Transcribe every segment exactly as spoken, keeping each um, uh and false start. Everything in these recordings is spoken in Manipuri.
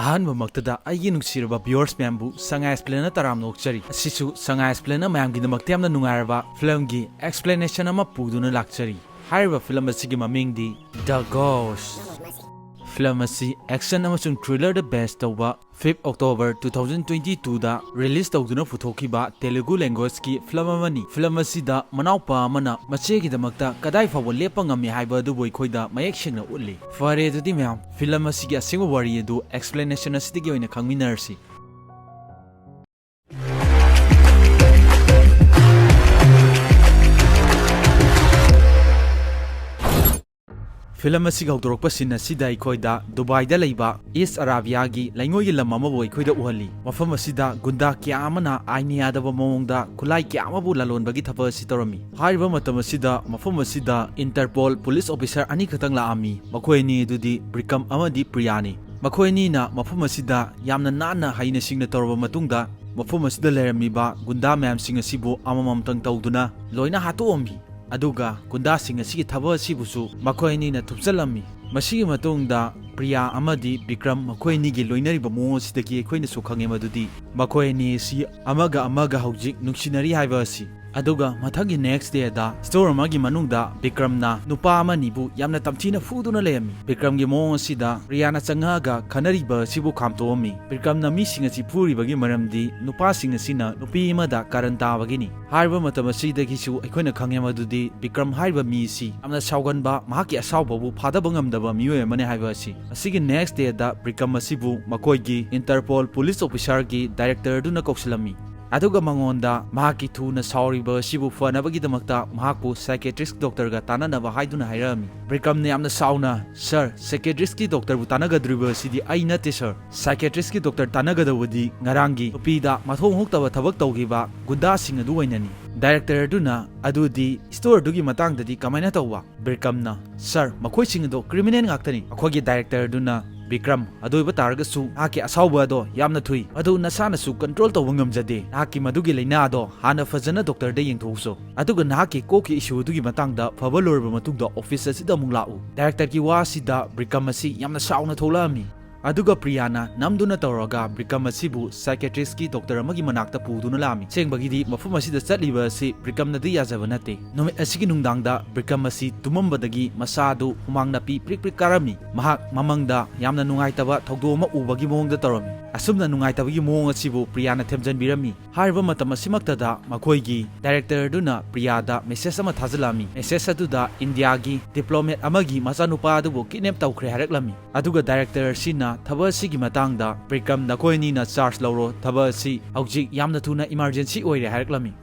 ꯑꯍꯥꯟꯕꯃꯛꯇꯗ ꯑꯩꯒꯤ ꯅꯨꯡꯁꯤꯔꯕ viewers ꯃꯌꯥꯝꯕꯨ ꯁꯉꯥꯏ Explainꯅ ꯇꯔꯥꯝꯅ ꯑꯣꯛꯆꯔꯤ꯫ ꯑꯁꯤꯁꯨ ꯁꯉꯥꯏ Explainꯅ ꯃꯌꯥꯝꯒꯤꯗꯃꯛꯇ ꯌꯥꯝꯅ ꯅꯨꯡꯉꯥꯏꯔꯕ filmꯒꯤ explanation ꯑꯃ ꯄꯨꯗꯨꯅ ꯂꯥꯛꯆꯔꯤ꯫ ꯍꯥꯏꯔꯤꯕ film ꯑꯁꯤꯒꯤ ꯃꯃꯤꯡꯗꯤ The Ghost꯫ Film ꯑꯁꯤ action ꯑꯃꯁꯨꯡ thrillerꯗ base ꯇꯧꯕ fifth October two thousand twenty twoꯗ release ꯇꯧꯗꯨꯅ ꯄꯨꯊꯣꯛꯈꯤꯕ Telugu languageꯀꯤ film ꯑꯃꯅꯤ꯫ Film ꯑꯁꯤꯗ ꯃꯅꯥꯎꯄꯥ ꯑꯃꯅ ꯃꯆꯦꯒꯤꯗꯃꯛꯇ ꯀꯗꯥꯏ ꯐꯥꯎꯕ ꯂꯦꯞꯄ ꯉꯝꯃꯤ ꯍꯥꯏꯕ ꯑꯗꯨꯕꯨ ꯑꯩꯈꯣꯏꯗ ꯃꯌꯦꯛ ꯁꯦꯡꯅ ꯎꯠꯂꯤ꯫ ꯐꯔꯦ, ꯑꯗꯨꯗꯤ ꯃꯌꯥꯝ, film ꯑꯁꯤꯒꯤ ꯑꯁꯦꯡꯕ ꯋꯥꯔꯤ ꯑꯗꯨ explanation ꯑꯁꯤꯗꯒꯤ ꯑꯣꯏꯅ ꯈꯪꯃꯤꯟꯅꯔꯁꯤ꯫ Film ꯑꯁꯤꯒꯤ ꯍꯧꯗꯣꯔꯛꯄ scene ꯑꯁꯤꯗ ꯑꯩꯈꯣꯏꯗ ꯗꯨꯕꯥꯏꯗ ꯂꯩꯕ East Arabiaꯒꯤ ꯂꯩꯉꯣꯏꯒꯤ ꯂꯝ ꯑꯃꯕꯨ ꯑꯩꯈꯣꯏꯗ ꯎꯍꯜꯂꯤ꯫ ꯃꯐꯝ ꯑꯁꯤꯗ ꯒꯨꯟꯗꯥ ꯀꯌꯥ ꯑꯃꯅ ꯑꯥꯏꯟ ꯌꯥꯗꯕ ꯃꯑꯣꯡꯗ ꯈꯨꯠꯂꯥꯏ ꯀꯌꯥ ꯑꯃꯕꯨ ꯂꯂꯣꯟꯕꯒꯤ ꯊꯕꯛ ꯑꯁꯤ ꯇꯧꯔꯝꯃꯤ꯫ ꯍꯥꯏꯔꯤꯕ ꯃꯇꯝ ꯑꯁꯤꯗ ꯃꯐꯝ ꯑꯁꯤꯗ Interpol police officer ꯑꯅꯤꯈꯛꯇꯪ ꯂꯥꯛꯑꯝꯃꯤ꯫ ꯃꯈꯣꯏ ꯑꯅꯤ ꯑꯗꯨꯗꯤ ꯕ꯭ꯔꯤꯀꯝ ꯑꯃꯗꯤ ꯄ꯭ꯔꯤꯌꯥꯅꯤ꯫ ꯃꯈꯣꯏ ꯑꯅꯤꯅ ꯃꯐꯝ ꯑꯁꯤꯗ ꯌꯥꯝꯅ ꯅꯥꯟꯅ ꯍꯩꯅ ꯁꯤꯡꯅ ꯇꯧꯔꯕ ꯃꯇꯨꯡꯗ, ꯃꯐꯝ ꯑꯁꯤꯗ ꯂꯩꯔꯝꯃꯤꯕ ꯒꯨꯟꯗꯥ ꯃꯌꯥꯝꯁꯤꯡ ꯑꯁꯤꯕꯨ ꯑꯃꯃꯝꯇꯪ ꯇꯧꯗꯨꯅ ꯂꯣꯏꯅ ꯍꯥꯠꯇꯣꯛꯑꯝꯃꯤ꯫ ꯑꯗꯨꯒ ꯒꯨꯟꯗꯥꯁꯤꯡ ꯑꯁꯤꯒꯤ ꯊꯕꯛ ꯑꯁꯤꯕꯨꯁꯨ ꯃꯈꯣꯏ ꯑꯅꯤꯅ ꯊꯨꯞꯆꯜꯂꯝꯃꯤ꯫ ꯃꯁꯤꯒꯤ ꯃꯇꯨꯡꯗ ꯄ꯭ꯔꯤꯌꯥ ꯑꯃꯗꯤ ꯕꯤꯀ꯭ꯔꯝ ꯃꯈꯣꯏ ꯑꯅꯤꯒꯤ ꯂꯣꯏꯅꯔꯤꯕ ꯃꯑꯣꯡ ꯑꯁꯤꯗꯒꯤ ꯑꯩꯈꯣꯏꯅꯁꯨ ꯈꯪꯉꯦ ꯃꯗꯨꯗꯤ ꯃꯈꯣꯏ ꯑꯅꯤ ꯑꯁꯤ ꯑꯃꯒ ꯑꯃꯒ ꯍꯧꯖꯤꯛ ꯅꯨꯡꯁꯤꯅꯔꯤ ꯍꯥꯏꯕ ꯑꯁꯤ꯫ ꯑꯗꯨꯒ ꯃꯊꯪꯒꯤ next dayꯗ store ꯑꯃꯒꯤ ꯃꯅꯨꯡꯗ ꯕꯤꯀ꯭ꯔꯝꯅ ꯅꯨꯄꯥ ꯑꯃꯅꯤꯕꯨ ꯌꯥꯝꯅ ꯇꯝꯊꯤꯅ ꯐꯨꯗꯨꯅ ꯂꯩꯔꯝꯃꯤ꯫ ꯕꯤꯀ꯭ꯔꯝꯒꯤ ꯃꯑꯣꯡ ꯑꯁꯤꯗ ꯄ꯭ꯔꯤꯌꯥꯅ ꯆꯪꯉꯛꯑꯒ ꯈꯠꯅꯔꯤꯕ ꯑꯁꯤꯕꯨ ꯈꯥꯝꯇꯣꯛꯑꯝꯃꯤ꯫ ꯕꯤꯀ꯭ꯔꯝꯅ ꯃꯤꯁꯤꯡ ꯑꯁꯤ ꯐꯨꯔꯤꯕꯒꯤ ꯃꯔꯝꯗꯤ ꯅꯨꯄꯥꯁꯤꯡ ꯑꯁꯤꯅ ꯅꯨꯄꯤ ꯑꯃꯗ ꯀꯥꯔꯟ ꯇꯥꯕꯒꯤꯅꯤ꯫ ꯍꯥꯏꯔꯤꯕ ꯃꯇꯝ ꯑꯁꯤꯗꯒꯤꯁꯨ ꯑꯩꯈꯣꯏꯅ ꯈꯪꯉꯦ ꯃꯗꯨꯗꯤ ꯕꯤꯀ꯭ꯔꯝ ꯍꯥꯏꯔꯤꯕ ꯃꯤ ꯑꯁꯤ ꯌꯥꯝꯅ ꯁꯥꯎꯒꯟꯕ, ꯃꯍꯥꯛꯀꯤ ꯑꯁꯥꯎꯕꯕꯨ ꯐꯥꯗꯕ ꯉꯝꯗꯕ ꯃꯤꯑꯣꯏ ꯑꯃꯅꯤ ꯍꯥꯏꯕ ꯑꯁꯤ꯫ ꯑꯁꯤꯒꯤ next dayꯗ ꯕꯤꯀ꯭ꯔꯝ ꯑꯁꯤꯕꯨ ꯃꯈꯣꯏꯒꯤ Interpol police officerꯒꯤ directorꯗꯨꯅ ꯀꯧꯁꯤꯜꯂꯝꯃꯤ꯫ ꯑꯗꯨꯒ ꯃꯉꯣꯟꯗ ꯃꯍꯥꯛꯀꯤ ꯊꯨꯅ ꯁꯥꯎꯔꯤꯕ ꯑꯁꯤꯕꯨ ꯐꯅꯕꯒꯤꯗꯃꯛꯇ ꯃꯍꯥꯛꯄꯨ psychiatrist doctorꯒ ꯇꯥꯟꯅꯅꯕ ꯍꯥꯏꯗꯨꯅ ꯍꯥꯏꯔꯛꯑꯝꯃꯤ꯫ ꯕꯤꯀ꯭ꯔꯝꯅ ꯌꯥꯝꯅ ꯁꯥꯎꯅ, "Sir, psychiatristꯀꯤ doctorꯕꯨ ꯇꯥꯟꯅꯒꯗꯧꯔꯤꯕ ꯑꯁꯤꯗꯤ ꯑꯩ ꯅꯠꯇꯦ, sir꯫ Psychiatristꯀꯤ doctor ꯇꯥꯟꯅꯒꯗꯧꯕꯗꯤ ꯉꯔꯥꯡꯒꯤ ꯅꯨꯄꯤꯗ ꯃꯊꯣꯡ ꯍꯨꯛꯇꯕ ꯊꯕꯛ ꯇꯧꯈꯤꯕ ꯒꯨꯟꯗꯥꯁꯤꯡ ꯑꯗꯨ ꯑꯣꯏꯅꯅꯤ꯫" Directorꯗꯨꯅ, "ꯑꯗꯨꯗꯤ storeꯗꯨꯒꯤ ꯃꯇꯥꯡꯗꯗꯤ ꯀꯃꯥꯏꯅ ꯇꯧꯕ?" ꯕꯤꯀ꯭ꯔꯝꯅ, "Sir, ꯃꯈꯣꯏꯁꯤꯡ ꯑꯗꯣ criminal ꯉꯥꯛꯇꯅꯤ꯫" ꯑꯩꯈꯣꯏꯒꯤ directorꯗꯨꯅ, "ꯕꯤꯀ꯭ꯔꯝ, ꯑꯗꯨ ꯑꯣꯏꯕ ꯇꯥꯔꯒꯁꯨ ꯅꯍꯥꯛꯀꯤ ꯑꯁꯥꯎꯕ ꯑꯗꯣ ꯌꯥꯝꯅ ꯊꯨꯏ꯫ ꯑꯗꯨ ꯅꯁꯥꯅꯁꯨ control ꯇꯧꯕ ꯉꯝꯖꯗꯦ꯫ ꯅꯍꯥꯛꯀꯤ ꯃꯗꯨꯒꯤ ꯂꯥꯏꯅꯥ ꯑꯗꯣ ꯍꯥꯟꯅ ꯐꯖꯅ doctorꯗ ꯌꯦꯡꯊꯣꯛꯎꯆꯣ꯫ ꯑꯗꯨꯒ ꯅꯍꯥꯛꯀꯤ ꯀꯣꯛꯀꯤ issue ꯑꯗꯨꯒꯤ ꯃꯇꯥꯡꯗ ꯐꯕ ꯂꯣꯏꯔꯕ ꯃꯇꯨꯡꯗ office ꯑꯁꯤꯗ ꯑꯃꯨꯛ ꯂꯥꯛꯎ꯫" Directorꯒꯤ ꯋꯥ ꯑꯁꯤꯗ ꯕꯤꯀ꯭ꯔꯝ ꯑꯁꯤ ꯌꯥꯝꯅ ꯁꯥꯎꯅ ꯊꯣꯛꯂꯛꯑꯝꯃꯤ꯫ ꯑꯗꯨꯒ ꯄ꯭ꯔꯤꯌꯥꯅ ꯅꯝꯗꯨꯅ ꯇꯧꯔꯒ ꯕ꯭ꯔꯤꯀꯝ ꯑꯁꯤꯕꯨ psychiatristꯀꯤ doctor ꯑꯃꯒꯤ ꯃꯅꯥꯛꯇ ꯄꯨꯗꯨꯅ ꯂꯥꯛꯑꯝꯃꯤ꯫ ꯑꯁꯦꯡꯕꯒꯤꯗꯤ ꯃꯐꯝ ꯑꯁꯤꯗ ꯆꯠꯂꯤꯕ ꯑꯁꯤ ꯕ꯭ꯔꯤꯀꯝꯅꯗꯤ ꯌꯥꯖꯕ ꯅꯠꯇꯦ꯫ ꯅꯨꯃꯤꯠ ꯑꯁꯤꯒꯤ ꯅꯨꯡꯗꯥꯡꯗ ꯕ꯭ꯔꯤꯀꯝ ꯑꯁꯤ ꯇꯨꯝꯃꯝꯕꯗꯒꯤ ꯃꯁꯥꯗꯨ ꯍꯨꯃꯥꯡ ꯅꯥꯄꯤ ꯄ꯭ꯔꯤꯛ ꯄ꯭ꯔꯤꯛ ꯀꯥꯔꯝꯃꯤ꯫ ꯃꯍꯥꯛ ꯃꯃꯪꯗ ꯌꯥꯝꯅ ꯅꯨꯡꯉꯥꯏꯇꯕ ꯊꯧꯗꯣꯛ ꯑꯃ ꯎꯕꯒꯤ ꯃꯑꯣꯡꯗ ꯇꯧꯔꯝꯃꯤ꯫ ꯑꯁꯨꯝꯅ ꯅꯨꯡꯉꯥꯏꯇꯕꯒꯤ ꯃꯑꯣꯡ ꯑꯁꯤꯕꯨ ꯄ꯭ꯔꯤꯌꯥꯅ ꯊꯦꯝꯖꯤꯟꯕꯤꯔꯝꯃꯤ꯫ ꯍꯥꯏꯔꯤꯕ ꯃꯇꯝ ꯑꯁꯤꯃꯛꯇꯗ ꯃꯈꯣꯏꯒꯤ directorꯗꯨꯅ ꯄ꯭ꯔꯤꯌꯥꯗ message ꯑꯃ ꯊꯥꯖꯤꯜꯂꯛꯑꯝꯃꯤ꯫ Message ꯑꯗꯨꯗ ꯏꯟꯗꯤꯌꯥꯒꯤ diplomat ꯑꯃꯒꯤ ꯃꯆꯥꯅꯨꯄꯥ ꯑꯗꯨꯕꯨ kidnap ꯇꯧꯈ꯭ꯔꯦ ꯍꯥꯏꯔꯛꯂꯝꯃꯤ꯫ ꯑꯗꯨꯒ director ꯑꯁꯤꯅ ꯊꯕꯛ ꯑꯁꯤꯒꯤ ꯃꯇꯥꯡꯗ, "ꯕ꯭ꯔꯤꯀꯝ, ꯅꯈꯣꯏ ꯑꯅꯤꯅ charge ꯂꯧꯔꯣ, ꯊꯕꯛ ꯑꯁꯤ ꯍꯧꯖꯤꯛ ꯌꯥꯝꯅ ꯊꯨꯅ emergency ꯑꯣꯏꯔꯦ" ꯍꯥꯏꯔꯛꯂꯝꯃꯤ꯫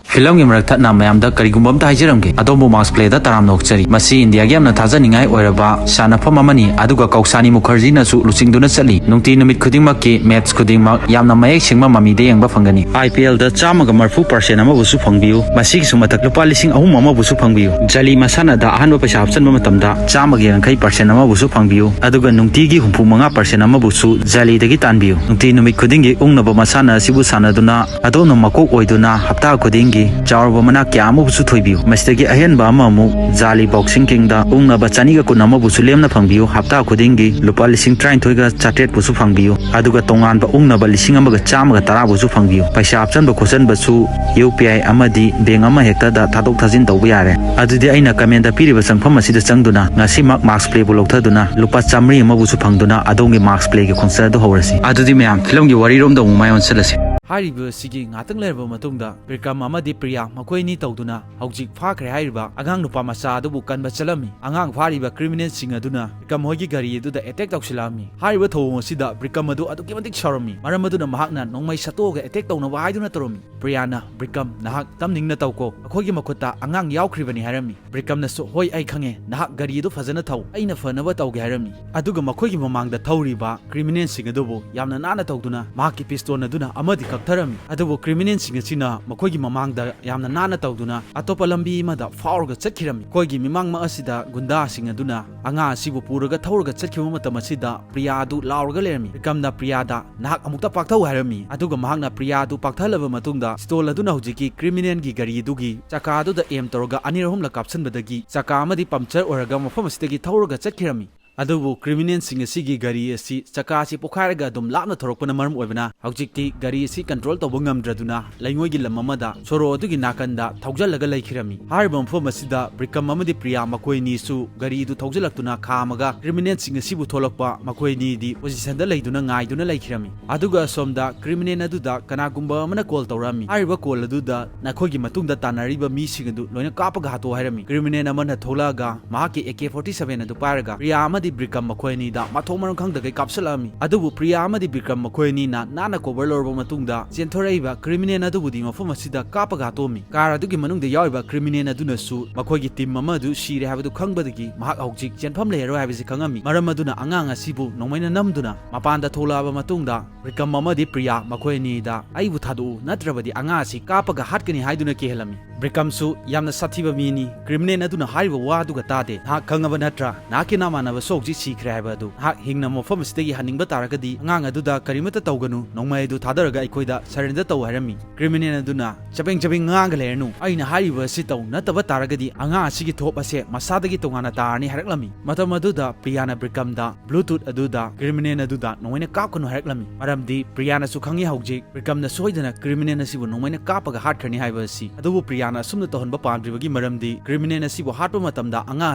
ꯐꯤꯂꯝꯒꯤ ꯃꯔꯛ ꯊꯠꯅ ꯃꯌꯥꯝꯗ ꯀꯔꯤꯒꯨꯝꯕ ꯑꯝꯇ ꯍꯥꯏꯖꯔꯝꯒꯦ꯫ ꯑꯗꯣꯝꯕꯨ ꯃꯥꯛꯁ ꯄ꯭ꯂꯦꯗ ꯇꯔꯥꯝꯅ ꯑꯣꯛꯆꯔꯤ꯫ ꯃꯁꯤ ꯏꯟꯗꯤꯌꯥꯒꯤ ꯌꯥꯝꯅ ꯊꯥꯖꯅꯤꯡꯉꯥꯏ ꯑꯣꯏꯔꯕ ꯁꯥꯟꯅꯐꯝ ꯑꯃꯅꯤ, ꯑꯗꯨꯒ ꯀꯧꯁꯥꯅꯤ ꯃꯨꯈꯔꯖꯤꯅꯁꯨ ꯂꯨꯆꯤꯡꯗꯨꯅ ꯆꯠꯂꯤ꯫ ꯅꯨꯡꯇꯤ ꯅꯨꯃꯤꯠ ꯈꯨꯗꯤꯡꯃꯛꯀꯤ match ꯈꯨꯗꯤꯡꯃꯛ ꯌꯥꯝꯅ ꯃꯌꯦꯛ ꯁꯦꯡꯕ ꯃꯃꯤꯗ ꯌꯦꯡꯕ ꯐꯪꯒꯅꯤ꯫ IPLꯗ ꯆꯥꯝꯃꯒ ꯃꯔꯤꯐꯨ percent ꯑꯃꯕꯨꯁꯨ ꯐꯪꯕꯤꯌꯨ꯫ ꯃꯁꯤꯒꯤꯁꯨ ꯃꯊꯛ ꯂꯨꯄꯥ ꯂꯤꯁꯤꯡ ꯑꯍꯨꯝ ꯑꯃꯕꯨꯁꯨ ꯐꯪꯕꯤꯌꯨ꯫ ꯖꯥꯂꯤ ꯃꯁꯥꯟꯅꯗ ꯑꯍꯥꯟꯕ ꯄꯩꯁꯥ ꯍꯥꯞꯆꯤꯟꯕ ꯃꯇꯝꯗ ꯆꯥꯝꯃꯒ ꯌꯥꯡꯈꯩ percent ꯑꯃꯕꯨꯁꯨ ꯐꯪꯕꯤꯌꯨ꯫ ꯑꯗꯨꯒ ꯅꯨꯡꯇꯤꯒꯤ ꯍꯨꯝꯐꯨ ꯃꯉꯥ percent ꯑꯃꯕꯨꯁꯨ ꯖꯥꯂꯤꯗꯒꯤ ꯇꯥꯟꯕꯤꯌꯨ꯫ ꯅꯨꯡꯇꯤ ꯅꯨꯃꯤꯠ ꯈꯨꯗꯤꯡꯒꯤ ꯎꯪꯅꯕ ꯃꯁꯥꯟꯅ ꯑꯁꯤꯕꯨ ꯁꯥꯟꯅꯗꯨꯅ ꯑꯗꯣꯝꯅ ꯃꯀꯣꯛ ꯑꯣꯏꯗꯨꯅ ꯍꯞꯇꯥ ꯈꯨꯗꯤꯡꯒꯤ ꯆꯥꯎꯔꯕ ꯃꯅꯥ ꯀꯌꯥ ꯑꯃꯕꯨꯁꯨ ꯊꯣꯏꯕꯤꯌꯨ꯫ ꯃꯁꯤꯗꯒꯤ ꯑꯍꯦꯟꯕ ꯑꯃ ꯑꯃꯨꯛ ꯖꯥꯂꯤ boxing kingꯗ ꯎꯪꯅꯕ ꯆꯅꯤꯒ ꯀꯨꯟ ꯑꯃꯕꯨꯁꯨ ꯂꯦꯝꯅ ꯐꯪꯕꯤꯌꯨ꯫ ꯍꯞꯇꯥ ꯈꯨꯗꯤꯡꯒꯤ ꯂꯨꯄꯥ ꯂꯤꯁꯤꯡ ꯇꯔꯥꯅꯤꯊꯣꯏꯒ ꯆꯥꯇ꯭ꯔꯦꯠꯄꯨꯁꯨ ꯐꯪꯕꯤꯌꯨ꯫ ꯑꯗꯨꯒ ꯇꯣꯉꯥꯟꯕ ꯎꯪꯅꯕ ꯂꯤꯁꯤꯡ ꯑꯃꯒ ꯆꯥꯝꯃꯒ ꯇꯔꯥꯕꯨꯁꯨ ꯐꯪꯕꯤꯌꯨ꯫ ꯄꯩꯁꯥ ꯍꯥꯞꯆꯟꯕ ꯈꯣꯠꯆꯟꯕꯁꯨ UPI ꯑꯃꯗꯤ bank ꯑꯃ ꯍꯦꯛꯇꯗ ꯊꯥꯗꯣꯛ ꯊꯥꯖꯤꯟ ꯇꯧꯕ ꯌꯥꯔꯦ꯫ ꯑꯗꯨꯗꯤ ꯑꯩꯅ commentꯗ ꯄꯤꯔꯤꯕ ꯆꯪꯐꯝ ꯑꯁꯤꯗ ꯆꯪꯗꯨꯅ ꯉꯁꯤꯃꯛ ꯃꯥꯛꯁ ꯄ꯭ꯂꯦꯕꯨ ꯂꯧꯊꯗꯨꯅ ꯂꯨꯄꯥ ꯆꯥꯃꯔꯤ ꯑꯃꯕꯨꯁꯨ ꯐꯪꯗꯨꯅ ꯑꯗꯣꯝꯒꯤ ꯃꯥꯛꯁ ꯄ꯭ꯂꯦꯒꯤ ꯈꯣꯡꯆꯠ ꯑꯗꯨ ꯍꯧꯔꯁꯤ꯫ ꯑꯗꯨꯗꯤ ꯃꯌꯥꯝ, ꯐꯤꯂꯝꯒꯤ ꯋꯥꯔꯤꯔꯣꯝꯗ ꯑꯃꯨꯛ ꯃꯥꯏ ꯑꯣꯟꯁꯤꯜꯂꯁꯤ꯫ ꯍꯥꯏꯔꯤꯕ ꯑꯁꯤꯒꯤ ꯉꯥꯛꯇꯪ ꯂꯩꯔꯕ ꯃꯇꯨꯡꯗ ꯕ꯭ꯔꯤꯀꯝ ꯑꯃꯗꯤ ꯄ꯭ꯔꯤꯌꯥ ꯃꯈꯣꯏ ꯑꯅꯤ ꯇꯧꯗꯨꯅ ꯍꯧꯖꯤꯛ ꯐꯥꯈ꯭ꯔꯦ ꯍꯥꯏꯔꯤꯕ ꯑꯉꯥꯡ ꯅꯨꯄꯥ ꯃꯆꯥ ꯑꯗꯨꯕꯨ ꯀꯟꯕ ꯆꯠꯂꯝꯃꯤ꯫ ꯑꯉꯥꯡ ꯐꯥꯔꯤꯕ criminalꯁꯤꯡ ꯑꯗꯨꯅ ꯕ꯭ꯔꯤꯀꯝ ꯍꯣꯏꯒꯤ ꯒꯥꯔꯤ ꯑꯗꯨꯗ attack ꯇꯧꯁꯤꯜꯂꯛꯑꯝꯃꯤ꯫ ꯍꯥꯏꯔꯤꯕ ꯊꯧꯑꯣꯡ ꯑꯁꯤꯗ ꯕ꯭ꯔꯤꯀꯝ ꯑꯗꯨ ꯑꯗꯨꯛꯀꯤ ꯃꯇꯤꯛ ꯁꯥꯎꯔꯝꯃꯤ꯫ ꯃꯔꯝ ꯑꯗꯨꯅ ꯃꯍꯥꯛꯅ ꯅꯣꯡꯃꯩ ꯁꯠꯇꯣꯛꯑꯒ attack ꯇꯧꯅꯕ ꯍꯥꯏꯗꯨꯅ ꯇꯧꯔꯝꯃꯤ꯫ ꯄ꯭ꯔꯤꯌꯥꯅ, "ꯕ꯭ꯔꯤꯀꯝ, ꯅꯍꯥꯛ ꯇꯝꯅꯤꯡꯅ ꯇꯧꯀꯣ, ꯑꯩꯈꯣꯏꯒꯤ ꯃꯈꯨꯠꯇ ꯑꯉꯥꯡ ꯌꯥꯎꯈ꯭ꯔꯤꯕꯅꯤ" ꯍꯥꯏꯔꯝꯃꯤ꯫ ꯕ꯭ꯔꯤꯀꯝꯅꯁꯨ, "ꯍꯣꯏ, ꯑꯩ ꯈꯪꯉꯦ, ꯅꯍꯥꯛ ꯒꯥꯔꯤ ꯑꯗꯨ ꯐꯖꯅ ꯊꯧ, ꯑꯩꯅ ꯐꯅꯕ ꯇꯧꯒꯦ" ꯍꯥꯏꯔꯝꯃꯤ꯫ ꯑꯗꯨꯒ ꯃꯈꯣꯏꯒꯤ ꯃꯃꯥꯡꯗ ꯊꯧꯔꯤꯕ criminalꯁꯤꯡ ꯑꯗꯨꯕꯨ ꯌꯥꯝꯅ ꯅꯥꯟꯅ ꯇꯧꯗꯨꯅ ꯃꯍꯥꯛꯀꯤ pistol ꯑꯗꯨꯅ ꯑꯃꯗꯤ ꯀꯛꯊꯔꯝꯃꯤ꯫ ꯑꯗꯨꯕꯨ criminalꯁꯤꯡ ꯑꯁꯤꯅ ꯃꯈꯣꯏꯒꯤ ꯃꯃꯥꯡꯗ ꯌꯥꯝꯅ ꯅꯥꯟꯅ ꯇꯧꯗꯨꯅ ꯑꯇꯣꯞꯄ ꯂꯝꯕꯤ ꯑꯃꯗ ꯐꯥꯎꯔꯒ ꯆꯠꯈꯤꯔꯝꯃꯤ꯫ ꯑꯩꯈꯣꯏꯒꯤ ꯃꯤꯃꯥꯡ ꯑꯁꯤꯗ ꯒꯨꯟꯗꯥꯁꯤꯡ ꯑꯗꯨꯅ ꯑꯉꯥꯡ ꯑꯁꯤꯕꯨ ꯄꯨꯔꯒ ꯊꯧꯔꯒ ꯆꯠꯈꯤꯕ ꯃꯇꯝ ꯑꯁꯤꯗ ꯄ꯭ꯔꯤꯌꯥ ꯑꯗꯨ ꯂꯥꯎꯔꯒ ꯂꯩꯔꯝꯃꯤ꯫ ꯕ꯭ꯔꯤꯀꯝꯅ ꯄ꯭ꯔꯤꯌꯥꯗ, "ꯅꯍꯥꯛ ꯑꯃꯨꯛꯇ ꯄꯥꯛꯊꯧ" ꯍꯥꯏꯔꯝꯃꯤ꯫ ꯑꯗꯨꯒ ꯃꯍꯥꯛꯅ ꯄ꯭ꯔꯤꯌꯥ ꯑꯗꯨ ꯄꯥꯛꯊꯍꯜꯂꯕ ꯃꯇꯨꯡꯗ pistol ꯑꯗꯨꯅ ꯍꯧꯖꯤꯛꯀꯤ criminalꯒꯤ ꯒꯥꯔꯤ ꯑꯗꯨꯒꯤ ꯆꯀꯥ ꯑꯗꯨꯗ aim ꯇꯧꯔꯒ ꯑꯅꯤꯔꯛ ꯑꯍꯨꯝꯂꯛ ꯀꯥꯞꯁꯤꯟꯕꯗꯒꯤ ꯆꯀꯥ ꯑꯃꯗꯤ puncture ꯑꯣꯏꯔꯒ ꯃꯐꯝ ꯑꯁꯤꯗꯒꯤ ꯊꯧꯔꯒ ꯆꯠꯈꯤꯔꯝꯃꯤ꯫ ꯑꯗꯨꯕꯨ criminalꯁꯤꯡ ꯑꯁꯤꯒꯤ ꯒꯥꯔꯤ ꯑꯁꯤ ꯆꯀꯥ ꯑꯁꯤ ꯄꯣꯈꯥꯏꯔꯒ ꯑꯗꯨꯝ ꯂꯥꯞꯅ ꯊꯧꯔꯛꯄꯅ ꯃꯔꯝ ꯑꯣꯏꯕꯅ ꯍꯧꯖꯤꯛꯇꯤ ꯒꯥꯔꯤ ꯑꯁꯤ control ꯇꯧꯕ ꯉꯝꯗ꯭ꯔꯗꯨꯅ ꯂꯩꯉꯣꯏꯒꯤ ꯂꯝ ꯑꯃꯗ ꯁꯣꯔꯣꯛ ꯑꯗꯨꯒꯤ ꯅꯥꯀꯟꯗ ꯊꯧꯖꯜꯂꯒ ꯂꯩꯈꯤꯔꯝꯃꯤ꯫ ꯍꯥꯏꯔꯤꯕ ꯃꯐꯝ ꯑꯁꯤꯗ ꯕ꯭ꯔꯤꯀꯝ ꯑꯃꯗꯤ ꯄ꯭ꯔꯤꯌꯥ ꯃꯈꯣꯏ ꯑꯅꯤꯁꯨ ꯒꯥꯔꯤ ꯑꯗꯨ ꯊꯧꯖꯜꯂꯛꯇꯨꯅ ꯈꯥꯝꯃꯒ criminalꯁꯤꯡ ꯑꯁꯤꯕꯨ ꯊꯣꯛꯂꯛꯄ ꯃꯈꯣꯏ ꯑꯅꯤꯗꯤ positionꯗ ꯂꯩꯗꯨꯅ ꯉꯥꯏꯗꯨꯅ ꯂꯩꯈꯤꯔꯝꯃꯤ꯫ ꯑꯗꯨꯒ ꯑꯁꯣꯝꯗ criminal ꯑꯗꯨꯗ ꯀꯅꯥꯒꯨꯝꯕ ꯑꯃꯅ call ꯇꯧꯔꯛꯑꯝꯃꯤ꯫ ꯍꯥꯏꯔꯤꯕ call ꯑꯗꯨꯗ ꯅꯈꯣꯏꯒꯤ ꯃꯇꯨꯡꯗ ꯇꯥꯟꯅꯔꯤꯕ ꯃꯤꯁꯤꯡ ꯑꯗꯨ ꯂꯣꯏꯅ ꯀꯥꯞꯄꯒ ꯍꯥꯠꯇꯣꯛ ꯍꯥꯏꯔꯝꯃꯤ꯫ Criminal ꯑꯃꯅ ꯊꯣꯛꯂꯛꯑꯒ ꯃꯍꯥꯛꯀꯤ AK forty seven ꯑꯗꯨ ꯄꯥꯏꯔꯒ ꯄ꯭ꯔꯤꯌꯥ ꯑꯃꯗꯤ ꯕ꯭ꯔꯤꯀꯝ ꯃꯈꯣꯏ ꯑꯅꯤꯗ ꯃꯊꯣꯡ ꯃꯔꯝ ꯈꯪꯗꯒꯩ ꯀꯥꯞꯁꯤꯜꯂꯛꯑꯝꯃꯤ꯫ ꯑꯗꯨꯕꯨ ꯄ꯭ꯔꯤꯌꯥ ꯑꯃꯗꯤ ꯕ꯭ꯔꯤꯀꯝ ꯃꯈꯣꯏ ꯑꯅꯤꯅ ꯅꯥꯟꯅ cover ꯂꯧꯔꯕ ꯃꯇꯨꯡꯗ ꯆꯦꯟꯊꯣꯔꯛꯏꯕ criminal ꯑꯗꯨꯕꯨꯗꯤ ꯃꯐꯝ ꯑꯁꯤꯗ ꯀꯥꯞꯄꯒ ꯍꯥꯠꯇꯣꯛꯑꯝꯃꯤ꯫ Car ꯑꯗꯨꯒꯤ ꯃꯅꯨꯡꯗ ꯌꯥꯎꯔꯤꯕ criminal ꯑꯗꯨꯅꯁꯨ ꯃꯈꯣꯏꯒꯤ team ꯑꯃ ꯑꯗꯨ ꯁꯤꯔꯦ ꯍꯥꯏꯕꯗꯨ ꯈꯪꯕꯗꯒꯤ ꯃꯍꯥꯛ ꯍꯧꯖꯤꯛ ꯆꯦꯟꯐꯝ ꯂꯩꯔꯔꯣꯏ ꯍꯥꯏꯕꯁꯤ ꯈꯪꯉꯝꯃꯤ꯫ ꯃꯔꯝ ꯑꯗꯨꯅ ꯑꯉꯥꯡ ꯑꯁꯤꯕꯨ ꯅꯣꯡꯃꯩꯅ ꯅꯝꯗꯨꯅ ꯃꯄꯥꯟꯗ ꯊꯣꯛꯂꯛꯑꯕ ꯃꯇꯨꯡꯗ ꯕ꯭ꯔꯤꯀꯝ ꯑꯃꯗꯤ ꯄ꯭ꯔꯤꯌꯥ ꯃꯈꯣꯏ ꯑꯅꯤꯗ "ꯑꯩꯕꯨ ꯊꯥꯗꯣꯛꯎ, ꯅꯠꯇ꯭ꯔꯕꯗꯤ ꯑꯉꯥꯡ ꯑꯁꯤ ꯀꯥꯞꯄꯒ ꯍꯥꯠꯀꯅꯤ" ꯍꯥꯏꯗꯨꯅ ꯀꯤꯍꯜꯂꯝꯃꯤ꯫ ꯕ꯭ꯔꯤꯀꯝꯁꯨ ꯌꯥꯝꯅ ꯁꯥꯊꯤꯕ ꯃꯤꯅꯤ, criminal ꯑꯗꯨꯅ ꯍꯥꯏꯔꯤꯕ ꯋꯥꯗꯨꯒ ꯇꯥꯗꯦ꯫ "ꯅꯍꯥꯛ ꯈꯪꯉꯕ ꯅꯠꯇ꯭ꯔꯥ? ꯅꯍꯥꯛꯀꯤ ꯅꯃꯥꯟꯅꯕꯁꯨ ꯍꯧꯖꯤꯛ ꯁꯤꯈ꯭ꯔꯦ ꯍꯥꯏꯕ ꯑꯗꯨ꯫ ꯅꯍꯥꯛ ꯍꯤꯡꯅ ꯃꯐꯝ ꯑꯁꯤꯗꯒꯤ ꯍꯟꯅꯤꯡꯕ ꯇꯥꯔꯒꯗꯤ ꯑꯉꯥꯡ ꯑꯗꯨꯗ ꯀꯔꯤꯃꯠꯇ ꯇꯧꯒꯅꯨ, ꯅꯣꯡꯃꯩ ꯑꯗꯨ ꯊꯥꯗꯔꯒ ꯑꯩꯈꯣꯏꯗ surrender ꯇꯧ" ꯍꯥꯏꯔꯝꯃꯤ꯫ Criminal ꯑꯗꯨꯅ "ꯆꯕꯦꯡ ꯆꯕꯦꯡ ꯉꯥꯡꯒ ꯂꯩꯔꯅꯨ, ꯑꯩꯅ ꯍꯥꯏꯔꯤꯕ ꯑꯁꯤ ꯇꯧ, ꯅꯠꯇꯕ ꯇꯥꯔꯒꯗꯤ ꯑꯉꯥꯡ ꯑꯁꯤꯒꯤ ꯊꯣꯞ ꯑꯁꯦ ꯃꯁꯥꯗꯒꯤ ꯇꯣꯉꯥꯟꯅ ꯇꯥꯔꯅꯤ" ꯍꯥꯏꯔꯛꯂꯝꯃꯤ꯫ ꯃꯇꯝ ꯑꯗꯨꯗ ꯄ꯭ꯔꯤꯌꯥꯅ ꯕ꯭ꯔꯤꯀꯝꯗ Bluetooth ꯑꯗꯨꯗ criminal ꯑꯗꯨꯗ ꯅꯣꯡꯃꯩꯅ ꯀꯥꯞꯀꯅꯨ ꯍꯥꯏꯔꯛꯂꯝꯃꯤ꯫ ꯃꯔꯝꯗꯤ ꯄ꯭ꯔꯤꯌꯥꯅꯁꯨ ꯈꯪꯉꯤ ꯍꯧꯖꯤꯛ ꯕ꯭ꯔꯤꯀꯝꯅ ꯁꯣꯏꯗꯅ criminal ꯑꯁꯤꯕꯨ ꯅꯣꯡꯃꯩꯅ ꯀꯥꯞꯄꯒ ꯍꯥꯠꯈ꯭ꯔꯅꯤ ꯍꯥꯏꯕ ꯑꯁꯤ꯫ ꯑꯗꯨꯕꯨ ꯄ꯭ꯔꯤꯌꯥꯅ ꯑꯁꯨꯝꯅ ꯇꯧꯍꯟꯕ ꯄꯥꯝꯗ꯭ꯔꯤꯕꯒꯤ ꯃꯔꯝꯗꯤ criminal ꯑꯁꯤꯕꯨ ꯍꯥꯠꯄ ꯃꯇꯝꯗ ꯑꯉꯥꯡ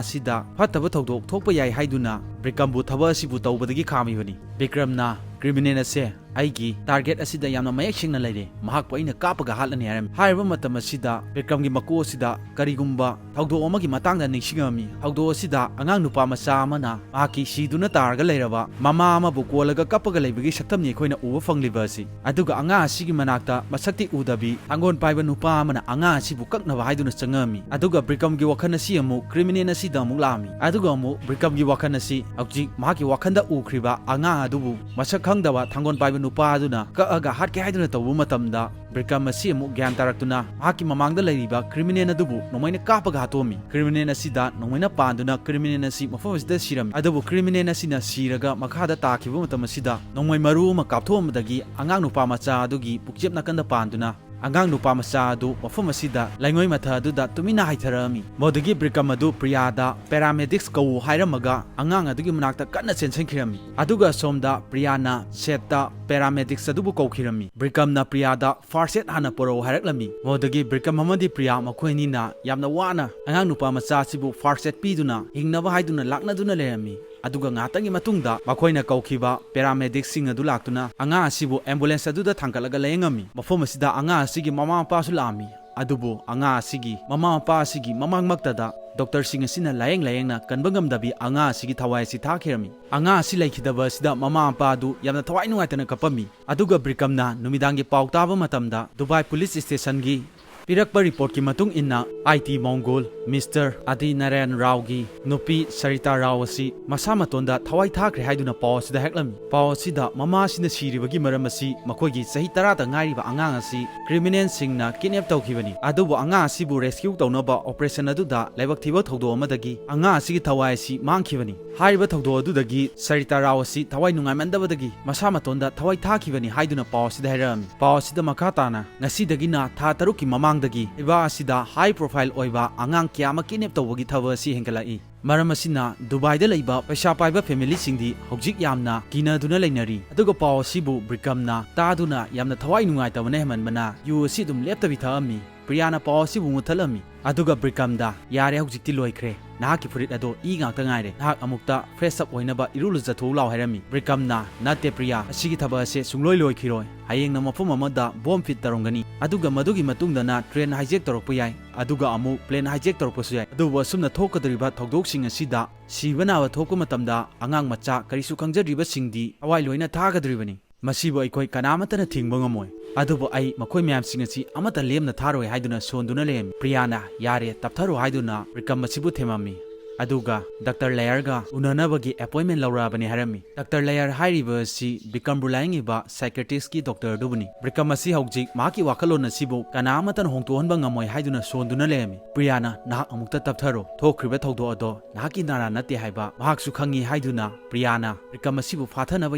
ꯑꯁꯤꯗ ꯐꯠꯇꯕ ꯊꯧꯗꯣꯛ ꯊꯣꯛꯄ ꯌꯥꯏ ꯍꯥꯏꯗꯨꯅ ꯕ꯭ꯔꯤꯀꯝꯕꯨ ꯊꯕꯛ ꯑꯁꯤꯕꯨ ꯇꯧꯕꯗꯒꯤ ꯈꯥꯝꯃꯤꯕꯅꯤ꯫ ꯕꯤꯀ꯭ꯔꯝꯅ criminal ꯑꯁꯦ "ꯑꯩꯒꯤ target ꯑꯁꯤꯗ ꯌꯥꯝꯅ ꯃꯌꯦꯛ ꯁꯦꯡꯅ ꯂꯩꯔꯦ, ꯃꯍꯥꯛꯄꯨ ꯑꯩꯅ ꯀꯥꯞꯄꯒ ꯍꯥꯠꯂꯅꯤ" ꯍꯥꯏꯔꯝꯃꯤ꯫ ꯍꯥꯏꯔꯤꯕ ꯃꯇꯝ ꯑꯁꯤꯗ ꯕꯤꯀ꯭ꯔꯝꯒꯤ ꯃꯀꯣꯛ ꯑꯁꯤꯗ ꯀꯔꯤꯒꯨꯝꯕ ꯊꯧꯗꯣꯛ ꯑꯃꯒꯤ ꯃꯇꯥꯡꯗ ꯅꯤꯡꯁꯤꯡꯉꯝꯃꯤ꯫ ꯊꯧꯗꯣꯛ ꯑꯁꯤꯗ ꯑꯉꯥꯡ ꯅꯨꯄꯥ ꯃꯆꯥ ꯑꯃꯅ ꯃꯍꯥꯛꯀꯤ ꯁꯤꯗꯨꯅ ꯇꯥꯔꯒ ꯂꯩꯔꯕ ꯃꯃꯥ ꯑꯃꯕꯨ ꯀꯣꯜꯂꯒ ꯀꯞꯄꯒ ꯂꯩꯕꯒꯤ ꯁꯛꯇꯝꯅꯤ ꯑꯩꯈꯣꯏꯅ ꯎꯕ ꯐꯪꯂꯤꯕ ꯑꯁꯤ꯫ ꯑꯗꯨꯒ ꯑꯉꯥꯡ ꯑꯁꯤꯒꯤ ꯃꯅꯥꯛꯇ ꯃꯁꯛꯇꯤ ꯎꯗꯕꯤ ꯊꯥꯡꯒꯣꯜ ꯄꯥꯏꯕ ꯅꯨꯄꯥ ꯑꯃꯅ ꯑꯉꯥꯡ ꯑꯁꯤꯕꯨ ꯀꯛꯅꯕ ꯍꯥꯏꯗꯨꯅ ꯆꯪꯉꯛꯑꯝꯃꯤ꯫ ꯑꯗꯨꯒ ꯕ꯭ꯔꯤꯀꯝꯒꯤ ꯋꯥꯈꯜ ꯑꯁꯤ ꯑꯃꯨꯛ criminal ꯑꯁꯤꯗ ꯑꯃꯨꯛ ꯂꯥꯛꯑꯝꯃꯤ꯫ ꯑꯗꯨꯒ ꯑꯃꯨꯛ ꯕ꯭ꯔꯤꯀꯝꯒꯤ ꯋꯥꯈꯜ ꯑꯁꯤ ꯍꯧꯖꯤꯛ ꯃꯍꯥꯛꯀꯤ ꯋꯥꯈꯜꯗ ꯎꯈ꯭ꯔꯤꯕ ꯑꯉꯥꯡ ꯑꯗꯨꯕꯨ ꯃꯁꯛ ꯈꯪꯗꯕ ꯊꯥꯡꯒꯣꯜ ꯄꯥꯏꯕ ꯅꯨꯄꯥ ꯑꯗꯨꯅ ꯀꯛꯑꯒ ꯍꯥꯠꯀꯦ ꯍꯥꯏꯗꯨꯅ ꯇꯧꯕ ꯃꯇꯝꯗ, ꯕ꯭ꯔꯤꯀꯝ ꯑꯁꯤ ꯑꯃꯨꯛ ꯒ꯭ꯌꯥꯟ ꯇꯥꯔꯛꯇꯨꯅ ꯃꯍꯥꯛꯀꯤ ꯃꯃꯥꯡꯗ ꯂꯩꯔꯤꯕ criminal ꯑꯗꯨꯕꯨ ꯅꯣꯡꯃꯩꯅ ꯀꯥꯞꯄꯒ ꯍꯥꯠꯇꯣꯛꯑꯝꯃꯤ꯫ Criminal ꯑꯁꯤꯗ ꯅꯣꯡꯃꯩꯅ ꯄꯥꯟꯗꯨꯅ criminal ꯑꯁꯤ ꯃꯐꯝ ꯑꯁꯤꯗ ꯁꯤꯔꯝꯃꯤ꯫ ꯑꯗꯨꯕꯨ criminal ꯑꯁꯤꯅ ꯁꯤꯔꯒ ꯃꯈꯥꯗ ꯇꯥꯈꯤꯕ ꯃꯇꯝ ꯑꯁꯤꯗ ꯅꯣꯡꯃꯩ ꯃꯔꯨ ꯑꯃ ꯀꯥꯞꯊꯣꯛꯑꯝꯕꯗꯒꯤ ꯑꯉꯥꯡ ꯅꯨꯄꯥ ꯃꯆꯥ ꯑꯗꯨꯒꯤ ꯄꯨꯛꯆꯦꯞ ꯅꯥꯀꯟꯗ ꯄꯥꯟꯗꯨꯅ ꯑꯉꯥꯡ ꯅꯨꯄꯥ ꯃꯆꯥ ꯑꯗꯨ ꯃꯐꯝ ꯑꯁꯤꯗ ꯂꯩꯉꯣꯏ ꯃꯊꯛ ꯑꯗꯨꯗ ꯇꯨꯃꯤꯟꯅ ꯍꯥꯏꯊꯔꯛꯑꯝꯃꯤ꯫ ꯃꯗꯨꯗꯒꯤ ꯕ꯭ꯔꯤꯀꯝ ꯑꯗꯨ ꯄ꯭ꯔꯤꯌꯥꯗ paramedics ꯀꯧꯋꯨ ꯍꯥꯏꯔꯝꯃꯒ ꯑꯉꯥꯡ ꯑꯗꯨꯒꯤ ꯃꯅꯥꯛꯇ ꯀꯟꯅ ꯆꯦꯟꯁꯤꯟꯈꯤꯔꯝꯃꯤ꯫ ꯑꯗꯨꯒ ꯑꯁꯣꯝꯗ ꯄ꯭ꯔꯤꯌꯥꯅ ꯁꯦꯠꯇ paramedics ꯑꯗꯨꯕꯨ ꯀꯧꯈꯤꯔꯝꯃꯤ꯫ ꯕ꯭ꯔꯤꯀꯝꯅ ꯄ꯭ꯔꯤꯌꯥꯗ first aid ꯍꯥꯟꯅ ꯄꯨꯔꯛꯎ ꯍꯥꯏꯔꯛꯂꯝꯃꯤ꯫ ꯃꯗꯨꯗꯒꯤ ꯕ꯭ꯔꯤꯀꯝ ꯑꯃꯗꯤ ꯄ꯭ꯔꯤꯌꯥ ꯃꯈꯣꯏ ꯑꯅꯤꯅ ꯌꯥꯝꯅ ꯋꯥꯅ ꯑꯉꯥꯡ ꯅꯨꯄꯥ ꯃꯆꯥ ꯑꯁꯤꯕꯨ first aid ꯄꯤꯗꯨꯅ ꯍꯤꯡꯅꯕ ꯍꯥꯏꯗꯨꯅ ꯂꯥꯛꯅꯗꯨꯅ ꯂꯩꯔꯝꯃꯤ꯫ ꯑꯗꯨꯒ ꯉꯥꯏꯍꯥꯛꯇꯪꯒꯤ ꯃꯇꯨꯡꯗ ꯃꯈꯣꯏꯅ ꯀꯧꯈꯤꯕ paramedicsꯁꯤꯡ ꯑꯗꯨ ꯂꯥꯛꯇꯨꯅ ꯑꯉꯥꯡ ꯑꯁꯤꯕꯨ ambulance ꯑꯗꯨꯗ ꯊꯥꯡꯒꯠꯂꯒ ꯂꯥꯌꯦꯡꯉꯝꯃꯤ꯫ ꯃꯐꯝ ꯑꯁꯤꯗ ꯑꯉꯥꯡ ꯑꯁꯤꯒꯤ ꯃꯃꯥ ꯃꯄꯥꯁꯨ ꯂꯥꯛꯑꯝꯃꯤ꯫ ꯑꯗꯨꯕꯨ ꯑꯉꯥꯡ ꯑꯁꯤꯒꯤ ꯃꯃꯥ ꯃꯄꯥ ꯑꯁꯤꯒꯤ ꯃꯃꯥꯡꯃꯛꯇꯗ doctorꯁꯤꯡ ꯑꯁꯤꯅ ꯂꯥꯌꯦꯡ ꯂꯥꯌꯦꯡꯅ ꯀꯟꯕ ꯉꯝꯗꯕꯤ ꯑꯉꯥꯡ ꯑꯁꯤꯒꯤ ꯊꯋꯥꯏ ꯑꯁꯤ ꯊꯥꯈꯤꯔꯝꯃꯤ꯫ ꯑꯉꯥꯡ ꯑꯁꯤ ꯂꯩꯈꯤꯗꯕ ꯑꯁꯤꯗ ꯃꯃꯥ ꯃꯄꯥ ꯑꯗꯨ ꯌꯥꯝꯅ ꯊꯋꯥꯏ ꯅꯨꯡꯉꯥꯏꯇꯅ ꯀꯞꯄꯝꯃꯤ꯫ ꯑꯗꯨꯒ ꯕ꯭ꯔꯤꯀꯝꯅ ꯅꯨꯃꯤꯗꯥꯡꯒꯤ ꯄꯥꯎ ꯇꯥꯕ ꯃꯇꯝꯗ ꯗꯨꯕꯥꯏ police stationꯒꯤ ꯄꯤꯔꯛꯄ reportꯀꯤ ꯃꯇꯨꯡ ꯏꯟꯅ ꯑꯥꯏ ꯇꯤ ꯃꯣꯡꯒꯣꯜ ꯃꯤꯁꯇꯔ ꯑꯗꯤ ꯅꯥꯔꯥꯌꯟ ꯔꯥꯎꯒꯤ ꯅꯨꯄꯤ ꯁꯔꯤꯇꯥ ꯔꯥꯎ ꯑꯁꯤ ꯃꯁꯥ ꯃꯇꯣꯟꯗ ꯊꯋꯥꯏ ꯊꯥꯈ꯭ꯔꯦ ꯍꯥꯏꯗꯨꯅ ꯄꯥꯎ ꯑꯁꯤꯗ ꯍꯥꯏꯔꯛꯂꯝꯃꯤ꯫ ꯄꯥꯎ ꯑꯁꯤꯗ ꯃꯃꯥ ꯑꯁꯤꯅ ꯁꯤꯔꯤꯕꯒꯤ ꯃꯔꯝ ꯑꯁꯤ ꯃꯈꯣꯏꯒꯤ ꯆꯍꯤ ꯇꯔꯥꯇ ꯉꯥꯏꯔꯤꯕ ꯑꯉꯥꯡ ꯑꯁꯤ criminalꯁꯤꯡꯅ kidnap ꯇꯧꯈꯤꯕꯅꯤ꯫ ꯑꯗꯨꯕꯨ ꯑꯉꯥꯡ ꯑꯁꯤꯕꯨ rescue ꯇꯧꯅꯕ operation ꯑꯗꯨꯗ ꯂꯥꯏꯕꯛ ꯊꯤꯕ ꯊꯧꯗꯣꯛ ꯑꯃꯗꯒꯤ ꯑꯉꯥꯡ ꯑꯁꯤꯒꯤ ꯊꯋꯥꯏ ꯑꯁꯤ ꯃꯥꯡꯈꯤꯕꯅꯤ꯫ ꯍꯥꯏꯔꯤꯕ ꯊꯧꯗꯣꯛ ꯑꯗꯨꯗꯒꯤ ꯁꯔꯤꯇꯥ ꯔꯥꯎ ꯑꯁꯤ ꯊꯋꯥꯏ ꯅꯨꯡꯉꯥꯏꯃꯟꯗꯕꯗꯒꯤ ꯃꯁꯥ ꯃꯇꯣꯟꯗ ꯊꯋꯥꯏ ꯊꯥꯈꯤꯕꯅꯤ ꯍꯥꯏꯗꯨꯅ ꯄꯥꯎ ꯑꯁꯤꯗ ꯍꯥꯏꯔꯛꯂꯝꯃꯤ꯫ ꯄꯥꯎ ꯑꯁꯤꯗ ꯃꯈꯥ ꯇꯥꯅ ꯉꯁꯤꯗꯒꯤꯅ ꯊꯥ ꯇꯔꯨꯛꯀꯤ ꯃꯃꯥꯡꯗꯒꯤ ꯂꯩꯕꯥꯛ ꯑꯁꯤꯗ high profile ꯑꯣꯏꯕ ꯑꯉꯥꯡ ꯀꯌꯥ ꯑꯃ kidnap ꯇꯧꯕꯒꯤ ꯊꯕꯛ ꯑꯁꯤ ꯍꯦꯟꯒꯠꯂꯛꯏ꯫ ꯃꯔꯝ ꯑꯁꯤꯅ ꯗꯨꯕꯥꯏꯗ ꯂꯩꯕ ꯄꯩꯁꯥ ꯄꯥꯏꯕ familyꯁꯤꯡꯗꯤ ꯍꯧꯖꯤꯛ ꯌꯥꯝꯅ ꯀꯤꯅꯗꯨꯅ ꯂꯩꯅꯔꯤ꯫ ꯑꯗꯨꯒ ꯄꯥꯎ ꯑꯁꯤꯕꯨ ꯕ꯭ꯔꯤꯀꯝꯅ ꯇꯥꯗꯨꯅ ꯌꯥꯝꯅ ꯊꯋꯥꯏ ꯅꯨꯡꯉꯥꯏꯇꯕꯅ ꯍꯦꯟꯃꯟꯕꯅ ꯌꯨ ꯑꯁꯤ ꯑꯗꯨꯝ ꯂꯦꯞꯇꯕꯤ ꯊꯛꯂꯝꯃꯤ꯫ ꯄ꯭ꯔꯤꯌꯥꯅ ꯄꯥꯎ ꯑꯁꯤꯕꯨ ꯃꯨꯠꯊꯠꯂꯝꯃꯤ꯫ ꯑꯗꯨꯒ ꯕ꯭ꯔꯤꯀꯝꯗ, "ꯌꯥꯔꯦ, ꯍꯧꯖꯤꯛꯇꯤ ꯂꯣꯏꯈ꯭ꯔꯦ꯫ ꯅꯍꯥꯛꯀꯤ ꯐꯨꯔꯤꯠ ꯑꯗꯣ ꯏ ꯉꯥꯛꯇ ꯉꯥꯏꯔꯦ꯫ ꯅꯍꯥꯛ ꯑꯃꯨꯛꯇ fresh up ꯑꯣꯏꯅꯕ ꯏꯔꯨ ꯂꯨꯖꯊꯣꯛꯎ ꯂꯥꯎ" ꯍꯥꯏꯔꯝꯃꯤ꯫ ꯕ꯭ꯔꯤꯀꯝꯅ, "ꯅꯠꯇꯦ ꯄ꯭ꯔꯤꯌꯥ, ꯑꯁꯤꯒꯤ ꯊꯕꯛ ꯑꯁꯦ ꯁꯨꯡꯂꯣꯏ ꯂꯣꯏꯈꯤꯔꯣꯏ꯫ ꯍꯌꯦꯡꯅ ꯃꯐꯝ ꯑꯃꯗ bomb fit ꯇꯧꯔꯝꯒꯅꯤ꯫ ꯑꯗꯨꯒ ꯃꯗꯨꯒꯤ ꯃꯇꯨꯡꯗꯅ train hijack ꯇꯧꯔꯛꯄ ꯌꯥꯏ꯫ ꯑꯗꯨꯒ ꯑꯃꯨꯛ plane hijack ꯇꯧꯔꯛꯄꯁꯨ ꯌꯥꯏ꯫ ꯑꯗꯨꯕꯨ ꯑꯁꯨꯝꯅ ꯊꯣꯛꯀꯗꯧꯔꯤꯕ ꯊꯧꯗꯣꯛꯁꯤꯡ ꯑꯁꯤꯗ ꯁꯤꯕ ꯅꯥꯕ ꯊꯣꯛꯄ ꯃꯇꯝꯗ ꯑꯉꯥꯡ ꯃꯆꯥ ꯀꯔꯤꯁꯨ ꯈꯪꯖꯗ꯭ꯔꯤꯕꯁꯤꯡꯗꯤ ꯊꯋꯥꯏ ꯂꯣꯏꯅ ꯊꯥꯒꯗꯧꯔꯤꯕꯅꯤ꯫ ꯃꯁꯤꯕꯨ ꯑꯩꯈꯣꯏ ꯀꯅꯥꯃꯠꯇꯅ ꯊꯤꯡꯕ ꯉꯝꯃꯣꯏ꯫ ꯑꯗꯨꯕꯨ ꯑꯩ ꯃꯈꯣꯏ ꯃꯌꯥꯝꯁꯤꯡ ꯑꯁꯤ ꯑꯃꯠꯇ ꯂꯦꯝꯅ ꯊꯥꯔꯣꯏ" ꯍꯥꯏꯗꯨꯅ ꯁꯣꯟꯗꯨꯅ ꯂꯩꯔꯝꯃꯤ꯫ ꯄ꯭ꯔꯤꯌꯥꯅ, "ꯌꯥꯔꯦ, ꯇꯞꯊꯔꯣ" ꯍꯥꯏꯗꯨꯅ ꯕ꯭ꯔꯤꯀꯝ ꯑꯁꯤꯕꯨ ꯊꯦꯝꯃꯝꯃꯤ꯫ ꯑꯗꯨꯒ ꯗꯥꯛꯇꯔ ꯂꯌꯔꯒ ꯎꯅꯅꯕꯒꯤ ꯑꯦꯄꯣꯏꯟꯃꯦꯟ ꯂꯧꯔꯛꯑꯕꯅꯤ ꯍꯥꯏꯔꯝꯃꯤ꯫ ꯗꯥꯛꯇꯔ ꯂꯌꯔ ꯍꯥꯏꯔꯤꯕ ꯑꯁꯤ ꯕꯤꯀ꯭ꯔꯝꯕꯨ ꯂꯥꯌꯦꯡꯉꯤꯕ ꯁꯥꯏꯀ꯭ꯔꯤꯁꯀꯤ ꯗꯣꯛꯇꯔ ꯑꯗꯨꯕꯨꯅꯤ꯫ ꯕꯤꯀ꯭ꯔꯝ ꯑꯁꯤ ꯍꯧꯖꯤꯛ ꯃꯍꯥꯛꯀꯤ ꯋꯥꯈꯜꯂꯣꯟ ꯑꯁꯤꯕꯨ ꯀꯅꯥ ꯑꯃꯠꯇꯅ ꯍꯣꯡꯗꯣꯛꯍꯟꯕ ꯉꯝꯃꯣꯏ ꯍꯥꯏꯗꯨꯅ ꯁꯣꯟꯗꯨꯅ ꯂꯩꯔꯝꯃꯤ꯫ ꯄ꯭ꯔꯤꯌꯥꯅ, "ꯅꯍꯥꯛ ꯑꯃꯨꯛꯇ ꯇꯞꯊꯔꯣ꯫ ꯊꯣꯛꯈ꯭ꯔꯤꯕ ꯊꯧꯗꯣꯛ ꯑꯗꯣ ꯅꯍꯥꯛꯀꯤ ꯅꯥꯔꯥ ꯅꯠꯇꯦ ꯍꯥꯏꯕ ꯃꯍꯥꯛꯁꯨ ꯈꯪꯉꯤ" ꯍꯥꯏꯗꯨꯅ ꯄ꯭ꯔꯤꯌꯥꯅ ꯕꯤꯀ꯭ꯔꯝ ꯑꯁꯤꯕꯨ ꯐꯥꯊꯅꯕ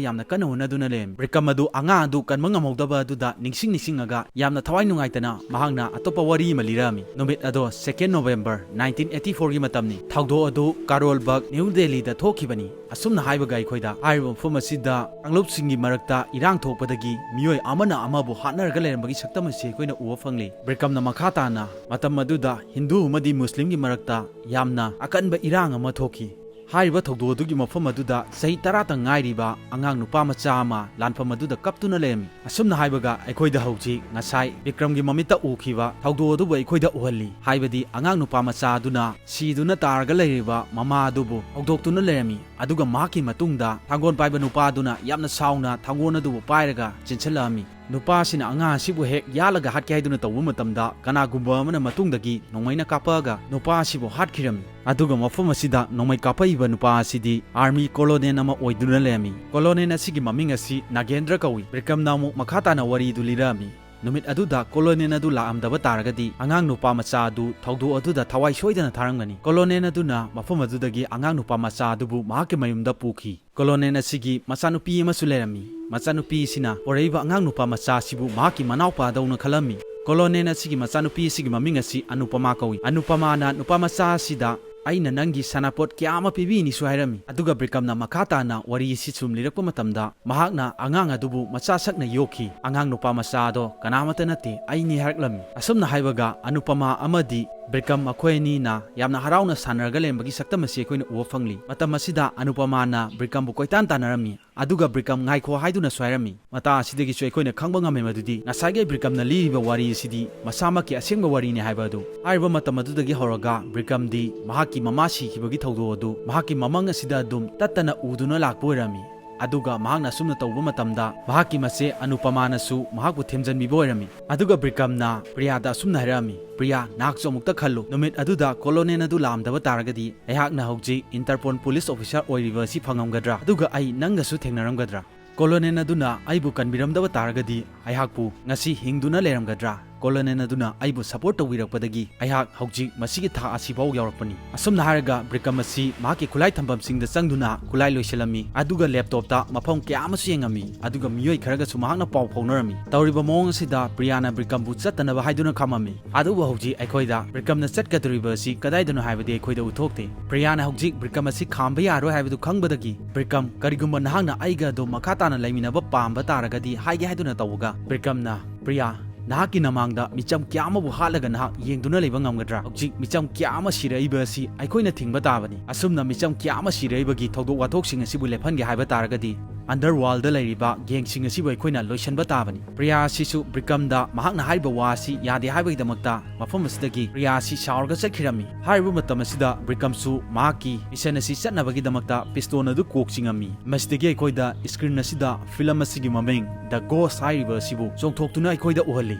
ꯌꯥꯝꯅ ꯀꯟꯅ ꯍꯣꯠꯅꯗꯨꯅ ꯂꯩꯔꯝꯃꯤ꯫ ꯕꯤꯀ꯭ꯔꯝ ꯑꯗꯨ ꯑꯉꯥꯡ ꯑꯗꯨ ꯀꯟꯕ ꯉꯝꯍꯧꯗꯕ ꯑꯗꯨꯗ ꯅꯤꯡꯁꯤꯡ ꯅꯤꯡꯁꯤꯡꯉꯒ ꯌꯥꯝꯅ ꯊꯋꯥꯏ ꯅꯨꯡꯉꯥꯏꯇꯅ ꯃꯍꯥꯛꯅ ꯑꯇꯣꯞꯄ ꯋꯥꯔꯤ ꯑꯃ ꯂꯤꯔꯛꯑꯝꯃꯤ꯫ ꯅꯨꯃꯤꯠ ꯑꯗꯣ ꯁꯦꯀꯦꯟ ꯅꯣꯕꯦꯝꯕꯔ ꯅꯥꯏꯟꯇꯤꯟ ꯑꯩꯠꯇꯤ ꯐꯣꯔꯒꯤ ꯃꯇꯝꯅꯤ꯫ ꯊꯧꯗꯣꯛ ꯑꯗꯨ ꯀꯥꯔꯣꯜ ꯕꯥꯒ, ꯅ꯭ꯌꯨ ꯗꯦꯜꯂꯤꯗ ꯊꯣꯛꯈꯤꯕꯅꯤ꯫ ꯑꯁꯨꯝꯅ ꯍꯥꯏꯕꯒ ꯑꯩꯈꯣꯏꯗ ꯍꯥꯏꯔꯤꯕ ꯃꯐꯝ ꯑꯁꯤꯗ ꯀꯥꯡꯂꯨꯞꯁꯤꯡꯒꯤ ꯃꯔꯛꯇ ꯏꯔꯥꯡ ꯊꯣꯛꯄꯗꯒꯤ ꯃꯤꯑꯣꯏ ꯑꯃꯅ ꯑꯃꯕꯨ ꯍꯥꯠꯅꯔꯒ ꯂꯩꯔꯝꯕꯒꯤ ꯁꯛꯇꯝ ꯑꯁꯤ ꯑꯩꯈꯣꯏꯅ ꯎꯕ ꯐꯪꯂꯤ꯫ ꯕꯤꯀ꯭ꯔꯝꯅ ꯃꯈꯥ ꯇꯥꯅ, "ꯃꯇꯝ ꯑꯗꯨꯗ ꯍꯤꯟꯗꯨ ꯑꯃꯗꯤ ꯃꯨꯁꯂꯤꯝꯒꯤ ꯃꯔꯛꯇ ꯌꯥꯝꯅ ꯑꯀꯟꯕ ꯏꯔꯥꯡ ꯑꯃ ꯊꯣꯛꯈꯤ꯫ ꯍꯥꯏꯔꯤꯕ ꯊꯧꯗꯣꯛ ꯑꯗꯨꯒꯤ ꯃꯐꯝ ꯑꯗꯨꯗ ꯆꯍꯤ ꯇꯔꯥꯇꯪ ꯉꯥꯏꯔꯤꯕ ꯑꯉꯥꯡ ꯅꯨꯄꯥ ꯃꯆꯥ ꯑꯃ ꯂꯥꯟꯐꯝ ꯑꯗꯨꯗ ꯀꯞꯇꯨꯅ ꯂꯩꯔꯝꯃꯤ"꯫ ꯑꯁꯨꯝꯅ ꯍꯥꯏꯕꯒ ꯑꯩꯈꯣꯏꯗ ꯍꯧꯖꯤꯛ ꯉꯁꯥꯏ ꯕꯤꯀ꯭ꯔꯝꯒꯤ ꯃꯃꯤꯠꯇ ꯎꯈꯤꯕ ꯊꯧꯗꯣꯛ ꯑꯗꯨꯕꯨ ꯑꯩꯈꯣꯏꯗ ꯎꯍꯜꯂꯤ꯫ ꯍꯥꯏꯕꯗꯤ ꯑꯉꯥꯡ ꯅꯨꯄꯥ ꯃꯆꯥ ꯑꯗꯨꯅ ꯁꯤꯗꯨꯅ ꯇꯥꯔꯒ ꯂꯩꯔꯤꯕ ꯃꯃꯥ ꯑꯗꯨꯕꯨ ꯍꯧꯗꯣꯛꯇꯨꯅ ꯂꯩꯔꯝꯃꯤ꯫ ꯑꯗꯨꯒ ꯃꯍꯥꯛꯀꯤ ꯃꯇꯨꯡꯗ ꯊꯥꯡꯒꯣꯜ ꯄꯥꯏꯕ ꯅꯨꯄꯥ ꯑꯗꯨꯅ ꯌꯥꯝꯅ ꯁꯥꯎꯅ ꯊꯥꯡꯒꯣꯜ ꯑꯗꯨꯕꯨ ꯄꯥꯏꯔꯒ ꯆꯦꯟꯁꯤꯜꯂꯛꯑꯝꯃꯤ꯫ ꯅꯨꯄꯥ ꯑꯁꯤꯅ ꯑꯉꯥꯡ ꯑꯁꯤꯕꯨ ꯍꯦꯛ ꯌꯥꯜꯂꯒ ꯍꯥꯠꯀꯦ ꯍꯥꯏꯗꯨꯅ ꯇꯧꯕ ꯃꯇꯝꯗ, ꯀꯅꯥꯒꯨꯝꯕ ꯑꯃꯅ ꯃꯇꯨꯡꯗꯒꯤ ꯅꯣꯡꯃꯩꯅ ꯀꯥꯞꯄꯛꯑꯒ ꯅꯨꯄꯥ ꯑꯁꯤꯕꯨ ꯍꯥꯠꯈꯤꯔꯝꯃꯤ꯫ ꯑꯗꯨꯒ ꯃꯐꯝ ꯑꯁꯤꯗ ꯅꯣꯡꯃꯩ ꯀꯥꯞꯄꯛꯏꯕ ꯅꯨꯄꯥ ꯑꯁꯤꯗꯤ ꯑꯥꯔꯃꯤ ꯀꯣꯂꯣꯅꯦꯜ ꯑꯃ ꯑꯣꯏꯗꯨꯅ ꯂꯩꯔꯝꯃꯤ꯫ ꯀꯣꯂꯣꯅꯦꯜ ꯑꯁꯤꯒꯤ ꯃꯃꯤꯡ ꯑꯁꯤ ꯅꯥꯒꯦꯟꯗ꯭ꯔ ꯀꯧꯏ꯫ ꯕꯤꯀ꯭ꯔꯝꯅ ꯑꯃꯨꯛ ꯃꯈꯥ ꯇꯥꯅ ꯋꯥꯔꯤꯗꯨ ꯂꯤꯔꯛꯑꯝꯃꯤ꯫ ꯅꯨꯃꯤꯠ ꯑꯗꯨꯗ ꯀꯣꯂꯣꯅꯦꯜ ꯑꯗꯨ ꯂꯥꯛꯑꯝꯗꯕ ꯇꯥꯔꯒꯗꯤ, ꯑꯉꯥꯡ ꯅꯨꯄꯥ ꯃꯆꯥ ꯑꯗꯨ ꯊꯧꯗꯣꯛ ꯑꯗꯨꯗ ꯊꯋꯥꯏ ꯁꯣꯏꯗꯅ ꯊꯥꯔꯝꯒꯅꯤ꯫ ꯀꯣꯂꯣꯅꯦꯜ ꯑꯗꯨꯅ ꯃꯐꯝ ꯑꯗꯨꯗꯒꯤ ꯑꯉꯥꯡ ꯅꯨꯄꯥ ꯃꯆꯥ ꯑꯗꯨꯕꯨ ꯃꯍꯥꯛꯀꯤ ꯃꯌꯨꯝꯗ ꯄꯨꯈꯤ꯫ ꯀꯣꯂꯣꯅꯦꯜ ꯑꯁꯤꯒꯤ ꯃꯆꯥꯅꯨꯄꯤ ꯑꯃꯁꯨ ꯂꯩꯔꯝꯃꯤ꯫ ꯃꯆꯥꯅꯨꯄꯤ ꯑꯁꯤꯅ ꯄꯣꯔꯛꯏꯕ ꯑꯉꯥꯡ ꯅꯨꯄꯥ ꯃꯆꯥ ꯑꯁꯤꯕꯨ ꯃꯍꯥꯛꯀꯤ ꯃꯅꯥꯎꯄꯥꯗꯧꯅ ꯈꯜꯂꯝꯃꯤ꯫ ꯀꯣꯂꯣꯅꯦꯜ ꯑꯁꯤꯒꯤ ꯃꯆꯥꯅꯨꯄꯤ ꯑꯁꯤꯒꯤ ꯃꯃꯤꯡ ꯑꯁꯤ ꯑꯅꯨꯄꯃꯥ ꯀꯧꯏ꯫ ꯑꯅꯨꯄꯃꯥꯅ ꯅꯨꯄꯥ ꯃꯆꯥ ꯑꯁꯤꯗ, "ꯑꯩꯅ ꯅꯪꯒꯤ ꯁꯅꯥꯄꯣꯠ ꯀꯌꯥ ꯑꯃ ꯄꯤꯕꯤꯅꯤꯁꯨ" ꯍꯥꯏꯔꯝꯃꯤ꯫ ꯑꯗꯨꯒ ꯕꯤꯀ꯭ꯔꯝꯅ ꯃꯈꯥ ꯇꯥꯅ ꯋꯥꯔꯤ ꯑꯁꯤ ꯁꯨꯝ ꯂꯤꯔꯛꯄ ꯃꯇꯝꯗ, ꯃꯍꯥꯛꯅ ꯑꯉꯥꯡ ꯑꯗꯨꯕꯨ ꯃꯆꯥ ꯁꯛꯅ ꯌꯣꯛꯈꯤ꯫ "ꯑꯉꯥꯡ ꯅꯨꯄꯥ ꯃꯆꯥ ꯑꯗꯣ ꯀꯅꯥꯃꯠꯇ ꯅꯠꯇꯦ, ꯑꯩꯅꯤ" ꯍꯥꯏꯔꯛꯂꯝꯃꯤ꯫ ꯑꯁꯨꯝꯅ ꯍꯥꯏꯕꯒ ꯑꯅꯨꯄꯃꯥ ꯑꯃꯗꯤ ꯕꯤꯀ꯭ꯔꯝ ꯃꯈꯣꯏ ꯑꯅꯤꯅ ꯌꯥꯝꯅ ꯍꯔꯥꯎꯅ ꯁꯥꯟꯅꯔꯒ ꯂꯩꯔꯝꯕꯒꯤ ꯁꯛꯇꯝ ꯑꯁꯤ ꯑꯩꯈꯣꯏꯅ ꯎꯕ ꯐꯪꯂꯤ꯫ ꯃꯇꯝ ꯑꯁꯤꯗ ꯑꯅꯨꯄꯃꯥꯅ ꯕꯤꯀ꯭ꯔꯝꯕꯨ ꯀꯣꯏꯇꯥꯟ ꯇꯥꯟꯅꯔꯝꯃꯤ꯫ ꯑꯗꯨꯒ ꯕꯤꯀ꯭ꯔꯝ ꯉꯥꯏꯈꯣ ꯍꯥꯏꯗꯨꯅꯁꯨ ꯍꯥꯏꯔꯝꯃꯤ꯫ ꯃꯇꯥꯡ ꯑꯁꯤꯗꯒꯤꯁꯨ ꯑꯩꯈꯣꯏꯅ ꯈꯪꯕ ꯉꯝꯃꯦ ꯃꯗꯨꯗꯤ ꯉꯁꯥꯏꯒꯤ ꯕꯤꯀ꯭ꯔꯝꯅ ꯂꯤꯔꯤꯕ ꯋꯥꯔꯤ ꯑꯁꯤꯗꯤ ꯃꯁꯥꯃꯛꯀꯤ ꯑꯁꯦꯡꯕ ꯋꯥꯔꯤꯅꯤ ꯍꯥꯏꯕ ꯑꯗꯨ꯫ ꯍꯥꯏꯔꯤꯕ ꯃꯇꯝ ꯑꯗꯨꯗꯒꯤ ꯍꯧꯔꯒ ꯕꯤꯀ꯭ꯔꯝꯗꯤ ꯃꯍꯥꯛꯀꯤ ꯃꯃꯥ ꯁꯤꯈꯤꯕꯒꯤ ꯊꯧꯗꯣꯛ ꯑꯗꯨ ꯃꯍꯥꯛꯀꯤ ꯃꯃꯪ ꯑꯁꯤꯗ ꯑꯗꯨꯝ ꯇꯠꯇꯅ ꯎꯗꯨꯅ ꯂꯥꯛꯄ ꯑꯣꯏꯔꯝꯃꯤ꯫ ꯑꯗꯨꯒ ꯃꯍꯥꯛꯅ ꯑꯁꯨꯝꯅ ꯇꯧꯕ ꯃꯇꯝꯗ ꯃꯍꯥꯛꯀꯤ ꯃꯆꯦ ꯑꯅꯨꯄꯃꯥꯅꯁꯨ ꯃꯍꯥꯛꯄꯨ ꯊꯦꯝꯖꯤꯟꯕꯤꯕ ꯑꯣꯏꯔꯝꯃꯤ꯫ ꯑꯗꯨꯒ ꯕ꯭ꯔꯤꯀꯝꯅ ꯄ꯭ꯔꯤꯌꯥꯗ ꯑꯁꯨꯝꯅ ꯍꯥꯏꯔꯛꯑꯝꯃꯤ, "ꯄ꯭ꯔꯤꯌꯥ, ꯅꯍꯥꯛꯁꯨ ꯑꯃꯨꯛꯇ ꯈꯜꯂꯨ, ꯅꯨꯃꯤꯠ ꯑꯗꯨꯗ ꯀꯣꯂꯣꯅꯦꯜ ꯑꯗꯨ ꯂꯥꯛꯑꯝꯗꯕ ꯇꯥꯔꯒꯗꯤ ꯑꯩꯍꯥꯛꯅ ꯍꯧꯖꯤꯛ ꯏꯟꯇꯔꯄꯣꯜ ꯄꯨꯂꯤꯁ ꯑꯣꯐꯤꯁꯥꯔ ꯑꯣꯏꯔꯤꯕ ꯑꯁꯤ ꯐꯪꯉꯝꯒꯗ꯭ꯔꯥ? ꯑꯗꯨꯒ ꯑꯩ ꯅꯪꯒꯁꯨ ꯊꯦꯡꯅꯔꯝꯒꯗ꯭ꯔꯥ? ꯀꯣꯂꯣꯅꯦꯜ ꯑꯗꯨꯅ ꯑꯩꯕꯨ ꯀꯟꯕꯤꯔꯝꯗꯕ ꯇꯥꯔꯒꯗꯤ ꯑꯩꯍꯥꯛꯄꯨ ꯉꯁꯤ ꯍꯤꯡꯗꯨꯅ ꯂꯩꯔꯝꯒꯗ꯭ꯔꯥ? ꯀꯣꯂꯣꯅꯦꯜ ꯑꯗꯨꯅ ꯑꯩꯕꯨ ꯁꯄꯣꯔꯠ ꯇꯧꯕꯤꯔꯛꯄꯗꯒꯤ ꯑꯩꯍꯥꯛ ꯍꯧꯖꯤꯛ ꯃꯁꯤꯒꯤ ꯊꯥꯛ ꯑꯁꯤꯐꯥꯎ ꯌꯧꯔꯛꯄꯅꯤ꯫" ꯑꯁꯨꯝꯅ ꯍꯥꯏꯔꯒ ꯕ꯭ꯔꯤꯀꯝ ꯑꯁꯤ ꯃꯍꯥꯛꯀꯤ ꯈꯨꯠꯂꯥꯏ ꯊꯝꯐꯝꯁꯤꯡꯗ ꯆꯪꯗꯨꯅ ꯈꯨꯠꯂꯥꯏ ꯂꯣꯏꯁꯤꯜꯂꯝꯃꯤ꯫ ꯑꯗꯨꯒ ꯂꯦꯞꯇꯣꯞꯇ ꯃꯐꯝ ꯀꯌꯥ ꯑꯃꯁꯨ ꯌꯦꯡꯉꯝꯃꯤ꯫ ꯑꯗꯨꯒ ꯃꯤꯑꯣꯏ ꯈꯔꯒꯁꯨ ꯃꯍꯥꯛꯅ ꯄꯥꯎ ꯐꯥꯎꯅꯔꯝꯃꯤ꯫ ꯇꯧꯔꯤꯕ ꯃꯑꯣꯡ ꯑꯁꯤꯗ ꯄ꯭ꯔꯤꯌꯥꯅ ꯕ꯭ꯔꯤꯀꯝꯕꯨ ꯆꯠꯇꯅꯕ ꯍꯥꯏꯗꯨꯅ ꯈꯥꯝꯃꯝꯃꯤ꯫ ꯑꯗꯨꯕꯨ ꯍꯧꯖꯤꯛ ꯑꯩꯈꯣꯏꯗ ꯕ꯭ꯔꯤꯀꯝꯅ ꯆꯠꯀꯗꯧꯔꯤꯕ ꯑꯁꯤ ꯀꯗꯥꯏꯗꯅꯣ ꯍꯥꯏꯕꯗꯤ ꯑꯩꯈꯣꯏꯗ ꯎꯠꯊꯣꯛꯇꯦ꯫ ꯄ꯭ꯔꯤꯌꯥꯅ ꯍꯧꯖꯤꯛ ꯕ꯭ꯔꯤꯀꯝ ꯑꯁꯤ ꯈꯥꯝꯕ ꯌꯥꯔꯣꯏ ꯍꯥꯏꯕꯗꯨ ꯈꯪꯕꯗꯒꯤ, "ꯕ꯭ꯔꯤꯀꯝ, ꯀꯔꯤꯒꯨꯝꯕ ꯅꯍꯥꯛꯅ ꯑꯩꯒ ꯑꯗꯨꯝ ꯃꯈꯥ ꯇꯥꯅ ꯂꯩꯃꯤꯟꯅꯕ ꯄꯥꯝꯕ ꯇꯥꯔꯒꯗꯤ ꯍꯥꯏꯒꯦ" ꯍꯥꯏꯗꯨꯅ ꯇꯧꯕꯒ, ꯕ꯭ꯔꯤꯀꯝꯅ, "ꯄ꯭ꯔꯤꯌꯥ, ꯅꯍꯥꯛꯀꯤ ꯅꯃꯥꯡꯗ ꯃꯤꯆꯝ ꯀꯌꯥ ꯑꯃꯕꯨ ꯍꯥꯠꯂꯒ ꯅꯍꯥꯛ ꯌꯦꯡꯗꯨꯅ ꯂꯩꯕ ꯉꯝꯒꯗ꯭ꯔꯥ? ꯍꯧꯖꯤꯛ ꯃꯤꯆꯝ ꯀꯌꯥ ꯑꯃ ꯁꯤꯔꯛꯏꯕ ꯑꯁꯤ ꯑꯩꯈꯣꯏꯅ ꯊꯤꯡꯕ ꯇꯥꯕꯅꯤ꯫ ꯑꯁꯨꯝꯅ ꯃꯤꯆꯝ ꯀꯌꯥ ꯑꯃ ꯁꯤꯔꯛꯏꯕꯒꯤ ꯊꯧꯗꯣꯛ ꯋꯥꯊꯣꯛꯁꯤꯡ ꯑꯁꯤꯕꯨ ꯂꯦꯞꯍꯟꯒꯦ ꯍꯥꯏꯕ ꯇꯥꯔꯒꯗꯤ ꯑꯟꯗꯔꯋꯥꯔꯜꯗ ꯂꯩꯔꯤꯕ ꯒꯦꯡꯁꯤꯡ ꯑꯁꯤꯕꯨ ꯑꯩꯈꯣꯏꯅ ꯂꯣꯏꯁꯤꯟꯕ ꯇꯥꯕꯅꯤ꯫" ꯄ꯭ꯔꯤꯌꯥ ꯑꯁꯤꯁꯨ ꯕ꯭ꯔꯤꯀꯝꯗ ꯃꯍꯥꯛꯅ ꯍꯥꯏꯔꯤꯕ ꯋꯥ ꯑꯁꯤ ꯌꯥꯗꯦ ꯍꯥꯏꯕꯒꯤꯗꯃꯛꯇ ꯃꯐꯝ ꯑꯁꯤꯗꯒꯤ ꯄ꯭ꯔꯤꯌꯥ ꯑꯁꯤ ꯁꯥꯎꯔꯒ ꯆꯠꯈꯤꯔꯝꯃꯤ꯫ ꯍꯥꯏꯔꯤꯕ ꯃꯇꯝ ꯑꯁꯤꯗ ꯕ꯭ꯔꯤꯀꯝꯁꯨ ꯃꯍꯥꯛꯀꯤ ꯃꯤꯁꯟ ꯑꯁꯤ ꯆꯠꯅꯕꯒꯤꯗꯃꯛꯇ ꯄꯤꯁꯇꯣꯟ ꯑꯗꯨ ꯀꯣꯛ ꯆꯤꯡꯉꯝꯃꯤ꯫ ꯃꯁꯤꯗꯒꯤ ꯑꯩꯈꯣꯏꯗ ꯁ꯭ꯀ꯭ꯔꯤꯟ ꯑꯁꯤꯗ ꯐꯤꯂꯝ ꯑꯁꯤꯒꯤ ꯃꯃꯤꯡ ꯗ ꯒꯣꯁ ꯍꯥꯏꯔꯤꯕ ꯑꯁꯤꯕꯨ ꯆꯣꯡꯊꯣꯛꯇꯨꯅ ꯑꯩꯈꯣꯏꯗ ꯎꯍꯜꯂꯤ꯫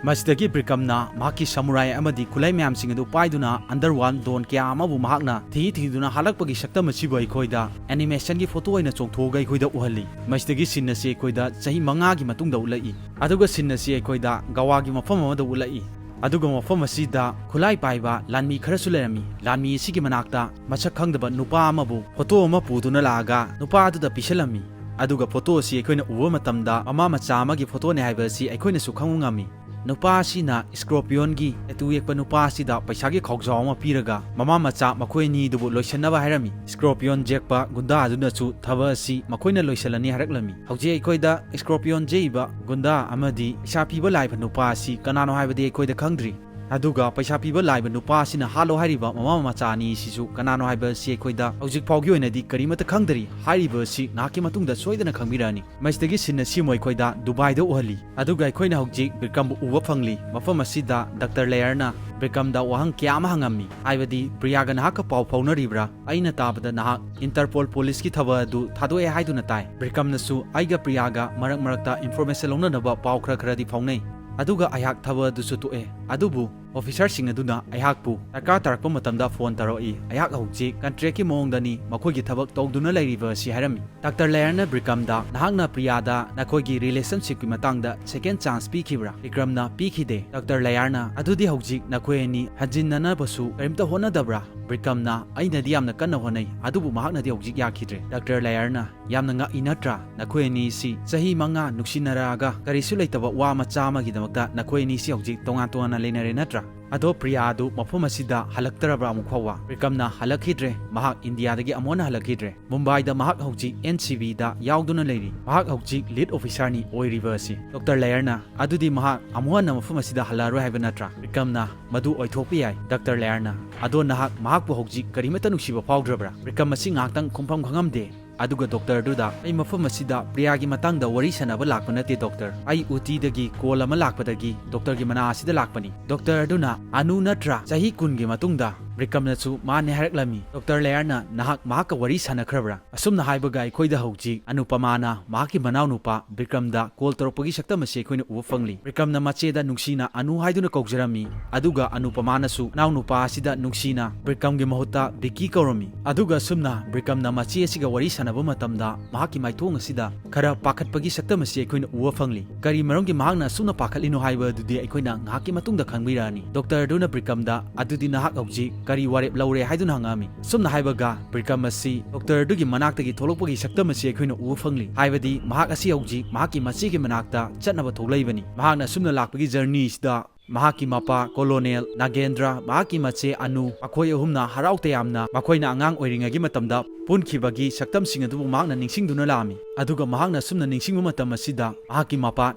ꯃꯁꯤꯗꯒꯤ ꯕ꯭ꯔꯤꯀꯝꯅ ꯃꯍꯥꯛꯀꯤ ꯁꯃꯨꯔꯥꯏ ꯑꯃꯗꯤ ꯈꯨꯠꯂꯥꯏ ꯃꯌꯥꯝꯁꯤꯡ ꯑꯗꯨ ꯄꯥꯏꯗꯨꯅ ꯑꯟꯗꯔꯋꯥꯔꯜ ꯗꯣꯟ ꯀꯌꯥ ꯑꯃꯕꯨ ꯃꯍꯥꯛꯅ ꯊꯤ ꯊꯤꯗꯨꯅ ꯍꯥꯠꯂꯛꯄꯒꯤ ꯁꯛꯇꯝ ꯑꯁꯤꯕꯨ ꯑꯩꯈꯣꯏꯗ ꯑꯦꯅꯤꯃꯦꯁꯟꯒꯤ ꯐꯣꯇꯣ ꯑꯣꯏꯅ ꯆꯣꯡꯊꯣꯛꯑꯒ ꯑꯩꯈꯣꯏꯗ ꯎꯍꯜꯂꯤ꯫ ꯃꯁꯤꯗꯒꯤ ꯁꯤꯟ ꯑꯁꯤ ꯑꯩꯈꯣꯏꯗ ꯆꯍꯤ ꯃꯉꯥꯒꯤ ꯃꯇꯨꯡꯗ ꯎꯠꯂꯛꯏ꯫ ꯑꯗꯨꯒ ꯁꯤꯟ ꯑꯁꯤ ꯑꯩꯈꯣꯏꯗ ꯒꯋꯥꯒꯤ ꯃꯐꯝ ꯑꯃꯗ ꯎꯠꯂꯛꯏ꯫ ꯑꯗꯨꯒ ꯃꯐꯝ ꯑꯁꯤꯗ ꯈꯨꯠꯂꯥꯏ ꯄꯥꯏꯕ ꯂꯥꯟꯃꯤ ꯈꯔꯁꯨ ꯂꯩꯔꯝꯃꯤ꯫ ꯂꯥꯟꯃꯤ ꯑꯁꯤꯒꯤ ꯃꯅꯥꯛꯇ ꯃꯁꯛ ꯈꯪꯗꯕ ꯅꯨꯄꯥ ꯑꯃꯕꯨ ꯐꯣꯇꯣ ꯑꯃ ꯄꯨꯗꯨꯅ ꯂꯥꯛꯑꯒ ꯅꯨꯄꯥ ꯑꯗꯨꯗ ꯄꯤꯁꯜꯂꯝꯃꯤ꯫ ꯑꯗꯨꯒ ꯐꯣꯇꯣ ꯑꯁꯤ ꯑꯩꯈꯣꯏꯅ ꯎꯕ ꯃꯇꯝꯗ ꯃꯃꯥ ꯃꯆꯥ ꯑꯃꯒꯤ ꯐꯣꯇꯣꯅꯤ ꯍꯥꯏꯕ ꯑꯁꯤ ꯑꯩꯈꯣꯏꯅꯁꯨ ꯈꯪꯕ ꯉꯝꯃꯤ꯫ ꯅꯨꯄꯥ ꯑꯁꯤꯅ ꯁ꯭ꯀꯣꯔꯄꯤꯌꯣꯟꯒꯤ ꯇꯦꯇꯨ ꯌꯦꯛꯄ ꯅꯨꯄꯥ ꯑꯁꯤꯗ ꯄꯩꯁꯥꯒꯤ ꯈꯥꯎꯖꯥꯎ ꯑꯃ ꯄꯤꯔꯒ ꯃꯃꯥ ꯃꯆꯥ ꯃꯈꯣꯏ ꯑꯅꯤ ꯑꯗꯨꯕꯨ ꯂꯣꯏꯁꯤꯟꯅꯕ ꯍꯥꯏꯔꯝꯃꯤ꯫ ꯁ꯭ꯀꯣꯔꯄꯤꯌꯣꯟ ꯌꯦꯛꯄ ꯒꯨꯟꯗꯥ ꯑꯗꯨꯅꯁꯨ ꯊꯕꯛ ꯑꯁꯤ ꯃꯈꯣꯏꯅ ꯂꯣꯏꯁꯤꯜꯂꯅꯤ ꯍꯥꯏꯔꯛꯂꯝꯃꯤ꯫ ꯍꯧꯖꯤꯛ ꯑꯩꯈꯣꯏꯗ ꯁ꯭ꯀꯣꯔꯄꯤꯌꯣꯟ ꯌꯦꯛꯏꯕ ꯒꯨꯟꯗꯥ ꯑꯃꯗꯤ ꯄꯩꯁꯥ ꯄꯤꯕ ꯂꯥꯛꯏꯕ ꯅꯨꯄꯥ ꯑꯁꯤ ꯀꯅꯥꯅꯣ ꯍꯥꯏꯕꯗꯤ ꯑꯩꯈꯣꯏꯗ ꯈꯪꯗ꯭ꯔꯤ꯫ ꯑꯗꯨꯒ ꯄꯩꯁꯥ ꯄꯤꯕ ꯂꯥꯛꯏꯕ ꯅꯨꯄꯥ ꯑꯁꯤꯅ ꯍꯥꯠꯂꯣ ꯍꯥꯏꯔꯤꯕ ꯃꯃꯥ ꯃꯆꯥ ꯑꯅꯤ ꯑꯁꯤꯁꯨ ꯀꯅꯥꯅꯣ ꯍꯥꯏꯕ ꯑꯁꯤ ꯑꯩꯈꯣꯏꯗ ꯍꯧꯖꯤꯛ ꯐꯥꯎꯒꯤ ꯑꯣꯏꯅꯗꯤ ꯀꯔꯤꯃꯠꯇ ꯈꯪꯗꯔꯤ꯫ ꯍꯥꯏꯔꯤꯕ ꯑꯁꯤ ꯉꯥꯏꯍꯥꯛꯀꯤ ꯃꯇꯨꯡꯗ ꯁꯣꯏꯗꯅ ꯈꯪꯕꯤꯔꯛꯑꯅꯤ꯫ ꯃꯁꯤꯗꯒꯤ ꯁꯤꯟ ꯑꯁꯤ ꯑꯃꯨꯛ ꯑꯩꯈꯣꯏꯗ ꯗꯨꯕꯥꯏꯗ ꯎꯍꯜꯂꯤ꯫ ꯑꯗꯨꯒ ꯑꯩꯈꯣꯏꯅ ꯍꯧꯖꯤꯛ ꯕꯤꯀ꯭ꯔꯝꯕꯨ ꯎꯕ ꯐꯪꯂꯤ꯫ ꯃꯐꯝ ꯑꯁꯤꯗ ꯗꯥꯛꯇꯔ ꯂꯦꯌꯔꯅ ꯕꯤꯀ꯭ꯔꯝꯗ ꯋꯥꯍꯪ ꯀꯌꯥ ꯑꯃ ꯍꯪꯉꯝꯃꯤ, ꯍꯥꯏꯕꯗꯤ ꯄ꯭ꯔꯤꯌꯥꯒ ꯅꯍꯥꯛꯀ ꯄꯥꯎ ꯐꯥꯎꯅꯔꯤꯕ꯭ꯔꯥ? ꯑꯩꯅ ꯇꯥꯕꯗ ꯅꯍꯥꯛ ꯏꯟꯇꯔꯄꯣꯜ ꯄꯨꯂꯤꯁꯀꯤ ꯊꯕꯛ ꯑꯗꯨ ꯊꯥꯗꯣꯛꯑꯦ ꯍꯥꯏꯗꯨꯅ ꯇꯥꯏ꯫ ꯕꯤꯀ꯭ꯔꯝꯅꯁꯨ ꯑꯩꯒ ꯄ꯭ꯔꯤꯌꯥꯒ ꯃꯔꯛ ꯃꯔꯛꯇ ꯏꯟꯐꯣꯔꯃꯦꯁꯟ ꯂꯧꯅꯅꯕ ꯄꯥꯎ ꯈꯔ ꯈꯔꯗꯤ ꯐꯥꯎꯅꯩ꯫ ꯑꯗꯨꯒ ꯑꯩꯍꯥꯛ ꯊꯕꯛ ꯑꯗꯨꯁꯨ ꯇꯣꯛꯑꯦ꯫ ꯑꯗꯨꯕꯨ ꯑꯣꯐꯤꯁꯥꯔꯁꯤꯡ ꯑꯗꯨꯅ ꯑꯩꯍꯥꯛꯄꯨ ꯗꯔꯀꯥꯔ ꯇꯥꯔꯛꯄ ꯃꯇꯝꯗ ꯐꯣꯟ ꯇꯧꯔꯛꯏ꯫ ꯑꯩꯍꯥꯛ ꯍꯧꯖꯤꯛ ꯀꯟꯇ꯭ꯔꯦꯛꯀꯤ ꯃꯑꯣꯡꯗꯅꯤ ꯃꯈꯣꯏꯒꯤ ꯊꯕꯛ ꯇꯧꯗꯨꯅ ꯂꯩꯔꯤꯕ ꯑꯁꯤ ꯍꯥꯏꯔꯝꯃꯤ꯫ ꯗꯥꯛꯇꯔ ꯂꯦꯌꯔꯅ ꯕꯤꯀ꯭ꯔꯝꯗ, "ꯅꯍꯥꯛꯅ ꯄ꯭ꯔꯤꯌꯥꯗ ꯅꯈꯣꯏꯒꯤ ꯔꯤꯂꯦꯁꯟꯁꯤꯞꯀꯤ ꯃꯇꯥꯡꯗ ꯁꯦꯀꯦꯟ ꯆꯥꯟꯁ ꯄꯤꯈꯤꯕ꯭ꯔꯥ?" ꯕꯤꯀ꯭ꯔꯝꯅ, "ꯄꯤꯈꯤꯗꯦ꯫" ꯗꯥꯛꯇꯔ ꯂꯦꯌꯔꯅ, "ꯑꯗꯨꯗꯤ ꯍꯧꯖꯤꯛ ꯅꯈꯣꯏ ꯑꯅꯤ ꯍꯟꯖꯤꯟꯅꯅꯕꯁꯨ ꯀꯔꯤꯝꯇ ꯍꯣꯠꯅꯗꯕ꯭ꯔꯥ?" ꯕꯤꯀ꯭ꯔꯝꯅ, "ꯑꯩꯅꯗꯤ ꯌꯥꯝꯅ ꯀꯟꯅ ꯍꯣꯠꯅꯩ, ꯑꯗꯨꯕꯨ ꯃꯍꯥꯛꯅꯗꯤ ꯍꯧꯖꯤꯛ ꯌꯥꯈꯤꯗ꯭ꯔꯦ꯫" ꯗꯥꯛꯇꯔ ꯂꯦꯌꯔꯅ, "ꯌꯥꯝꯅ ꯉꯛꯏ ꯅꯠꯇ꯭ꯔꯥ? ꯅꯈꯣꯏ ꯑꯅꯤꯁꯤ ꯆꯍꯤ ꯃꯉꯥ ꯅꯨꯡꯁꯤꯅꯔꯛꯑꯒ ꯀꯔꯤꯁꯨ ꯂꯩꯇꯕ ꯋꯥ ꯃꯆꯥ ꯑꯃꯒꯤꯗꯃꯛꯇ ꯅꯈꯣꯏ ꯑꯅꯤꯁꯤ ꯍꯧꯖꯤꯛ ꯇꯣꯉꯥꯟ ꯇꯣꯉꯥꯟꯅ ꯂꯩꯅꯔꯦ ꯅꯠꯇ꯭ꯔꯥ? ꯑꯗꯣ ꯄ꯭ꯔꯤꯌꯥ ꯑꯗꯨ ꯃꯐꯝ ꯑꯁꯤꯗ ꯍꯜꯂꯛꯇ꯭ꯔꯕ꯭ꯔꯥ ꯑꯃꯨꯛ ꯐꯥꯎꯕ?" ꯕꯤꯀ꯭ꯔꯝꯅ, "ꯍꯜꯂꯛꯈꯤꯗ꯭ꯔꯦ꯫ ꯃꯍꯥꯛ ꯏꯟꯗꯤꯌꯥꯗꯒꯤ ꯑꯃꯨꯛ ꯍꯟꯅ ꯍꯜꯂꯛꯈꯤꯗ꯭ꯔꯦ꯫ ꯃꯨꯝꯕꯥꯏꯗ ꯃꯍꯥꯛ ꯍꯧꯖꯤꯛ ꯑꯦꯟ ꯁꯤ ꯕꯤꯗ ꯌꯥꯎꯗꯨꯅ ꯂꯩꯔꯤ꯫ ꯃꯍꯥꯛ ꯍꯧꯖꯤꯛ ꯂꯤꯗ ꯑꯣꯐꯤꯁꯥꯔꯅꯤ ꯑꯣꯏꯔꯤꯕ ꯑꯁꯤ꯫" ꯗꯥꯛꯇꯔ ꯂꯦꯌꯔꯅ, "ꯑꯗꯨꯗꯤ ꯃꯍꯥꯛ ꯑꯃꯨꯛ ꯍꯟꯅ ꯃꯐꯝ ꯑꯁꯤꯗ ꯍꯜꯂꯛꯑꯔꯣꯏ ꯍꯥꯏꯕ ꯅꯠꯇ꯭ꯔꯥ?" ꯕꯤꯀ꯭ꯔꯝꯅ, "ꯃꯗꯨ ꯑꯣꯏꯊꯣꯛꯄ ꯌꯥꯏ꯫" ꯗꯥꯛꯇꯔ ꯂꯦꯌꯔꯅ, "ꯑꯗꯣ ꯅꯍꯥꯛ ꯃꯍꯥꯛꯄꯨ ꯍꯧꯖꯤꯛ ꯀꯔꯤꯃꯠꯇ ꯅꯨꯡꯁꯤꯕ ꯐꯥꯎꯗ꯭ꯔꯕ꯭ꯔꯥ?" ꯕꯤꯀ꯭ꯔꯝ ꯑꯁꯤ ꯉꯥꯏꯍꯥꯛꯇꯪ ꯈꯨꯝꯐꯝ ꯈꯪꯉꯝꯗꯦ꯫ ꯑꯗꯨꯒ ꯗꯣꯛꯇꯔꯗꯨꯗ, "ꯑꯩ ꯃꯐꯝ ꯑꯁꯤꯗ ꯄ꯭ꯔꯤꯌꯥꯒꯤ ꯃꯇꯥꯡꯗ ꯋꯥꯔꯤ ꯁꯥꯟꯅꯕ ꯂꯥꯛꯄ ꯅꯠꯇꯦ ꯗꯣꯛꯇꯔ꯫ ꯑꯩ ꯎꯇꯤꯗꯒꯤ ꯀꯣꯜ ꯑꯃ ꯂꯥꯛꯄꯗꯒꯤ ꯗꯣꯛꯇꯔꯒꯤ ꯃꯅꯥꯛ ꯑꯁꯤꯗ ꯂꯥꯛꯄꯅꯤ꯫" ꯗꯣꯛꯇꯔ ꯑꯗꯨꯅ, "ꯑꯅꯨ ꯅꯠꯇ꯭ꯔꯥ? ꯆꯍꯤ ꯀꯨꯟꯒꯤ ꯃꯇꯨꯡꯗ?" ꯕꯤꯀ꯭ꯔꯝꯅꯁꯨ ꯃꯥꯅꯦ ꯍꯥꯏꯔꯛꯂꯝꯃꯤ꯫ ꯗꯣꯛꯇꯔ ꯂꯦꯌꯔꯅ, "ꯅꯍꯥꯛ ꯃꯍꯥꯛꯀ ꯋꯥꯔꯤ ꯁꯥꯟꯅꯈ꯭ꯔꯕ꯭ꯔꯥ?" ꯑꯁꯨꯝꯅ ꯍꯥꯏꯕꯒ ꯑꯩꯈꯣꯏꯗ ꯍꯧꯖꯤꯛ ꯑꯅꯨꯄꯃꯥꯅ ꯃꯍꯥꯛꯀꯤ ꯃꯅꯥꯎꯅꯨꯄꯥ ꯕꯤꯀ꯭ꯔꯝꯗ ꯀꯣꯜ ꯇꯧꯔꯛꯄꯒꯤ ꯁꯛꯇꯝ ꯑꯁꯤ ꯑꯩꯈꯣꯏꯅ ꯎꯕ ꯐꯪꯂꯤ꯫ ꯕꯤꯀ꯭ꯔꯝꯅ ꯃꯆꯦꯗ ꯅꯨꯡꯁꯤꯅ ꯑꯅꯨ ꯍꯥꯏꯗꯨꯅ ꯀꯧꯖꯔꯝꯃꯤ, ꯑꯗꯨꯒ ꯑꯅꯨꯄꯃꯥꯅꯁꯨ ꯃꯅꯥꯎꯅꯨꯄꯥ ꯑꯁꯤꯗ ꯅꯨꯡꯁꯤꯅ ꯕꯤꯀ꯭ꯔꯝꯒꯤ ꯃꯍꯨꯠꯇ ꯕꯤꯀꯤ ꯀꯧꯔꯝꯃꯤ꯫ ꯑꯗꯨꯒ ꯑꯁꯨꯝꯅ ꯕꯤꯀ꯭ꯔꯝꯅ ꯃꯆꯦ ꯑꯁꯤꯒ ꯋꯥꯔꯤ ꯁꯥꯟꯅꯕ ꯃꯇꯝꯗ ꯃꯍꯥꯛꯀꯤ ꯃꯥꯏꯊꯣꯡ ꯑꯁꯤꯗ ꯈꯔ ꯄꯥꯈꯠꯄꯒꯤ ꯁꯛꯇꯝ ꯑꯁꯤ ꯑꯩꯈꯣꯏꯅ ꯎꯕ ꯐꯪꯂꯤ꯫ ꯀꯔꯤ ꯃꯔꯝꯒꯤ ꯃꯍꯥꯛꯅ ꯑꯁꯨꯝꯅ ꯄꯥꯈꯠꯂꯤꯅꯣ ꯍꯥꯏꯕ ꯑꯗꯨꯗꯤ ꯑꯩꯈꯣꯏꯅ ꯉꯥꯏꯍꯥꯛꯀꯤ ꯃꯇꯨꯡꯗ ꯈꯪꯕꯤꯔꯛꯑꯅꯤ꯫ ꯗꯣꯛꯇꯔ ꯑꯗꯨꯅ ꯕꯤꯀ꯭ꯔꯝꯗ, "ꯑꯗꯨꯗꯤ ꯅꯍꯥꯛ ꯍꯧꯖꯤꯛ ꯀꯔꯤ ꯋꯥꯔꯦꯞ ꯂꯧꯔꯦ?" ꯍꯥꯏꯗꯨꯅ ꯍꯪꯉꯛꯑꯝꯃꯤ꯫ ꯑꯁꯨꯝꯅ ꯍꯥꯏꯕꯒ ꯕꯤꯀ꯭ꯔꯝ ꯑꯁꯤ ꯗꯣꯛꯇꯔ ꯑꯗꯨꯒꯤ ꯃꯅꯥꯛꯇꯒꯤ ꯊꯣꯛꯂꯛꯄꯒꯤ ꯁꯛꯇꯝ ꯑꯁꯤ ꯑꯩꯈꯣꯏꯅ ꯎꯕ ꯐꯪꯂꯤ꯫ ꯍꯥꯏꯕꯗꯤ ꯃꯍꯥꯛ ꯑꯁꯤ ꯍꯧꯖꯤꯛ ꯃꯍꯥꯛꯀꯤ ꯃꯆꯦꯒꯤ ꯃꯅꯥꯛꯇ ꯆꯠꯅꯕ ꯊꯣꯛꯂꯛꯏꯕꯅꯤ꯫ ꯃꯍꯥꯛꯅ ꯑꯁꯨꯝꯅ ꯂꯥꯛꯄꯒꯤ ꯖꯔꯅꯤ ꯑꯁꯤꯗ ꯃꯍꯥꯛꯀꯤ ꯃꯄꯥ ꯀꯣꯂꯣꯅꯦꯜ ꯅꯥꯒꯦꯟꯗ꯭ꯔ, ꯃꯍꯥꯛꯀꯤ ꯃꯆꯦ ꯑꯅꯨ, ꯃꯈꯣꯏ ꯑꯍꯨꯝꯅ ꯍꯔꯥꯎ ꯇꯌꯥꯝꯅ ꯃꯈꯣꯏꯅ ꯑꯉꯥꯡ ꯑꯣꯏꯔꯤꯉꯩꯒꯤ ꯃꯇꯝꯗ ꯄꯨꯟꯈꯤꯕꯒꯤ ꯁꯛꯇꯝꯁꯤꯡ ꯑꯗꯨꯕꯨ ꯃꯍꯥꯛꯅ ꯅꯤꯡꯁꯤꯡꯗꯨꯅ ꯂꯥꯛꯑꯝꯃꯤ꯫ ꯑꯗꯨꯒ ꯃꯍꯥꯛꯅ ꯑꯁꯨꯝꯅ ꯅꯤꯡꯁꯤꯡꯕ ꯃꯇꯝ ꯑꯁꯤꯗ ꯃꯍꯥꯛꯀꯤ ꯃꯄꯥ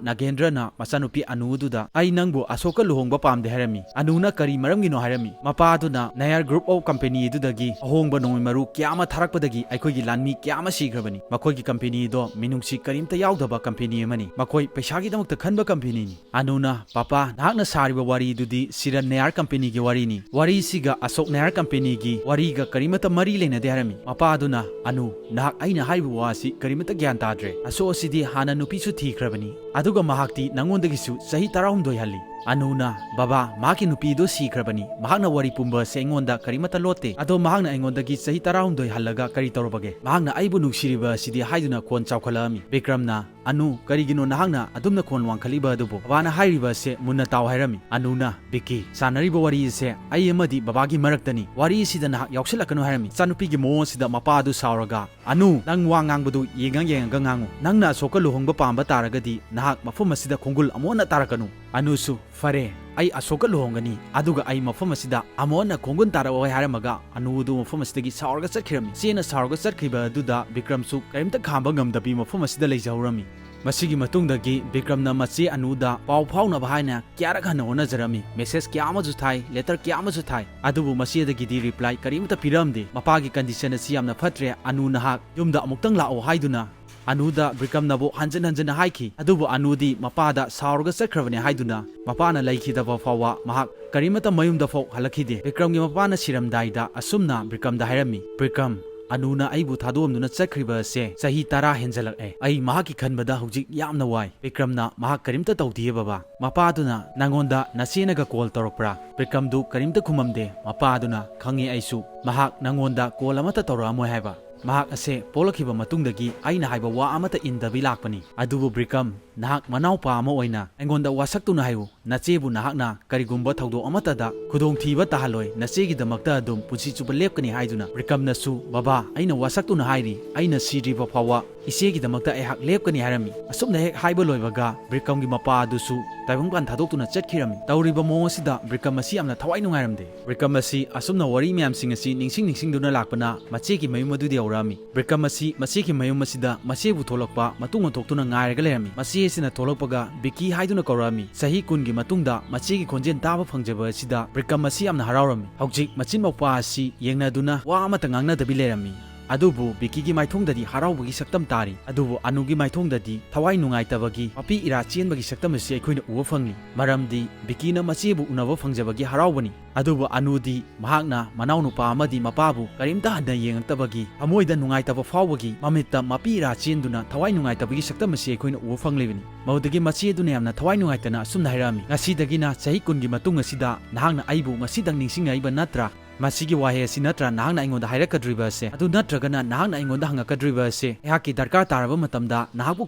ꯅꯥꯒꯦꯟꯗ꯭ꯔꯅ ꯃꯆꯥꯅꯨꯄꯤ ꯑꯅꯨ ꯑꯗꯨꯗ, "ꯑꯩ ꯅꯪꯕꯨ ꯑꯁꯣꯛꯀ ꯂꯨꯍꯣꯡꯕ ꯄꯥꯝꯗꯦ" ꯍꯥꯏꯔꯝꯃꯤ꯫ ꯑꯅꯨꯅ ꯀꯔꯤ ꯃꯔꯝꯒꯤꯅꯣ ꯍꯥꯏꯔꯝꯃꯤ꯫ ꯃꯄꯥ ꯑꯗꯨꯅ ꯅꯌꯥꯔ Group of Company ꯑꯗꯨꯗꯒꯤ ꯑꯍꯣꯡꯕ ꯅꯣꯡꯃꯩ ꯃꯔꯨ ꯀꯌꯥ ꯑꯃ ꯊꯥꯔꯛꯄꯗꯒꯤ ꯑꯩꯈꯣꯏꯒꯤ ꯂꯥꯟꯃꯤ ꯀꯌꯥ ꯑꯃ ꯁꯤꯈ꯭ꯔꯕꯅꯤ꯫ ꯃꯈꯣꯏꯒꯤ company ꯑꯗꯣ ꯃꯤꯅꯨꯡꯁꯤ ꯀꯔꯤꯝꯇ ꯌꯥꯎꯗꯕ company ꯑꯃꯅꯤ꯫ ꯃꯈꯣꯏ ꯄꯩꯁꯥꯒꯤꯗꯃꯛꯇ ꯈꯟꯕ companyꯅꯤ꯫ ꯑꯅꯨꯅ, "ꯄꯥꯄꯥ, ꯅꯍꯥꯛꯅ ꯁꯥꯔꯤꯕ ꯋꯥꯔꯤꯗꯨꯗꯤ ꯁꯤꯔꯟ ꯅꯌꯥꯔ companyꯒꯤ ꯋꯥꯔꯤꯅꯤ꯫ ꯋꯥꯔꯤꯁꯤꯒ ꯑꯁꯣꯛ ꯅꯌꯥꯔ companyꯒꯤ ꯋꯥꯔꯤꯒ ꯀꯔꯤꯃꯠꯇ ꯃꯔꯤ ꯂꯩꯅꯗꯦ" ꯍꯥꯏꯔꯝꯃꯤ꯫ ꯃꯄꯥ ꯑꯗꯨꯅ, "ꯑꯅꯨ, ꯅꯍꯥꯛ ꯑꯩꯅ ꯍꯥꯏꯔꯤꯕ ꯋꯥ ꯑꯁꯤ ꯀꯔꯤꯃꯠꯇ ꯒ꯭ꯌꯥꯟ ꯇꯥꯗ꯭ꯔꯦ꯫ ꯑꯁꯣꯛ ꯑꯁꯤꯗꯤ ꯍꯥꯟꯅ ꯅꯨꯄꯤꯁꯨ ꯊꯤꯈ꯭ꯔꯕꯅꯤ, ꯑꯗꯨꯒ ꯃꯍꯥꯛꯇꯤ ꯅꯉꯣꯟꯗꯒꯤꯁꯨ ꯆꯍꯤ ꯇꯔꯥꯍꯨꯝꯗꯣꯏ ꯍꯜꯂꯤ꯫" ꯑꯅꯨꯅ, "ꯕꯕꯥ, ꯃꯍꯥꯛꯀꯤ ꯅꯨꯄꯤꯗꯨ ꯁꯤꯈ꯭ꯔꯕꯅꯤ꯫ ꯃꯍꯥꯛꯅ ꯋꯥꯔꯤ ꯄꯨꯝꯕ ꯑꯁꯤ ꯑꯩꯉꯣꯟꯗ ꯀꯔꯤꯃꯠꯇ ꯂꯣꯠꯇꯦ꯫ ꯑꯗꯣ ꯃꯍꯥꯛꯅ ꯑꯩꯉꯣꯟꯗꯒꯤ ꯆꯍꯤ ꯇꯔꯥꯍꯨꯝꯗꯣꯏ ꯍꯜꯂꯒ ꯀꯔꯤ ꯇꯧꯔꯕꯒꯦ? ꯃꯍꯥꯛꯅ ꯑꯩꯕꯨ ꯅꯨꯡꯁꯤꯔꯤꯕ ꯑꯁꯤꯗꯤ" ꯍꯥꯏꯗꯨꯅ ꯈꯣꯟ ꯆꯥꯎꯈꯠꯂꯛꯑꯝꯃꯤ꯫ ꯕꯤꯀ꯭ꯔꯝꯅ, "ꯑꯅꯨ, ꯀꯔꯤꯒꯤꯅꯣ ꯅꯍꯥꯛꯅ ꯑꯗꯨꯝꯅ ꯈꯣꯟ ꯋꯥꯡꯈꯠꯂꯤꯕ ꯑꯗꯨꯕꯨ? ꯕꯕꯥꯅ ꯍꯥꯏꯔꯤꯕ ꯑꯁꯦ ꯃꯨꯟꯅ ꯇꯥꯎ" ꯍꯥꯏꯔꯝꯃꯤ꯫ ꯑꯅꯨꯅ, "ꯕꯤꯀꯤ, ꯁꯥꯟꯅꯔꯤꯕ ꯋꯥꯔꯤ ꯑꯁꯦ ꯑꯩ ꯑꯃꯗꯤ ꯕꯕꯥꯒꯤ ꯃꯔꯛꯇꯅꯤ꯫ ꯋꯥꯔꯤ ꯑꯁꯤꯗ ꯅꯍꯥꯛ ꯌꯥꯎꯁꯤꯜꯂꯛꯀꯅꯨ" ꯍꯥꯏꯔꯝꯃꯤ꯫ ꯏꯆꯥꯅꯨꯄꯤꯒꯤ ꯃꯑꯣꯡ ꯑꯁꯤꯗ ꯃꯄꯥ ꯑꯗꯨ ꯁꯥꯎꯔꯒ, "ꯑꯅꯨ, ꯅꯪ ꯋꯥ ꯉꯥꯡꯕꯗꯨ ꯌꯦꯡꯉ ꯌꯦꯡꯉꯒ ꯉꯥꯡꯉꯨ꯫ ꯅꯪꯅ ꯑꯁꯣꯛꯀ ꯂꯨꯍꯣꯡꯕ ꯄꯥꯝꯕ ꯇꯥꯔꯒꯗꯤ ꯅꯍꯥꯛ ꯃꯐꯝ ꯑꯁꯤꯗ ꯈꯣꯡꯒꯨꯜ ꯑꯃꯨꯛ ꯍꯟꯅ ꯇꯥꯔꯛꯀꯅꯨ꯫" ꯑꯅꯨꯁꯨ, "ꯐꯔꯦ, ꯑꯩ ꯑꯁꯣꯛꯀ ꯂꯨꯍꯣꯡꯒꯅꯤ, ꯑꯗꯨꯒ ꯑꯩ ꯃꯐꯝ ꯑꯁꯤꯗ ꯑꯃꯨꯛ ꯍꯟꯅ ꯈꯣꯡꯒꯨꯜ ꯇꯥꯔꯛꯑꯣꯏ" ꯍꯥꯏꯔꯝꯃꯒ ꯑꯅꯨ ꯑꯗꯨ ꯃꯐꯝ ꯑꯁꯤꯗꯒꯤ ꯁꯥꯎꯔꯒ ꯆꯠꯈꯤꯔꯝꯃꯤ꯫ ꯃꯆꯦꯅ ꯁꯥꯎꯔꯒ ꯆꯠꯈꯤꯕ ꯑꯗꯨꯗ ꯕꯤꯀ꯭ꯔꯝꯁꯨ ꯀꯔꯤꯝꯇ ꯈꯥꯝꯕ ꯉꯝꯗꯕꯤ ꯃꯐꯝ ꯑꯁꯤꯗ ꯂꯩꯖꯍꯧꯔꯝꯃꯤ꯫ ꯃꯁꯤꯒꯤ ꯃꯇꯨꯡꯗꯒꯤ ꯕꯤꯀ꯭ꯔꯝꯅ ꯃꯆꯦ ꯑꯅꯨꯗ ꯄꯥꯎ ꯐꯥꯎꯅꯕ ꯍꯥꯏꯅ ꯀꯌꯥꯔꯛ ꯍꯟꯅ ꯍꯣꯠꯅꯖꯔꯝꯃꯤ꯫ Message ꯀꯌꯥ ꯑꯃꯁꯨ ꯊꯥꯏ, letter ꯀꯌꯥ ꯑꯃꯁꯨ ꯊꯥꯏ, ꯑꯗꯨꯕꯨ ꯃꯆꯦꯗꯒꯤꯗꯤ reply ꯀꯔꯤꯃꯠꯇ ꯄꯤꯔꯛꯑꯝꯗꯦ꯫ "ꯃꯄꯥꯒꯤ condition ꯑꯁꯤ ꯌꯥꯝꯅ ꯐꯠꯇ꯭ꯔꯦ, ꯑꯅꯨ ꯅꯍꯥꯛ ꯌꯨꯝꯗ ꯑꯃꯨꯛꯇꯪ ꯂꯥꯛꯑꯣ" ꯍꯥꯏꯗꯨꯅ ꯑꯅꯨꯗ ꯕꯤꯀ꯭ꯔꯝꯅꯕꯨ ꯍꯟꯖꯤꯟ ꯍꯟꯖꯤꯟꯅ ꯍꯥꯏꯈꯤ꯫ ꯑꯗꯨꯕꯨ ꯑꯅꯨꯗꯤ ꯃꯄꯥꯗ ꯁꯥꯎꯔꯒ ꯆꯠꯈ꯭ꯔꯕꯅꯤ ꯍꯥꯏꯗꯨꯅ ꯃꯄꯥꯅ ꯂꯩꯈꯤꯗꯕ ꯐꯥꯎꯕ ꯃꯍꯥꯛ ꯀꯔꯤꯃꯠꯇ ꯃꯌꯨꯝꯗ ꯐꯥꯎ ꯍꯜꯂꯛꯈꯤꯗꯦ꯫ ꯕꯤꯀ꯭ꯔꯝꯒꯤ ꯃꯄꯥꯅ ꯁꯤꯔꯝꯗꯥꯏꯗ ꯑꯁꯨꯝꯅ ꯕꯤꯀ꯭ꯔꯝꯗ ꯍꯥꯏꯔꯝꯃꯤ, "ꯕꯤꯀ꯭ꯔꯝ, ꯑꯅꯨꯅ ꯑꯩꯕꯨ ꯊꯥꯗꯣꯛꯑꯝꯗꯨꯅ ꯆꯠꯈ꯭ꯔꯤꯕ ꯑꯁꯦ ꯆꯍꯤ ꯇꯔꯥ ꯍꯦꯟꯖꯜꯂꯛꯑꯦ꯫ ꯑꯩ ꯃꯍꯥꯛꯀꯤ ꯈꯟꯕꯗ ꯍꯧꯖꯤꯛ ꯌꯥꯝꯅ ꯋꯥꯏ꯫" ꯕꯤꯀ꯭ꯔꯝꯅ, "ꯃꯍꯥꯛ ꯀꯔꯤꯝꯇ ꯇꯧꯗꯤꯌꯦ ꯕꯕꯥ꯫ ꯃꯄꯥꯗꯨꯅ ꯅꯉꯣꯟꯗ ꯅꯆꯦꯅꯒ call ꯇꯧꯔꯛꯄ꯭ꯔꯥ?" ꯕꯤꯀ꯭ꯔꯝꯗꯨ ꯀꯔꯤꯝꯇ ꯈꯨꯝꯃꯝꯗꯦ꯫ ꯃꯄꯥꯗꯨꯅ, "ꯈꯪꯉꯦ ꯑꯩꯁꯨ꯫ ꯃꯍꯥꯛ ꯅꯉꯣꯟꯗ call ꯑꯃꯠꯇ ꯇꯧꯔꯛꯑꯝꯃꯣꯏ ꯍꯥꯏꯕ꯫" ꯃꯍꯥꯛ ꯑꯁꯦ ꯄꯣꯛꯂꯛꯈꯤꯕ ꯃꯇꯨꯡꯗꯒꯤ ꯑꯩꯅ ꯍꯥꯏꯕ ꯋꯥ ꯑꯃꯠꯇ ꯏꯟꯗꯕꯤ ꯂꯥꯛꯄꯅꯤ꯫ ꯑꯗꯨꯕꯨ ꯕ꯭ꯔꯤꯀꯝ, ꯅꯍꯥꯛ ꯃꯅꯥꯎꯄꯥ ꯑꯃ ꯑꯣꯏꯅ ꯑꯩꯉꯣꯟꯗ ꯋꯥꯁꯛꯇꯨꯅ ꯍꯥꯏꯌꯨ꯫ ꯅꯆꯦꯕꯨ ꯅꯍꯥꯛꯅ ꯀꯔꯤꯒꯨꯝꯕ ꯊꯧꯗꯣꯛ ꯑꯃꯠꯇꯗ ꯈꯨꯗꯣꯡꯊꯤꯕ ꯇꯥꯍꯜꯂꯣꯏ, ꯅꯆꯦꯒꯤꯗꯃꯛꯇ ꯑꯗꯨꯝ ꯄꯨꯟꯁꯤ ꯆꯨꯞꯄ ꯂꯦꯞꯀꯅꯤ ꯍꯥꯏꯗꯨꯅ꯫ ꯕ꯭ꯔꯤꯀꯝꯅꯁꯨ, ꯕꯕꯥ, ꯑꯩꯅ ꯋꯥꯁꯛꯇꯨꯅ ꯍꯥꯏꯔꯤ, ꯑꯩꯅ ꯁꯤꯗ꯭ꯔꯤꯕ ꯐꯥꯎꯕ ꯏꯆꯦꯒꯤꯗꯃꯛꯇ ꯑꯩꯍꯥꯛ ꯂꯦꯞꯀꯅꯤ ꯍꯥꯏꯔꯝꯃꯤ꯫ ꯑꯁꯨꯝꯅ ꯍꯦꯛ ꯍꯥꯏꯕ ꯂꯣꯏꯕꯒ ꯕ꯭ꯔꯤꯀꯝꯒꯤ ꯃꯄꯥ ꯑꯗꯨꯁꯨ ꯇꯥꯏꯕꯪꯄꯥꯟ ꯊꯥꯗꯣꯛꯇꯨꯅ ꯆꯠꯈꯤꯔꯝꯃꯤ꯫ ꯇꯧꯔꯤꯕ ꯃꯑꯣꯡ ꯑꯁꯤꯗ ꯕ꯭ꯔꯤꯀꯝ ꯑꯁꯤ ꯌꯥꯝꯅ ꯊꯋꯥꯏ ꯅꯨꯡꯉꯥꯏꯔꯝꯗꯦ꯫ ꯕ꯭ꯔꯤꯀꯝ ꯑꯁꯤ ꯑꯁꯨꯝꯅ ꯋꯥꯔꯤ ꯃꯌꯥꯝꯁꯤꯡ ꯑꯁꯤ ꯅꯤꯡꯁꯤꯡ ꯅꯤꯡꯁꯤꯡꯗꯨꯅ ꯂꯥꯛꯄꯅ ꯃꯆꯦꯒꯤ ꯃꯌꯨꯝ ꯑꯗꯨꯗ ꯌꯧꯔꯛꯑꯝꯃꯤ꯫ ꯕ꯭ꯔꯤꯀꯝ ꯑꯁꯤ ꯃꯆꯦꯒꯤ ꯃꯌꯨꯝ ꯑꯁꯤꯗ ꯃꯆꯦꯕꯨ ꯊꯣꯛꯂꯛꯄ ꯃꯇꯨꯡ ꯑꯣꯟꯊꯣꯛꯇꯨꯅ ꯉꯥꯏꯔꯒ ꯂꯩꯔꯝꯃꯤ꯫ ꯃꯆꯦ ꯑꯁꯤꯅ ꯊꯣꯛꯂꯛꯄꯒ ꯕꯤꯀꯤ ꯍꯥꯏꯗꯨꯅ ꯀꯧꯔꯛꯑꯝꯃꯤ꯫ ꯆꯍꯤ ꯀꯨꯟꯒꯤ ꯃꯇꯨꯡꯗ ꯃꯆꯦꯒꯤ ꯈꯣꯟꯖꯦꯜ ꯇꯥꯕ ꯐꯪꯖꯕ ꯑꯁꯤꯗ ꯕ꯭ꯔꯤꯀꯝ ꯑꯁꯤ ꯌꯥꯝꯅ ꯍꯔꯥꯎꯔꯝꯃꯤ꯫ ꯍꯧꯖꯤꯛ ꯃꯆꯤꯟ ꯃꯧꯄ꯭ꯋꯥ ꯑꯁꯤ ꯌꯦꯡꯅꯗꯨꯅ ꯋꯥ ꯑꯃꯠꯇ ꯉꯥꯡꯅꯗꯕꯤ ꯂꯩꯔꯝꯃꯤ꯫ ꯑꯗꯨꯕꯨ ꯕꯤꯀꯤꯒꯤ ꯃꯥꯏꯊꯣꯡꯗꯗꯤ ꯍꯔꯥꯎꯕꯒꯤ ꯁꯛꯇꯝ ꯇꯥꯔꯤ꯫ ꯑꯗꯨꯕꯨ ꯑꯅꯨꯒꯤ ꯃꯥꯏꯊꯣꯡꯗꯗꯤ ꯊꯋꯥꯏ ꯅꯨꯡꯉꯥꯏꯇꯕꯒꯤ, ꯃꯄꯤ ꯏꯔꯥ ꯆꯦꯟꯕꯒꯤ ꯁꯛꯇꯝ ꯑꯁꯤ ꯑꯩꯈꯣꯏꯅ ꯎꯕ ꯐꯪꯂꯤ꯫ ꯃꯔꯝꯗꯤ ꯕꯤꯀꯤꯅ ꯃꯆꯦꯕꯨ ꯎꯅꯕ ꯐꯪꯖꯕꯒꯤ ꯍꯔꯥꯎꯕꯅꯤ꯫ ꯑꯗꯨꯕꯨ ꯑꯅꯨꯗꯤ ꯃꯍꯥꯛꯅ ꯃꯅꯥꯎꯅꯨꯄꯥ ꯑꯃꯗꯤ ꯃꯄꯥꯕꯨ ꯀꯔꯤꯝꯇ ꯍꯟꯅ ꯌꯦꯡꯉꯛꯇꯕꯒꯤ, ꯊꯃꯣꯏꯗ ꯅꯨꯡꯉꯥꯏꯇꯕ ꯐꯥꯎꯕꯒꯤ ꯃꯃꯤꯠꯇ ꯃꯄꯤ ꯏꯔꯥ ꯆꯦꯟꯗꯨꯅ ꯊꯋꯥꯏ ꯅꯨꯡꯉꯥꯏꯇꯕꯒꯤ ꯁꯛꯇꯝ ꯑꯁꯤ ꯑꯩꯈꯣꯏꯅ ꯎꯕ ꯐꯪꯂꯤꯕꯅꯤ꯫ ꯃꯗꯨꯗꯒꯤ ꯃꯆꯦ ꯑꯗꯨꯅ ꯌꯥꯝꯅ ꯊꯋꯥꯏ ꯅꯨꯡꯉꯥꯏꯇꯅ ꯑꯁꯨꯝꯅ ꯍꯥꯏꯔꯛꯑꯝꯃꯤ, "ꯉꯁꯤꯗꯒꯤꯅ ꯆꯍꯤ ꯀꯨꯟꯒꯤ ꯃꯇꯨꯡ ꯑꯁꯤꯗ ꯅꯍꯥꯛꯅ ꯑꯩꯕꯨ ꯉꯁꯤꯗꯪ ꯅꯤꯡꯁꯤꯡꯂꯛꯏꯕ ꯅꯠꯇ꯭ꯔꯥ? ꯃꯁꯤꯒꯤ ꯋꯥꯍꯩ ꯑꯁꯤ ꯅꯠꯇ꯭ꯔꯥ ꯅꯍꯥꯛꯅ ꯑꯩꯉꯣꯟꯗ ꯍꯥꯏꯔꯛꯀꯗꯧꯔꯤꯕ ꯑꯁꯦ? ꯑꯗꯨ ꯅꯠꯇ꯭ꯔꯒꯅ ꯅꯍꯥꯛꯅ ꯑꯩꯉꯣꯟꯗ ꯍꯪꯉꯛꯀꯗꯧꯔꯤꯕ ꯑꯁꯦ, ꯑꯩꯍꯥꯛꯀꯤ ꯗꯔꯀꯥꯔ ꯇꯥꯔꯕ ꯃꯇꯝꯗ ꯅꯍꯥꯛꯄꯨ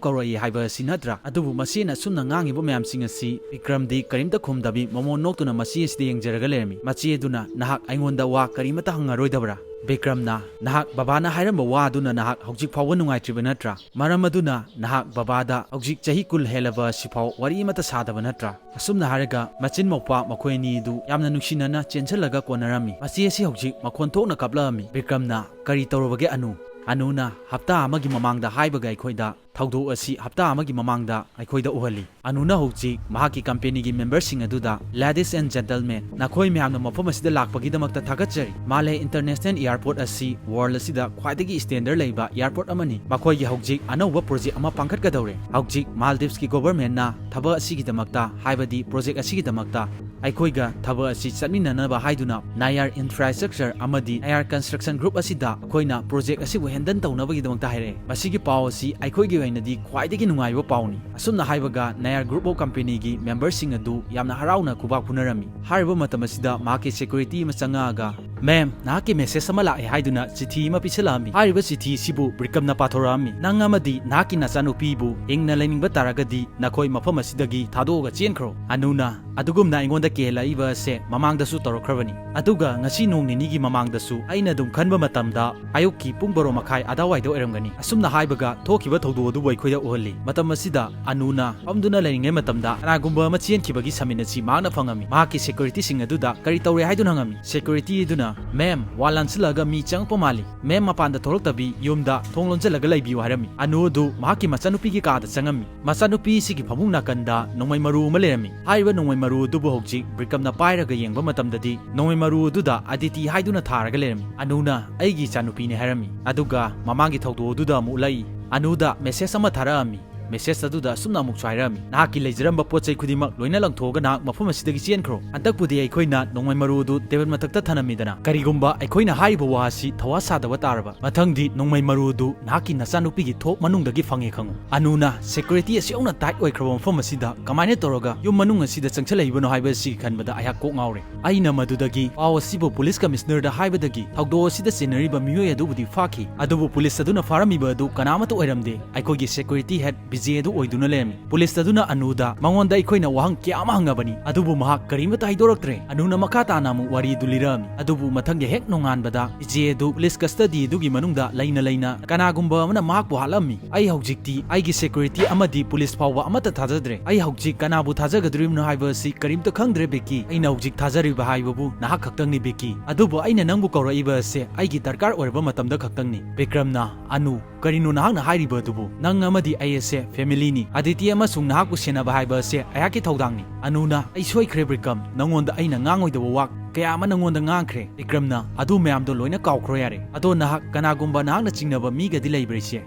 ꯀꯧꯔꯛꯏ ꯍꯥꯏꯕ ꯑꯁꯤ ꯅꯠꯇ꯭ꯔꯥ?" ꯑꯗꯨꯕꯨ ꯃꯆꯦꯅ ꯑꯁꯨꯝꯅ ꯉꯥꯡꯉꯤꯕ ꯃꯌꯥꯝꯁꯤꯡ ꯑꯁꯤ ꯕꯤꯀ꯭ꯔꯝꯗꯤ ꯀꯔꯤꯝꯇ ꯈꯨꯝꯗꯕꯤ ꯃꯃꯣꯟ ꯅꯣꯛꯇꯨꯅ ꯃꯆꯦ ꯑꯁꯤꯗ ꯌꯦꯡꯖꯔꯒ ꯂꯩꯔꯝꯃꯤ꯫ ꯃꯆꯦ ꯑꯗꯨꯅ, "ꯅꯍꯥꯛ ꯑꯩꯉꯣꯟꯗ ꯋꯥ ꯀꯔꯤꯃꯠꯇ ꯍꯪꯉꯔꯣꯏꯗꯕ꯭ꯔꯥ?" ꯕꯤꯀ꯭ꯔꯝꯅ, "ꯅꯍꯥꯛ ꯕꯕꯥꯅ ꯍꯥꯏꯔꯝꯕ ꯋꯥ ꯑꯗꯨꯅ ꯅꯍꯥꯛ ꯍꯧꯖꯤꯛ ꯐꯥꯎꯕ ꯅꯨꯡꯉꯥꯏꯇ꯭ꯔꯤꯕ ꯅꯠꯇ꯭ꯔꯥ? ꯃꯔꯝ ꯑꯗꯨꯅ ꯅꯍꯥꯛ ꯕꯕꯥꯗ ꯍꯧꯖꯤꯛ ꯆꯍꯤ ꯀꯨꯟ ꯍꯦꯜꯂꯕ ꯑꯁꯤꯐꯥꯎ ꯋꯥꯔꯤ ꯑꯃꯠꯇ ꯁꯥꯗꯕ ꯅꯠꯇ꯭ꯔꯥ?" ꯑꯁꯨꯝꯅ ꯍꯥꯏꯔꯒ ꯃꯆꯤꯟ ꯃꯧꯄ꯭ꯋꯥ ꯃꯈꯣꯏ ꯑꯅꯤꯗꯨ ꯌꯥꯝꯅ ꯅꯨꯡꯁꯤꯅꯅ ꯆꯦꯟꯁꯤꯜꯂꯒ ꯀꯣꯟꯅꯔꯝꯃꯤ꯫ ꯃꯆꯦ ꯑꯁꯤ ꯍꯧꯖꯤꯛ ꯃꯈꯣꯟ ꯊꯣꯛꯅ ꯀꯞꯂꯛꯑꯝꯃꯤ꯫ ꯕꯤꯀ꯭ꯔꯝꯅ, "ꯀꯔꯤ ꯇꯧꯔꯕꯒꯦ ꯑꯅꯨ?" ꯑꯅꯨꯅ ꯍꯞꯇꯥ ꯑꯃꯒꯤ ꯃꯃꯥꯡꯗ ꯍꯥꯏꯕꯒ ꯑꯩꯈꯣꯏꯗ ꯊꯧꯗꯣꯛ ꯑꯁꯤ ꯍꯞꯇꯥ ꯑꯃꯒꯤ ꯃꯃꯥꯡꯗ ꯑꯩꯈꯣꯏꯗ ꯎꯍꯜꯂꯤ꯫ ꯑꯅꯨꯅ ꯍꯧꯖꯤꯛ ꯃꯍꯥꯛꯀꯤ ꯀꯝꯄꯦꯅꯤꯒꯤ ꯃꯦꯝꯕꯔꯁꯤꯡ ꯑꯗꯨꯗ, "Ladies and gentlemen, ꯅꯈꯣꯏ ꯃꯌꯥꯝꯅ ꯃꯐꯝ ꯑꯁꯤꯗ ꯂꯥꯛꯄꯒꯤꯗꯃꯛꯇ ꯊꯥꯒꯠꯆꯔꯤ꯫ ꯃꯥꯂꯦ ꯏꯟꯇꯔꯅꯦꯁꯅꯦꯜ ꯑꯦꯌꯔꯄꯣꯔꯠ ꯑꯁꯤ ꯋꯥꯔꯜꯗ ꯑꯁꯤꯗ ꯈ꯭ꯋꯥꯏꯗꯒꯤ ꯁ꯭ꯇꯦꯟꯗꯔꯗ ꯂꯩꯕ ꯑꯦꯌꯔꯄꯣꯔꯠ ꯑꯃꯅꯤ꯫ ꯃꯈꯣꯏꯒꯤ ꯍꯧꯖꯤꯛ ꯑꯅꯧꯕ ꯄ꯭ꯔꯣꯖꯦꯛ ꯑꯃ ꯄꯥꯡꯈꯠꯀꯗꯧꯔꯦ꯫ ꯍꯧꯖꯤꯛ ꯃꯥꯜꯗꯤꯚꯁꯀꯤ ꯒꯣꯚꯔꯟꯃꯦꯟꯠꯅ ꯊꯕꯛ ꯑꯁꯤꯒꯤꯗꯃꯛꯇ, ꯍꯥꯏꯕꯗꯤ ꯄ꯭ꯔꯣꯖꯦꯛ ꯑꯁꯤꯒꯤꯗꯃꯛꯇ ꯑꯩꯈꯣꯏꯒ ꯊꯕꯛ ꯑꯁꯤ ꯆꯠꯃꯤꯟꯅꯅꯕ ꯍꯥꯏꯗꯨꯅ ꯅꯥꯌꯥꯔ ꯏꯟꯐ꯭ꯔꯥꯁ꯭ꯇ꯭ꯔꯛꯆꯔ ꯑꯃꯗꯤ ꯅꯥꯌꯥꯔ ꯀꯟꯁꯇ꯭ꯔꯛꯁꯟ ꯒ꯭ꯔꯨꯞ ꯑꯁꯤꯗ ꯑꯩꯈꯣꯏꯅ ꯄ꯭ꯔꯣꯖꯦꯛ ꯑꯁꯤꯕꯨ ꯍꯦꯟꯗꯜ ꯇꯧꯅꯕꯒꯤꯗꯃꯛꯇ ꯍꯥꯏꯔꯛꯑꯦ꯫ ꯃꯁꯤꯒꯤ ꯄꯥꯎ ꯑꯁꯤ ꯑꯩꯈꯣꯏꯒꯤ ꯑꯣꯏꯅꯗꯤ ꯈ꯭ꯋꯥꯏꯗꯒꯤ ꯅꯨꯡꯉꯥꯏꯕ ꯄꯥꯎꯅꯤ꯫" ꯑꯁꯨꯝꯅ ꯍꯥꯏꯕꯒ ꯅꯥꯌꯥꯔ ꯒ꯭ꯔꯨꯞ ꯑꯣꯐ ꯀꯝꯄꯦꯅꯤꯒꯤ ꯃꯦꯝꯕꯔꯁꯤꯡ ꯑꯗꯨ ꯌꯥꯝꯅ ꯍꯔꯥꯎꯅ ꯈꯨꯕꯥꯛ ꯈꯨꯅꯔꯝꯃꯤ꯫ ꯍꯥꯏꯔꯤꯕ ꯃꯇꯝ ꯑꯁꯤꯗ ꯃꯍꯥꯛꯀꯤ ꯁꯦꯀ꯭ꯌꯨꯔꯤꯇꯤ ꯑꯃ ꯆꯪꯉꯛꯑꯒ, "Ma'am, ꯅꯍꯥꯛꯀꯤ message ꯑꯃ ꯂꯥꯛꯑꯦ" ꯍꯥꯏꯗꯨꯅ ꯆꯤꯊꯤ ꯑꯃ ꯄꯤꯁꯜꯂꯛꯑꯝꯃꯤ꯫ ꯍꯥꯏꯔꯤꯕ ꯆꯤꯊꯤ ꯑꯁꯤꯕꯨ ꯕꯤꯀ꯭ꯔꯝꯅ ꯄꯥꯊꯣꯔꯛꯑꯝꯃꯤ꯫ "ꯅꯪ ꯑꯃꯗꯤ ꯅꯍꯥꯛꯀꯤ ꯅꯆꯥꯅꯨꯄꯤꯕꯨ ꯍꯤꯡꯅ ꯂꯩꯅꯤꯡꯕ ꯇꯥꯔꯒꯗꯤ ꯅꯈꯣꯏ ꯃꯐꯝ ꯑꯁꯤꯗꯒꯤ ꯊꯥꯗꯣꯛꯑꯒ ꯆꯦꯟꯈ꯭ꯔꯣ꯫ ꯑꯅꯨꯅ ꯑꯗꯨꯒꯨꯝꯅ ꯑꯩꯉꯣꯟꯗ ꯀꯤꯍꯜꯂꯛꯏꯕ ꯑꯁꯦ ꯃꯃꯥꯡꯗꯁꯨ ꯇꯧꯔꯛꯈ꯭ꯔꯕꯅꯤ꯫ ꯑꯗꯨꯒ ꯉꯁꯤ ꯅꯣꯡ ꯅꯤꯅꯤꯒꯤ ꯃꯃꯥꯡꯗꯁꯨ ꯑꯩꯅ ꯑꯗꯨꯝ ꯈꯟꯕ ꯃꯇꯝꯗ ꯑꯌꯨꯛꯀꯤ ꯄꯨꯡ ꯕꯥꯔꯣ ꯃꯈꯥꯏ ꯑꯗꯥꯋꯥꯏꯗ ꯑꯣꯏꯔꯝꯒꯅꯤ"꯫ ꯑꯁꯨꯝꯅ ꯍꯥꯏꯕꯒ ꯊꯣꯛꯈꯤꯕ ꯊꯧꯗꯣꯛ ꯑꯗꯨꯕꯨ ꯑꯩꯈꯣꯏꯗ ꯎꯍꯜꯂꯤ꯫ ꯃꯇꯝ ꯑꯁꯤꯗ ꯑꯅꯨꯅ ꯐꯝꯗꯨꯅ ꯂꯩꯔꯤꯉꯩ ꯃꯇꯝꯗ ꯀꯅꯥꯒꯨꯝꯕ ꯑꯃ ꯆꯦꯟꯈꯤꯕꯒꯤ summons ꯑꯁꯤ ꯃꯍꯥꯛꯅ ꯐꯪꯉꯝꯃꯤ꯫ ꯃꯍꯥꯛꯀꯤ securityꯁꯤꯡ ꯑꯗꯨꯗ ꯀꯔꯤ ꯇꯧꯔꯦ ꯍꯥꯏꯗꯨꯅ ꯍꯪꯉꯝꯃꯤ꯫ Security ꯑꯗꯨꯅ, "Ma'am, wall ꯂꯥꯟꯁꯤꯜꯂꯛꯑꯒ ꯃꯤ ꯆꯪꯉꯛꯄ ꯃꯥꯜꯂꯤ꯫ Ma'am, ꯃꯄꯥꯟꯗ ꯊꯣꯛꯂꯛꯇꯕꯤ ꯌꯨꯝꯗ ꯊꯣꯡ ꯂꯣꯟꯁꯤꯜꯂꯒ ꯂꯩꯕꯤꯌꯨ" ꯍꯥꯏꯔꯝꯃꯤ꯫ ꯑꯅꯨ ꯑꯗꯨ ꯃꯍꯥꯛꯀꯤ ꯃꯆꯥꯅꯨꯄꯤꯒꯤ ꯀꯥꯗ ꯆꯪꯉꯝꯃꯤ꯫ ꯃꯆꯥꯅꯨꯄꯤꯁꯤꯒꯤ ꯐꯃꯨꯡ ꯅꯥꯀꯟꯗ ꯅꯣꯡꯃꯩ ꯃꯔꯨ ꯑꯃ ꯂꯩꯔꯝꯃꯤ꯫ ꯍꯥꯏꯔꯤꯕ ꯅꯣꯡꯃꯩ ꯃꯔꯨ ꯑꯗꯨꯕꯨ ꯍꯧꯖꯤꯛ ꯕꯤꯀ꯭ꯔꯝꯅ ꯄꯥꯏꯔꯒ ꯌꯦꯡꯕ ꯃꯇꯝꯗꯗꯤ ꯅꯣꯡꯃꯩ ꯃꯔꯨ ꯑꯗꯨꯗ ꯑꯗꯤꯇꯤ ꯍꯥꯏꯗꯨꯅ ꯊꯥꯔꯒ ꯂꯩꯔꯝꯃꯤ꯫ ꯑꯅꯨꯅ "ꯑꯩꯒꯤ ꯏꯆꯥꯅꯨꯄꯤꯅꯤ" ꯍꯥꯏꯔꯝꯃꯤ꯫ ꯑꯗꯨꯒ ꯃꯃꯥꯡꯒꯤ ꯊꯧꯗꯣꯛ ꯑꯗꯨꯗ ꯑꯃꯨꯛ ꯎꯠꯂꯛꯏ꯫ ꯑꯅꯨꯗ message ꯑꯃ ꯊꯥꯔꯛꯑꯝꯃꯤ꯫ Message ꯑꯗꯨꯗ ꯑꯁꯨꯝꯅ ꯑꯃꯨꯛꯁꯨ ꯍꯥꯏꯔꯛꯑꯝꯃꯤ, "ꯅꯍꯥꯛꯀꯤ ꯂꯩꯖꯔꯝꯕ ꯄꯣꯠ ꯆꯩ ꯈꯨꯗꯤꯡꯃꯛ ꯂꯣꯏꯅ ꯂꯪꯊꯣꯛꯑꯒ ꯅꯍꯥꯛ ꯃꯐꯝ ꯑꯁꯤꯗꯒꯤ ꯆꯦꯟꯈ꯭ꯔꯣ꯫ ꯍꯟꯗꯛꯄꯨꯗꯤ ꯑꯩꯈꯣꯏꯅ ꯅꯣꯡꯃꯩ ꯃꯔꯨ ꯑꯗꯨ table ꯃꯊꯛꯇ ꯊꯅꯝꯃꯤꯗꯅ, ꯀꯔꯤꯒꯨꯝꯕ ꯑꯩꯈꯣꯏꯅ ꯍꯥꯏꯔꯤꯕ ꯋꯥ ꯑꯁꯤ ꯊꯋꯥ ꯁꯥꯗꯕ ꯇꯥꯔꯕ, ꯃꯊꯪꯗꯤ ꯅꯣꯡꯃꯩ ꯃꯔꯨ ꯑꯗꯨ ꯅꯍꯥꯛꯀꯤ ꯅꯆꯥꯅꯨꯄꯤꯒꯤ ꯊꯣꯛ ꯃꯅꯨꯡꯗꯒꯤ ꯐꯪꯉꯦ ꯈꯪꯉꯨ"꯫ ꯑꯅꯨꯅ "Security ꯑꯁꯤ ꯌꯧꯅ tight ꯑꯣꯏꯈ꯭ꯔꯕ ꯃꯐꯝ ꯑꯁꯤꯗ ꯀꯃꯥꯏꯅ ꯇꯧꯔꯒ ꯌꯨꯝ ꯃꯅꯨꯡ ꯑꯁꯤꯗ ꯆꯪꯁꯤꯜꯂꯛꯏꯕꯅꯣ ꯍꯥꯏꯕ ꯑꯁꯤ ꯈꯟꯕꯗ ꯑꯩꯍꯥꯛ ꯀꯣꯛ ꯉꯥꯎꯔꯦ"꯫ ꯑꯩꯅ ꯃꯗꯨꯗꯒꯤ ꯄꯥꯎ ꯑꯁꯤꯕꯨ police commissionerꯗ ꯍꯥꯏꯕꯗꯒꯤ ꯊꯧꯗꯣꯛ ꯑꯁꯤꯗ ꯆꯦꯟꯅꯔꯤꯕ ꯃꯤꯑꯣꯏ ꯑꯗꯨꯕꯨꯗꯤ ꯐꯥꯈꯤ, ꯑꯗꯨꯕꯨ police ꯑꯗꯨꯅ ꯐꯥꯔꯝꯃꯤꯕ ꯑꯗꯨ ꯀꯅꯥꯃꯠꯇ ꯑꯣꯏꯔꯝꯗꯦ, ꯑꯩꯈꯣꯏꯒꯤ security head ꯕꯤꯖꯦ ꯑꯗꯨ ꯑꯣꯏꯗꯨꯅ ꯂꯩꯔꯝꯃꯤ꯫ Police ꯑꯗꯨꯅ ꯑꯅꯨꯗ ꯃꯉꯣꯟꯗ ꯑꯩꯈꯣꯏꯅ ꯋꯥꯍꯪ ꯀꯌꯥ ꯑꯃ ꯍꯪꯉꯕꯅꯤ, ꯑꯗꯨꯕꯨ ꯃꯍꯥꯛ ꯀꯔꯤꯃꯠꯇ ꯍꯥꯏꯗꯣꯔꯛꯇ꯭ꯔꯦ꯫ ꯑꯅꯨꯅ ꯃꯈꯥ ꯇꯥꯅ ꯑꯃꯨꯛ ꯋꯥꯔꯤ ꯑꯗꯨ ꯂꯤꯔꯛꯑꯝꯃꯤ, ꯑꯗꯨꯕꯨ ꯃꯊꯪꯒꯤ ꯍꯦꯛ ꯅꯣꯡꯉꯥꯟꯕꯗ ꯕꯤꯖꯦ ꯑꯗꯨ police custody ꯑꯗꯨꯒꯤ ꯃꯅꯨꯡꯗ ꯂꯩꯅ ꯂꯩꯅ ꯀꯅꯥꯒꯨꯝꯕ ꯑꯃꯅ ꯃꯍꯥꯛꯄꯨ ꯍꯥꯠꯂꯝꯃꯤ꯫ ꯑꯩ ꯍꯧꯖꯤꯛꯇꯤ ꯑꯩꯒꯤ security ꯑꯃꯗꯤ police ꯐꯥꯎꯕ ꯑꯃꯠꯇ ꯊꯥꯖꯗ꯭ꯔꯦ꯫ ꯑꯩ ꯍꯧꯖꯤꯛ ꯀꯅꯥꯕꯨ ꯊꯥꯖꯒꯗꯧꯔꯤꯕꯅꯣ ꯍꯥꯏꯕ ꯑꯁꯤ ꯀꯔꯤꯝꯇ ꯈꯪꯗ꯭ꯔꯦ, ꯕꯤꯀꯤ꯫ ꯑꯩꯅ ꯍꯧꯖꯤꯛ ꯊꯥꯖꯔꯤꯕ ꯍꯥꯏꯕꯕꯨ ꯅꯍꯥꯛ ꯈꯛꯇꯪꯅꯤ, ꯕꯤꯀꯤ꯫ ꯑꯗꯨꯕꯨ ꯑꯩꯅ ꯅꯪꯕꯨ ꯀꯧꯔꯛꯏꯕ ꯑꯁꯦ ꯑꯩꯒꯤ ꯗꯔꯀꯥꯔ ꯑꯣꯏꯔꯕ ꯃꯇꯝꯗ ꯈꯛꯇꯪꯅꯤ꯫ ꯕꯤꯀ꯭ꯔꯝꯅ, "ꯑꯅꯨ, ꯀꯔꯤꯅꯣ ꯅꯍꯥꯛꯅ ꯍꯥꯏꯔꯤꯕ ꯑꯗꯨꯕꯨ? ꯅꯪ ꯑꯃꯗꯤ ꯑꯩ ꯑꯁꯦ familyꯅꯤ꯫ ꯑꯗꯤꯇꯤ ꯑꯃꯁꯨꯡ ꯅꯍꯥꯛꯄꯨ ꯁꯦꯟꯅꯕ ꯍꯥꯏꯕ ꯑꯁꯦ ꯑꯩꯍꯥꯛꯀꯤ ꯊꯧꯗꯥꯡꯅꯤ"꯫ ꯑꯅꯨꯅ, "ꯑꯩ ꯁꯣꯏꯈ꯭ꯔꯦ ꯕꯤꯀ꯭ꯔꯝ, ꯅꯉꯣꯟꯗ ꯑꯩꯅ ꯉꯥꯡꯉꯣꯏꯗꯕ ꯋꯥ ꯀꯌꯥ ꯑꯃ ꯅꯉꯣꯟꯗ ꯉꯥꯡꯈ꯭ꯔꯦ"꯫ ꯕꯤꯀ꯭ꯔꯝꯅ, "ꯑꯗꯨ ꯃꯌꯥꯝꯗꯣ ꯂꯣꯏꯅ ꯀꯥꯎꯈ꯭ꯔꯣ ꯌꯥꯔꯦ꯫ ꯑꯗꯣ ꯅꯍꯥꯛ ꯀꯅꯥꯒꯨꯝꯕ ꯅꯍꯥꯛꯅ ꯆꯤꯡꯅꯕ ꯃꯤꯒꯗꯤ ꯂꯩꯕ꯭ꯔꯥ, ꯏꯆꯦ?"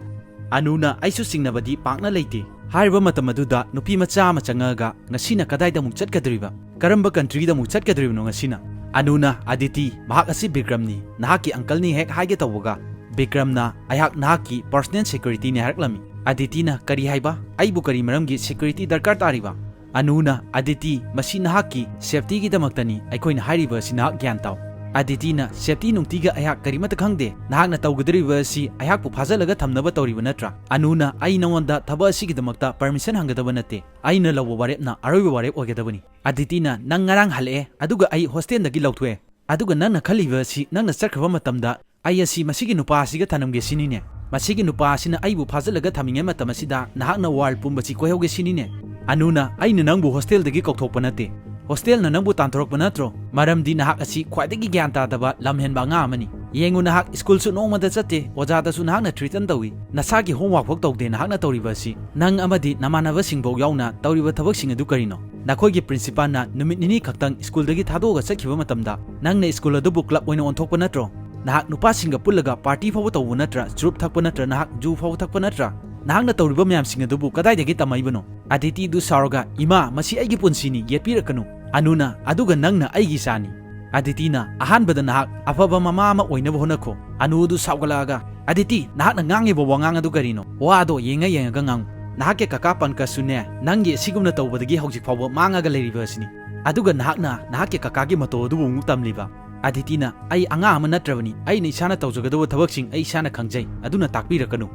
ꯑꯅꯨꯅ, "ꯑꯩꯁꯨ ꯆꯤꯡꯅꯕꯗꯤ ꯄꯥꯛꯅ ꯂꯩꯇꯦ꯫ ꯍꯥꯏꯔꯤꯕ ꯃꯇꯝ ꯑꯗꯨꯗ ꯅꯨꯄꯤ ꯃꯆꯥ ꯑꯃ ꯆꯪꯉꯛꯑꯒ, 'ꯉꯁꯤꯅ ꯀꯗꯥꯏꯗ ꯑꯃꯨꯛ ꯆꯠꯀꯗꯧꯔꯤꯕ? ꯀꯔꯝꯕ countryꯗ ꯑꯃꯨꯛ ꯆꯠꯀꯗꯧꯔꯤꯕꯅꯣ ꯉꯁꯤꯅ?'" ꯑꯅꯨꯅ, "ꯑꯗꯤꯇꯤ, ꯃꯍꯥꯛ ꯑꯁꯤ ꯕꯤꯀ꯭ꯔꯝꯅꯤ, ꯅꯍꯥꯛꯀꯤ uncleꯅꯤ" ꯍꯦꯛ ꯍꯥꯏꯒꯦ ꯇꯧꯕꯒ, ꯕꯤꯀ꯭ꯔꯝꯅ, "ꯑꯩꯍꯥꯛ ꯅꯍꯥꯛꯀꯤ personal securityꯅꯤ" ꯍꯥꯏꯔꯛꯂꯝꯃꯤ꯫ ꯑꯗꯤꯇꯤꯅ, "ꯀꯔꯤ ꯍꯥꯏꯕ? ꯑꯩꯕꯨ ꯀꯔꯤ ꯃꯔꯝꯒꯤ security ꯗꯔꯀꯥꯔ ꯇꯥꯔꯤꯕ?" ꯑꯅꯨꯅ, "ꯑꯗꯤꯇꯤ, ꯃꯁꯤ ꯅꯍꯥꯛꯀꯤ safetyꯒꯤꯗꯃꯛꯇꯅꯤ ꯑꯩꯈꯣꯏꯅ ꯍꯥꯏꯔꯤꯕ ꯑꯁꯤ, ꯅꯍꯥꯛ ꯒ꯭ꯌꯥꯟ ꯇꯥꯎ"꯫ ꯑꯗꯤꯇꯤꯅ, "ꯁꯦꯞꯇꯤ ꯅꯨꯡꯇꯤꯒ ꯑꯩꯍꯥꯛ ꯀꯔꯤꯃꯠꯇ ꯈꯪꯗꯦ꯫ ꯅꯍꯥꯛꯅ ꯇꯧꯒꯗꯧꯔꯤꯕ ꯑꯁꯤ ꯑꯩꯍꯥꯛꯄꯨ ꯐꯥꯖꯤꯜꯂꯒ ꯊꯝꯅꯕ ꯇꯧꯔꯤꯕ ꯅꯠꯇ꯭ꯔꯥ?" ꯑꯅꯨꯅ, "ꯑꯩ ꯅꯉꯣꯟꯗ ꯊꯕꯛ ꯑꯁꯤꯒꯤꯗꯃꯛꯇ ꯄꯔꯃꯤꯁꯟ ꯍꯪꯒꯗꯕ ꯅꯠꯇꯦ꯫ ꯑꯩꯅ ꯂꯧꯕ ꯋꯥꯔꯦꯞꯅ ꯑꯔꯣꯏꯕ ꯋꯥꯔꯦꯞ ꯑꯣꯏꯒꯗꯕꯅꯤ꯫" ꯑꯗꯤꯇꯤꯅ, "ꯅꯪ ꯉꯔꯥꯡ ꯍꯜꯂꯛꯑꯦ, ꯑꯗꯨꯒ ꯑꯩ ꯍꯣꯁꯇꯦꯜꯗꯒꯤ ꯂꯧꯊꯣꯛꯑꯦ꯫ ꯑꯗꯨꯒ ꯅꯪꯅ ꯈꯜꯂꯤꯕ ꯑꯁꯤ ꯅꯪꯅ ꯆꯠꯈ꯭ꯔꯕ ꯃꯇꯝꯗ ꯑꯩ ꯑꯁꯤ ꯃꯁꯤꯒꯤ ꯅꯨꯄꯥ ꯑꯁꯤꯒ ꯊꯅꯝꯒꯦ ꯁꯤꯅꯤꯅꯦ? ꯃꯁꯤꯒꯤ ꯅꯨꯄꯥ ꯑꯁꯤꯅ ꯑꯩꯕꯨ ꯐꯥꯖꯤꯜꯂꯒ ꯊꯝꯃꯤꯉꯩ ꯃꯇꯝ ꯑꯁꯤꯗ ꯅꯍꯥꯛꯅ ꯋꯥꯔꯜ ꯄꯨꯝꯕꯁꯤ ꯀꯣꯏꯍꯧꯒꯦ ꯁꯤꯅꯤꯅꯦ?" ꯑꯅꯨꯅ, "ꯑꯩꯅ ꯅꯪꯕꯨ ꯍꯣꯁꯇꯦꯜꯗꯒꯤ ꯀꯧꯊꯣꯛꯄ ꯅꯠꯇꯦ꯫ ꯍꯣꯁꯇꯦꯜꯅ ꯅꯪꯕꯨ ꯇꯥꯟꯊꯣꯔꯛꯄ ꯅꯠꯇ꯭ꯔꯣ? ꯃꯔꯝꯗꯤ ꯅꯍꯥꯛ ꯑꯁꯤ ꯈ꯭ꯋꯥꯏꯗꯒꯤ ꯒ꯭ꯌꯥꯟ ꯇꯥꯗꯕ ꯂꯝꯍꯦꯟꯕ ꯑꯉꯥꯡ ꯑꯃꯅꯤ꯫ ꯌꯦꯡꯉꯨ, ꯅꯍꯥꯛ ꯁ꯭ꯀꯨꯜꯁꯨ ꯅꯣꯡꯃꯗ ꯆꯠꯇꯦ, ꯑꯣꯖꯥꯗꯁꯨ ꯅꯍꯥꯛꯅ ꯊ꯭ꯔꯤꯇꯟ ꯇꯧꯏ, ꯅꯁꯥꯒꯤ ꯍꯣꯝꯋꯥꯔꯛ ꯐꯥꯎ ꯇꯧꯗꯦ ꯅꯍꯥꯛꯅ ꯇꯧꯔꯤꯕ ꯑꯁꯤ꯫ ꯅꯪ ꯑꯃꯗꯤ ꯅꯃꯥꯟꯅꯕꯁꯤꯡꯐꯥꯎ ꯌꯥꯎꯅ ꯇꯧꯔꯤꯕ ꯊꯕꯛꯁꯤꯡ ꯑꯗꯨ ꯀꯔꯤꯅꯣ? ꯅꯈꯣꯏꯒꯤ ꯄ꯭ꯔꯤꯟꯁꯤꯄꯥꯜꯅ ꯅꯨꯃꯤꯠ ꯅꯤꯅꯤ ꯈꯛꯇꯪ ꯁ꯭ꯀꯨꯜꯗꯒꯤ ꯊꯥꯗꯣꯛꯑꯒ ꯆꯠꯈꯤꯕ ꯃꯇꯝꯗ ꯅꯪꯅ ꯁ꯭ꯀꯨꯜ ꯑꯗꯨꯕꯨ ꯀ꯭ꯂꯕ ꯑꯣꯏꯅ ꯑꯣꯟꯊꯣꯛꯄ ꯅꯠꯇ꯭ꯔꯣ? ꯅꯍꯥꯛ ꯅꯨꯄꯥꯁꯤꯡꯒ ꯄꯨꯜꯂꯒ ꯄꯥꯔꯇꯤ ꯐꯥꯎꯕ ꯇꯧꯕ ꯅꯠꯇ꯭ꯔꯥ, ꯆꯨꯔꯨꯞ ꯊꯛꯄ ꯅꯠꯇ꯭ꯔꯥ, ꯅꯍꯥꯛ ꯖꯨ ꯐꯥꯎꯕ ꯊꯛꯄ ꯅꯠꯇ꯭ꯔꯥ? ꯅꯍꯥꯛꯅ ꯇꯧꯔꯤꯕ ꯃꯌꯥꯝꯁꯤꯡ ꯑꯗꯨꯕꯨ ꯀꯗꯥꯏꯗꯒꯤ ꯇꯝꯃꯛꯏꯕꯅꯣ?" ꯑꯗꯤꯇꯤꯗꯨ ꯁꯥꯎꯔꯒ, "ꯏꯃꯥ, ꯃꯁꯤ ꯑꯩꯒꯤ ꯄꯨꯟꯁꯤꯅꯤ, ꯌꯦꯠꯄꯤꯔꯛꯀꯅꯨ꯫" ꯑꯅꯨꯅ, "ꯑꯗꯨꯒ ꯅꯪꯅ ꯑꯩꯒꯤ ꯏꯆꯥꯅꯤ꯫" ꯑꯗꯤꯇꯤꯅ, "ꯑꯍꯥꯟꯕꯗ ꯅꯍꯥꯛ ꯑꯐꯕ ꯃꯃꯥ ꯑꯃ ꯑꯣꯏꯅꯕ ꯍꯣꯠꯅꯈꯣ꯫" ꯑꯅꯨꯗꯨ ꯁꯥꯎꯒꯠꯂꯛꯑꯒ, "ꯑꯗꯤꯇꯤ, ꯅꯍꯥꯛꯅ ꯉꯥꯡꯉꯤꯕ ꯋꯥꯉꯥꯡ ꯑꯗꯨ ꯀꯔꯤꯅꯣ? ꯋꯥꯗꯣ ꯌꯦꯡꯉ ꯌꯦꯡꯉꯒ ꯉꯥꯡꯉꯨ꯫ ꯅꯍꯥꯛꯀꯤ ꯀꯀꯥ ꯄꯟꯀꯖꯁꯨꯅꯦ, ꯅꯪꯒꯤ ꯑꯁꯤꯒꯨꯝꯅ ꯇꯧꯕꯗꯒꯤ ꯍꯧꯖꯤꯛ ꯐꯥꯎꯕ ꯃꯥꯡꯉꯒ ꯂꯩꯔꯤꯕ ꯑꯁꯤꯅꯤ꯫ ꯑꯗꯨꯒ ꯅꯍꯥꯛꯅ ꯅꯍꯥꯛꯀꯤ ꯀꯀꯥꯒꯤ ꯃꯇꯧ ꯑꯗꯨꯕꯨ ꯑꯃꯨꯛ ꯇꯝꯂꯤꯕ?" ꯑꯗꯤꯇꯤꯅ, "ꯑꯩ ꯑꯉꯥꯡ ꯑꯃ ꯅꯠꯇ꯭ꯔꯕꯅꯤ꯫ ꯑꯩꯅ ꯏꯁꯥꯅ ꯇꯧꯖꯒꯗꯕ ꯊꯕꯛꯁꯤꯡ ꯑꯩ ꯏꯁꯥꯅ ꯈꯪꯖꯩ꯫ ꯑꯗꯨꯅ ꯇꯥꯛꯄꯤꯔꯛꯀꯅꯨ꯫"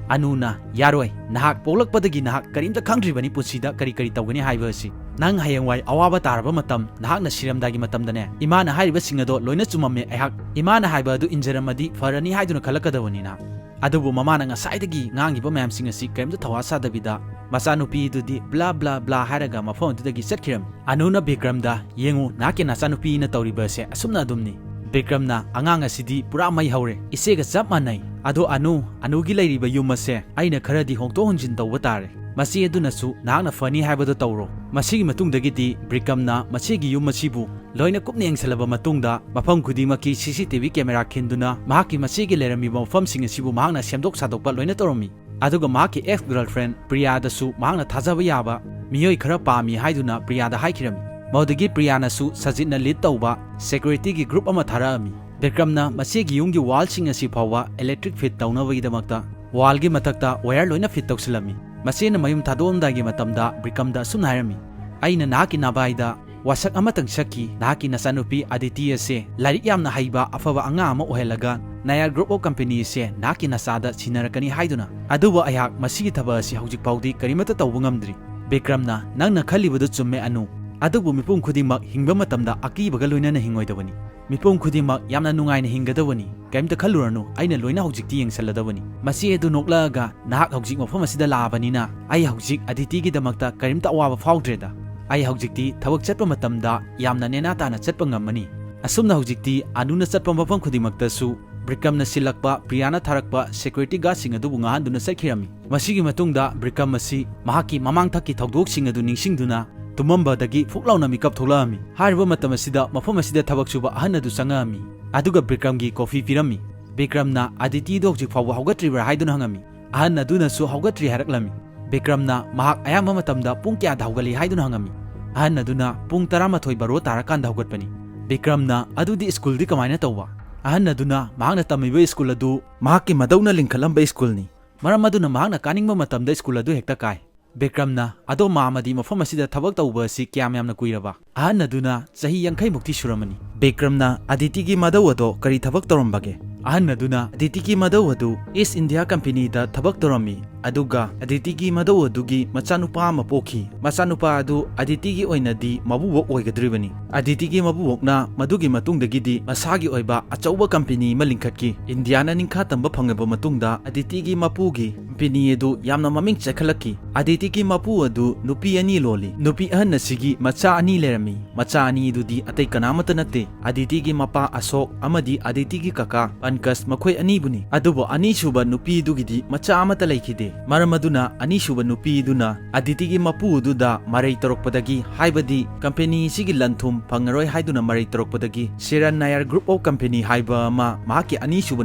ꯑꯅꯨꯅ, "ꯌꯥꯔꯣꯏ꯫ ꯅꯍꯥꯛ ꯄꯣꯛꯂꯛꯄꯗꯒꯤ ꯅꯍꯥꯛ ꯀꯔꯤꯝꯇ ꯈꯪꯗ꯭ꯔꯤꯕꯅꯤ ꯄꯨꯟꯁꯤꯗ ꯀꯔꯤ ꯀꯔꯤ ꯇꯧꯒꯅꯤ ꯍꯥꯏꯕ ꯑꯁꯤ꯫ ꯅꯪ ꯍꯌꯦꯡꯋꯥꯏ ꯑꯋꯥꯕ ꯇꯥꯔꯕ ꯃꯇꯝ, ꯅꯍꯥꯛꯅ ꯁꯤꯔꯝꯗꯥꯏꯒꯤ ꯃꯇꯝꯗꯅꯦ, ꯏꯃꯥꯅ ꯍꯥꯏꯔꯤꯕꯁꯤꯡ ꯑꯗꯣ ꯂꯣꯏꯅ ꯆꯨꯝꯃꯝꯃꯦ꯫ ꯑꯩꯍꯥꯛ ꯏꯃꯥꯅ ꯍꯥꯏꯕ ꯑꯗꯨ ꯏꯟꯖꯔꯝꯃꯗꯤ ꯐꯔꯅꯤ ꯍꯥꯏꯗꯨꯅ ꯈꯜꯂꯛꯀꯗꯕꯅꯤ ꯅꯍꯥꯛ꯫" ꯑꯗꯨꯕꯨ ꯃꯃꯥꯅ ꯉꯁꯥꯏꯗꯒꯤ ꯉꯥꯡꯉꯤꯕ ꯃꯌꯥꯝꯁꯤꯡ ꯑꯁꯤ ꯀꯔꯤꯝꯇ ꯊꯧꯋꯥ ꯁꯥꯗꯕꯤꯗ ꯃꯆꯥꯅꯨꯄꯤꯗꯨꯗꯤ ꯕ꯭ꯂꯥ ꯕ꯭ꯂꯥ ꯕ꯭ꯂꯥ ꯍꯥꯏꯔꯒ ꯃꯐꯝ ꯑꯗꯨꯗꯒꯤ ꯆꯠꯈꯤꯔꯝꯃꯤ꯫ ꯑꯅꯨꯅ ꯕꯤꯀ꯭ꯔꯝꯗ, "ꯌꯦꯡꯉꯨ, ꯅꯍꯥꯛꯀꯤ ꯅꯆꯥꯅꯨꯄꯤꯅ ꯇꯧꯔꯤꯕ ꯑꯁꯦ ꯑꯁꯨꯝꯅ ꯑꯗꯨꯝꯅꯤ꯫" ꯕꯤꯀ꯭ꯔꯝꯅ, "ꯑꯉꯥꯡ ꯑꯁꯤꯗꯤ ꯄꯨꯔꯥ ꯃꯩ ꯍꯧꯔꯦ, ꯏꯆꯦꯒ ꯆꯞ ꯃꯥꯟꯅꯩ꯫ ꯑꯗꯣ ꯑꯅꯨ, ꯑꯅꯨꯒꯤ ꯂꯩꯔꯤꯕ ꯌꯨꯝ ꯑꯁꯦ ꯑꯩꯅ ꯈꯔꯗꯤ ꯍꯣꯡꯗꯣꯛ ꯍꯣꯡꯖꯤꯟ ꯇꯧꯕ ꯇꯥꯔꯦ꯫ ꯃꯆꯦ ꯑꯗꯨꯅꯁꯨ ꯅꯍꯥꯛꯅ ꯐꯅꯤ ꯍꯥꯏꯕꯗꯣ ꯇꯧꯔꯣ꯫" ꯃꯁꯤꯒꯤ ꯃꯇꯨꯡꯗꯒꯤꯗꯤ ꯕꯤꯀ꯭ꯔꯝꯅ ꯃꯆꯦꯒꯤ ꯌꯨꯝ ꯑꯁꯤꯕꯨ ꯂꯣꯏꯅ ꯀꯨꯞꯅ ꯌꯦꯡꯁꯤꯜꯂꯕ ꯃꯇꯨꯡꯗ ꯃꯐꯝ ꯈꯨꯗꯤꯡꯃꯛꯀꯤ ꯁꯤ ꯁꯤ ꯇꯤ ꯚꯤ ꯀꯦꯃꯦꯔꯥ ꯈꯤꯟꯗꯨꯅ ꯃꯍꯥꯛꯀꯤ ꯃꯆꯦꯒꯤ ꯂꯩꯔꯝꯃꯤꯕ ꯃꯐꯝꯁꯤꯡ ꯑꯁꯤꯕꯨ ꯃꯍꯥꯛꯅ ꯁꯦꯝꯗꯣꯛ ꯁꯥꯗꯣꯛꯄ ꯂꯣꯏꯅ ꯇꯧꯔꯝꯃꯤ꯫ ꯑꯗꯨꯒ ꯃꯍꯥꯛꯀꯤ ꯑꯦꯛꯁ ꯒꯔꯜꯐ꯭ꯔꯦꯟ ꯄ꯭ꯔꯤꯌꯥꯗꯁꯨ ꯃꯍꯥꯛꯅ ꯊꯥꯖꯕ ꯌꯥꯕ ꯃꯤꯑꯣꯏ ꯈꯔ ꯄꯥꯝꯃꯤ ꯍꯥꯏꯗꯨꯅ ꯄ꯭ꯔꯤꯌꯥꯗ ꯍꯥꯏꯈꯤꯔꯝꯃꯤ꯫ ꯃꯗꯨꯗꯒꯤ ꯄ꯭ꯔꯤꯌꯥꯅꯁꯨ ꯁꯖꯤꯠꯅ ꯂꯤꯗ ꯇꯧꯕ ꯁꯦꯀ꯭ꯌꯨꯔꯤꯇꯤꯒꯤ ꯒ꯭ꯔꯨꯞ ꯑꯃ ꯊꯥꯔꯛꯑꯝꯃꯤ꯫ ꯕꯤꯀ꯭ꯔꯝꯅ ꯃꯆꯦꯒꯤ ꯌꯨꯝꯒꯤ ꯋꯥꯜꯁꯤꯡ ꯑꯁꯤ ꯐꯥꯎꯕ ꯏꯂꯦꯛꯇ꯭ꯔꯤꯛ ꯐꯤꯠ ꯇꯧꯅꯕꯒꯤꯗꯃꯛꯇ ꯋꯥꯜꯒꯤ ꯃꯊꯛꯇ ꯋꯥꯌꯔ ꯂꯣꯏꯅ ꯐꯤꯠ ꯇꯧꯁꯤꯜꯂꯝꯃꯤ꯫ ꯃꯆꯦꯅ ꯃꯌꯨꯝ ꯊꯥꯗꯣꯛꯑꯝꯗꯥꯏꯒꯤ ꯃꯇꯝꯗ ꯕꯤꯀ꯭ꯔꯝꯗ ꯑꯁꯨꯝꯅ ꯍꯥꯏꯔꯝꯃꯤ, "ꯑꯩꯅ ꯅꯍꯥꯛꯀꯤ ꯅꯚꯥꯏꯗ ꯋꯥꯁꯛ ꯑꯃꯇꯪ ꯁꯛꯈꯤ, "ꯅꯍꯥꯛꯀꯤ ꯅꯆꯥꯅꯨꯄꯤ ꯑꯗꯤꯇꯤ ꯑꯁꯦ ꯂꯥꯏꯔꯤꯛ ꯌꯥꯝꯅ ꯍꯩꯕ ꯑꯐꯕ ꯑꯉꯥꯡ ꯑꯃ ꯑꯣꯏꯍꯜꯂꯒ ꯅꯥꯌꯥꯔ Group of Company ꯑꯁꯦ ꯅꯍꯥꯛꯀꯤ ꯅꯆꯥꯗ ꯁꯤꯟꯅꯔꯛꯀꯅꯤ ꯍꯥꯏꯗꯨꯅ꯫ ꯑꯗꯨꯕꯨ ꯑꯩꯍꯥꯛ ꯃꯁꯤꯒꯤ ꯊꯕꯛ ꯑꯁꯤ ꯍꯧꯖꯤꯛ ꯐꯥꯎꯗꯤ ꯀꯔꯤꯃꯠꯇ ꯇꯧꯕ ꯉꯝꯗ꯭ꯔꯤ꯫" ꯕꯤꯀ꯭ꯔꯝꯅ, "ꯅꯪꯅ ꯈꯜꯂꯤꯕꯗꯨ ꯆꯨꯝꯃꯦ ꯑꯅꯨ, ꯑꯗꯨꯕꯨ ꯃꯤꯄꯨꯝ ꯈꯨꯗꯤꯡꯃꯛ ꯍꯤꯡꯕ ꯃꯇꯝꯗ ꯑꯀꯤꯕꯒ ꯂꯣꯏꯅꯅ ꯍꯤꯡꯉꯣꯏꯗꯕꯅꯤ꯫ ꯃꯤꯄꯨꯝ ꯈꯨꯗꯤꯡꯃꯛ ꯌꯥꯝꯅ ꯅꯨꯡꯉꯥꯏꯅ ꯍꯤꯡꯒꯗꯕꯅꯤ꯫ ꯀꯔꯤꯝꯇ ꯈꯜꯂꯨꯔꯅꯨ, ꯑꯩꯅ ꯂꯣꯏꯅ ꯍꯧꯖꯤꯛꯇꯤ ꯌꯦꯡꯁꯜꯂꯗꯕꯅꯤ꯫" ꯃꯆꯦ ꯑꯗꯨ ꯅꯣꯛꯂꯛꯑꯒ, "ꯅꯍꯥꯛ ꯍꯧꯖꯤꯛ ꯃꯐꯝ ꯑꯁꯤꯗ ꯂꯥꯛꯑꯕꯅꯤꯅ ꯑꯩ ꯍꯧꯖꯤꯛ ꯑꯗꯤꯇꯤꯒꯤꯗꯃꯛꯇ ꯀꯔꯤꯝꯇ ꯑꯋꯥꯕ ꯐꯥꯎꯗ꯭ꯔꯦꯗ꯫ ꯑꯩ ꯍꯧꯖꯤꯛꯇꯤ ꯊꯕꯛ ꯆꯠꯄ ꯃꯇꯝꯗ ꯌꯥꯝꯅ ꯅꯦꯅꯥ ꯇꯥꯅ ꯆꯠꯄ ꯉꯝꯃꯅꯤ꯫" ꯑꯁꯨꯝꯅ ꯍꯧꯖꯤꯛꯇꯤ ꯑꯅꯨꯅ ꯆꯠꯄ ꯃꯐꯝ ꯈꯨꯗꯤꯡꯃꯛꯇꯁꯨ ꯕꯤꯀ꯭ꯔꯝꯅ ꯁꯤꯜꯂꯛꯄ, ꯄ꯭ꯔꯤꯌꯥꯅ ꯊꯥꯔꯛꯄ security guardꯁꯤꯡ ꯑꯗꯨꯕꯨ ꯉꯥꯡꯍꯟꯗꯨꯅ ꯆꯠꯈꯤꯔꯝꯃꯤ꯫ ꯃꯁꯤꯒꯤ ꯃꯇꯨꯡꯗ ꯕꯤꯀ꯭ꯔꯝ ꯑꯁꯤ ꯃꯍꯥꯛꯀꯤ ꯃꯃꯥꯡꯊꯛꯀꯤ ꯊꯧꯗꯣꯛꯁꯤꯡ ꯑꯗꯨ ꯅꯤꯡꯁꯤꯡꯗꯨꯅ ꯇꯨꯝꯃꯝꯕꯗꯒꯤ ꯐꯨꯛ ꯂꯥꯎꯅ ꯃꯤꯀꯞ ꯊꯣꯛꯂꯛꯑꯝꯃꯤ꯫ ꯍꯥꯏꯔꯤꯕ ꯃꯇꯝ ꯑꯁꯤꯗ ꯃꯐꯝ ꯑꯁꯤꯗ ꯊꯕꯛ ꯁꯨꯕ ꯑꯍꯟ ꯑꯗꯨ ꯆꯪꯉꯛꯑꯝꯃꯤ꯫ ꯑꯗꯨꯒ ꯕꯤꯀ꯭ꯔꯝꯒꯤ coffee ꯄꯤꯔꯝꯃꯤ꯫ ꯕꯤꯀ꯭ꯔꯝꯅ ꯑꯗꯤꯇꯤꯗꯨ ꯍꯧꯖꯤꯛ ꯐꯥꯎꯕ ꯍꯧꯒꯠꯇ꯭ꯔꯤꯕ꯭ꯔꯥ ꯍꯥꯏꯗꯨꯅ ꯍꯪꯉꯝꯃꯤ꯫ ꯑꯍꯟ ꯑꯗꯨꯅꯁꯨ ꯍꯧꯒꯠꯇ꯭ꯔꯤ ꯍꯥꯏꯔꯛꯂꯝꯃꯤ꯫ ꯕꯤꯀ꯭ꯔꯝꯅ ꯃꯍꯥꯛ ꯑꯌꯥꯝꯕ ꯃꯇꯝꯗ ꯄꯨꯡ ꯀꯌꯥꯗ ꯍꯧꯒꯠꯂꯤ ꯍꯥꯏꯗꯨꯅ ꯍꯪꯉꯝꯃꯤ꯫ ꯑꯍꯟ ꯑꯗꯨꯅ ꯄꯨꯡ ꯇꯔꯥꯃꯥꯊꯣꯏ ꯕꯥꯔꯣ ꯇꯥꯔꯀꯥꯟꯗ ꯍꯧꯒꯠꯄꯅꯤ꯫ ꯕꯤꯀ꯭ꯔꯝꯅ, "ꯑꯗꯨꯗꯤ ꯁ꯭ꯀꯨꯜꯗꯤ ꯀꯃꯥꯏꯅ ꯇꯧꯕ?" ꯑꯍꯟ ꯑꯗꯨꯅ ꯃꯍꯥꯛꯅ ꯇꯝꯃꯤꯕ ꯁ꯭ꯀꯨꯜ ꯑꯗꯨ ꯃꯍꯥꯛꯀꯤ ꯃꯙꯧꯅ ꯂꯤꯡꯈꯠꯂꯝꯕ ꯁ꯭ꯀꯨꯜꯅꯤ꯫ ꯃꯔꯝ ꯑꯗꯨꯅ ꯃꯍꯥꯛꯅ ꯀꯥꯅꯤꯡꯕ ꯃꯇꯝꯗ ꯁ꯭ꯀꯨꯜ ꯑꯗꯨ ꯍꯦꯛꯇ ꯀꯥꯏ꯫ ꯕꯤꯀ꯭ꯔꯝꯅ, "ꯑꯗꯣ ꯃꯥꯃꯗꯤ ꯃꯐꯝ ꯑꯁꯤꯗ ꯊꯕꯛ ꯇꯧꯕ ꯑꯁꯤ ꯀꯌꯥꯝ ꯌꯥꯝꯅ ꯀꯨꯏꯔꯕ?" ꯑꯍꯟ ꯑꯗꯨꯅ, "ꯆꯍꯤ ꯌꯥꯡꯈꯩ ꯃꯨꯛꯇꯤ ꯁꯨꯔꯝꯃꯅꯤ꯫" ꯕꯤꯀ꯭ꯔꯝꯅ, "ꯑꯗꯤꯇꯤꯒꯤ ꯃꯙꯧ ꯑꯗꯣ ꯀꯔꯤ ꯊꯕꯛ ꯇꯧꯔꯝꯕꯒꯦ?" ꯑꯍꯟ ꯑꯗꯨꯅ, "ꯑꯗꯤꯇꯤꯒꯤ ꯃꯙꯧ ꯑꯗꯨ East India Companyꯗ ꯊꯕꯛ ꯇꯧꯔꯝꯃꯤ, ꯑꯗꯨꯒ ꯑꯗꯤꯇꯤꯒꯤ ꯃꯙꯧ ꯑꯗꯨꯒꯤ ꯃꯆꯥꯅꯨꯄꯥ ꯑꯃ ꯄꯣꯛꯈꯤ꯫ ꯃꯆꯥꯅꯨꯄꯥ ꯑꯗꯨ ꯑꯗꯤꯇꯤꯒꯤ ꯑꯣꯏꯅꯗꯤ ꯃꯕꯨꯕꯣꯛ ꯑꯣꯏꯒꯗꯧꯔꯤꯕꯅꯤ꯫ ꯑꯗꯤꯇꯤꯒꯤ ꯃꯕꯨꯕꯣꯛꯅ ꯃꯗꯨꯒꯤ ꯃꯇꯨꯡꯗꯒꯤꯗꯤ ꯃꯁꯥꯒꯤ ꯑꯣꯏꯕ ꯑꯆꯧꯕ company ꯑꯃ ꯂꯤꯡꯈꯠꯈꯤ꯫ ꯏꯟꯗꯤꯌꯥꯅ ꯅꯤꯡꯈꯥ ꯇꯝꯕ ꯐꯪꯂꯕ ꯃꯇꯨꯡꯗ ꯑꯗꯤꯇꯤꯒꯤ ꯃꯄꯨꯒꯤ company ꯑꯗꯨ ꯌꯥꯝꯅ ꯃꯃꯤꯡ ꯆꯠꯈꯠꯂꯛꯈꯤ꯫ ꯑꯗꯤꯇꯤꯒꯤ ꯃꯄꯨ ꯑꯗꯨ ꯅꯨꯄꯤ ꯑꯅꯤ ꯂꯣꯜꯂꯤ꯫ ꯅꯨꯄꯤ ꯑꯍꯟ ꯑꯁꯤꯒꯤ ꯃꯆꯥ ꯑꯅꯤ ꯂꯩꯔꯝꯃꯤ꯫ ꯃꯆꯥ ꯑꯅꯤ ꯑꯗꯨꯗꯤ ꯑꯇꯩ ꯀꯅꯥꯃꯠꯇ ꯅꯠꯇꯦ, ꯑꯗꯤꯇꯤꯒꯤ ꯃꯄꯥ ꯑꯁꯣꯛ ꯑꯃꯗꯤ ꯑꯗꯤꯇꯤꯒꯤ ꯀꯀꯥ ꯄꯟꯀꯖ, ꯃꯈꯣꯏ ꯑꯅꯤꯕꯨꯅꯤ꯫ ꯑꯗꯨꯕꯨ ꯑꯅꯤꯁꯨꯕ ꯅꯨꯄꯤꯗꯨꯒꯤꯗꯤ ꯃꯆꯥ ꯑꯃꯠꯇ ꯂꯩꯈꯤꯗꯦ꯫ ꯃꯔꯝ ꯑꯗꯨꯅ ꯑꯅꯤꯁꯨꯕ ꯅꯨꯄꯤꯗꯨꯅ ꯑꯗꯤꯇꯤꯒꯤ ꯃꯄꯨ ꯑꯗꯨꯗ ꯃꯔꯩ ꯇꯧꯔꯛꯄꯗꯒꯤ, ꯍꯥꯏꯕꯗꯤ company ꯑꯁꯤꯒꯤ ꯂꯟ ꯊꯨꯝ ꯐꯪꯉꯔꯣꯏ ꯍꯥꯏꯗꯨꯅ ꯃꯔꯩ ꯇꯧꯔꯛꯄꯗꯒꯤ, ꯁꯦꯔꯟ ꯅꯥꯌꯔ Group of Company ꯍꯥꯏꯕ ꯑꯃ ꯃꯍꯥꯛꯀꯤ ꯑꯅꯤꯁꯨꯕ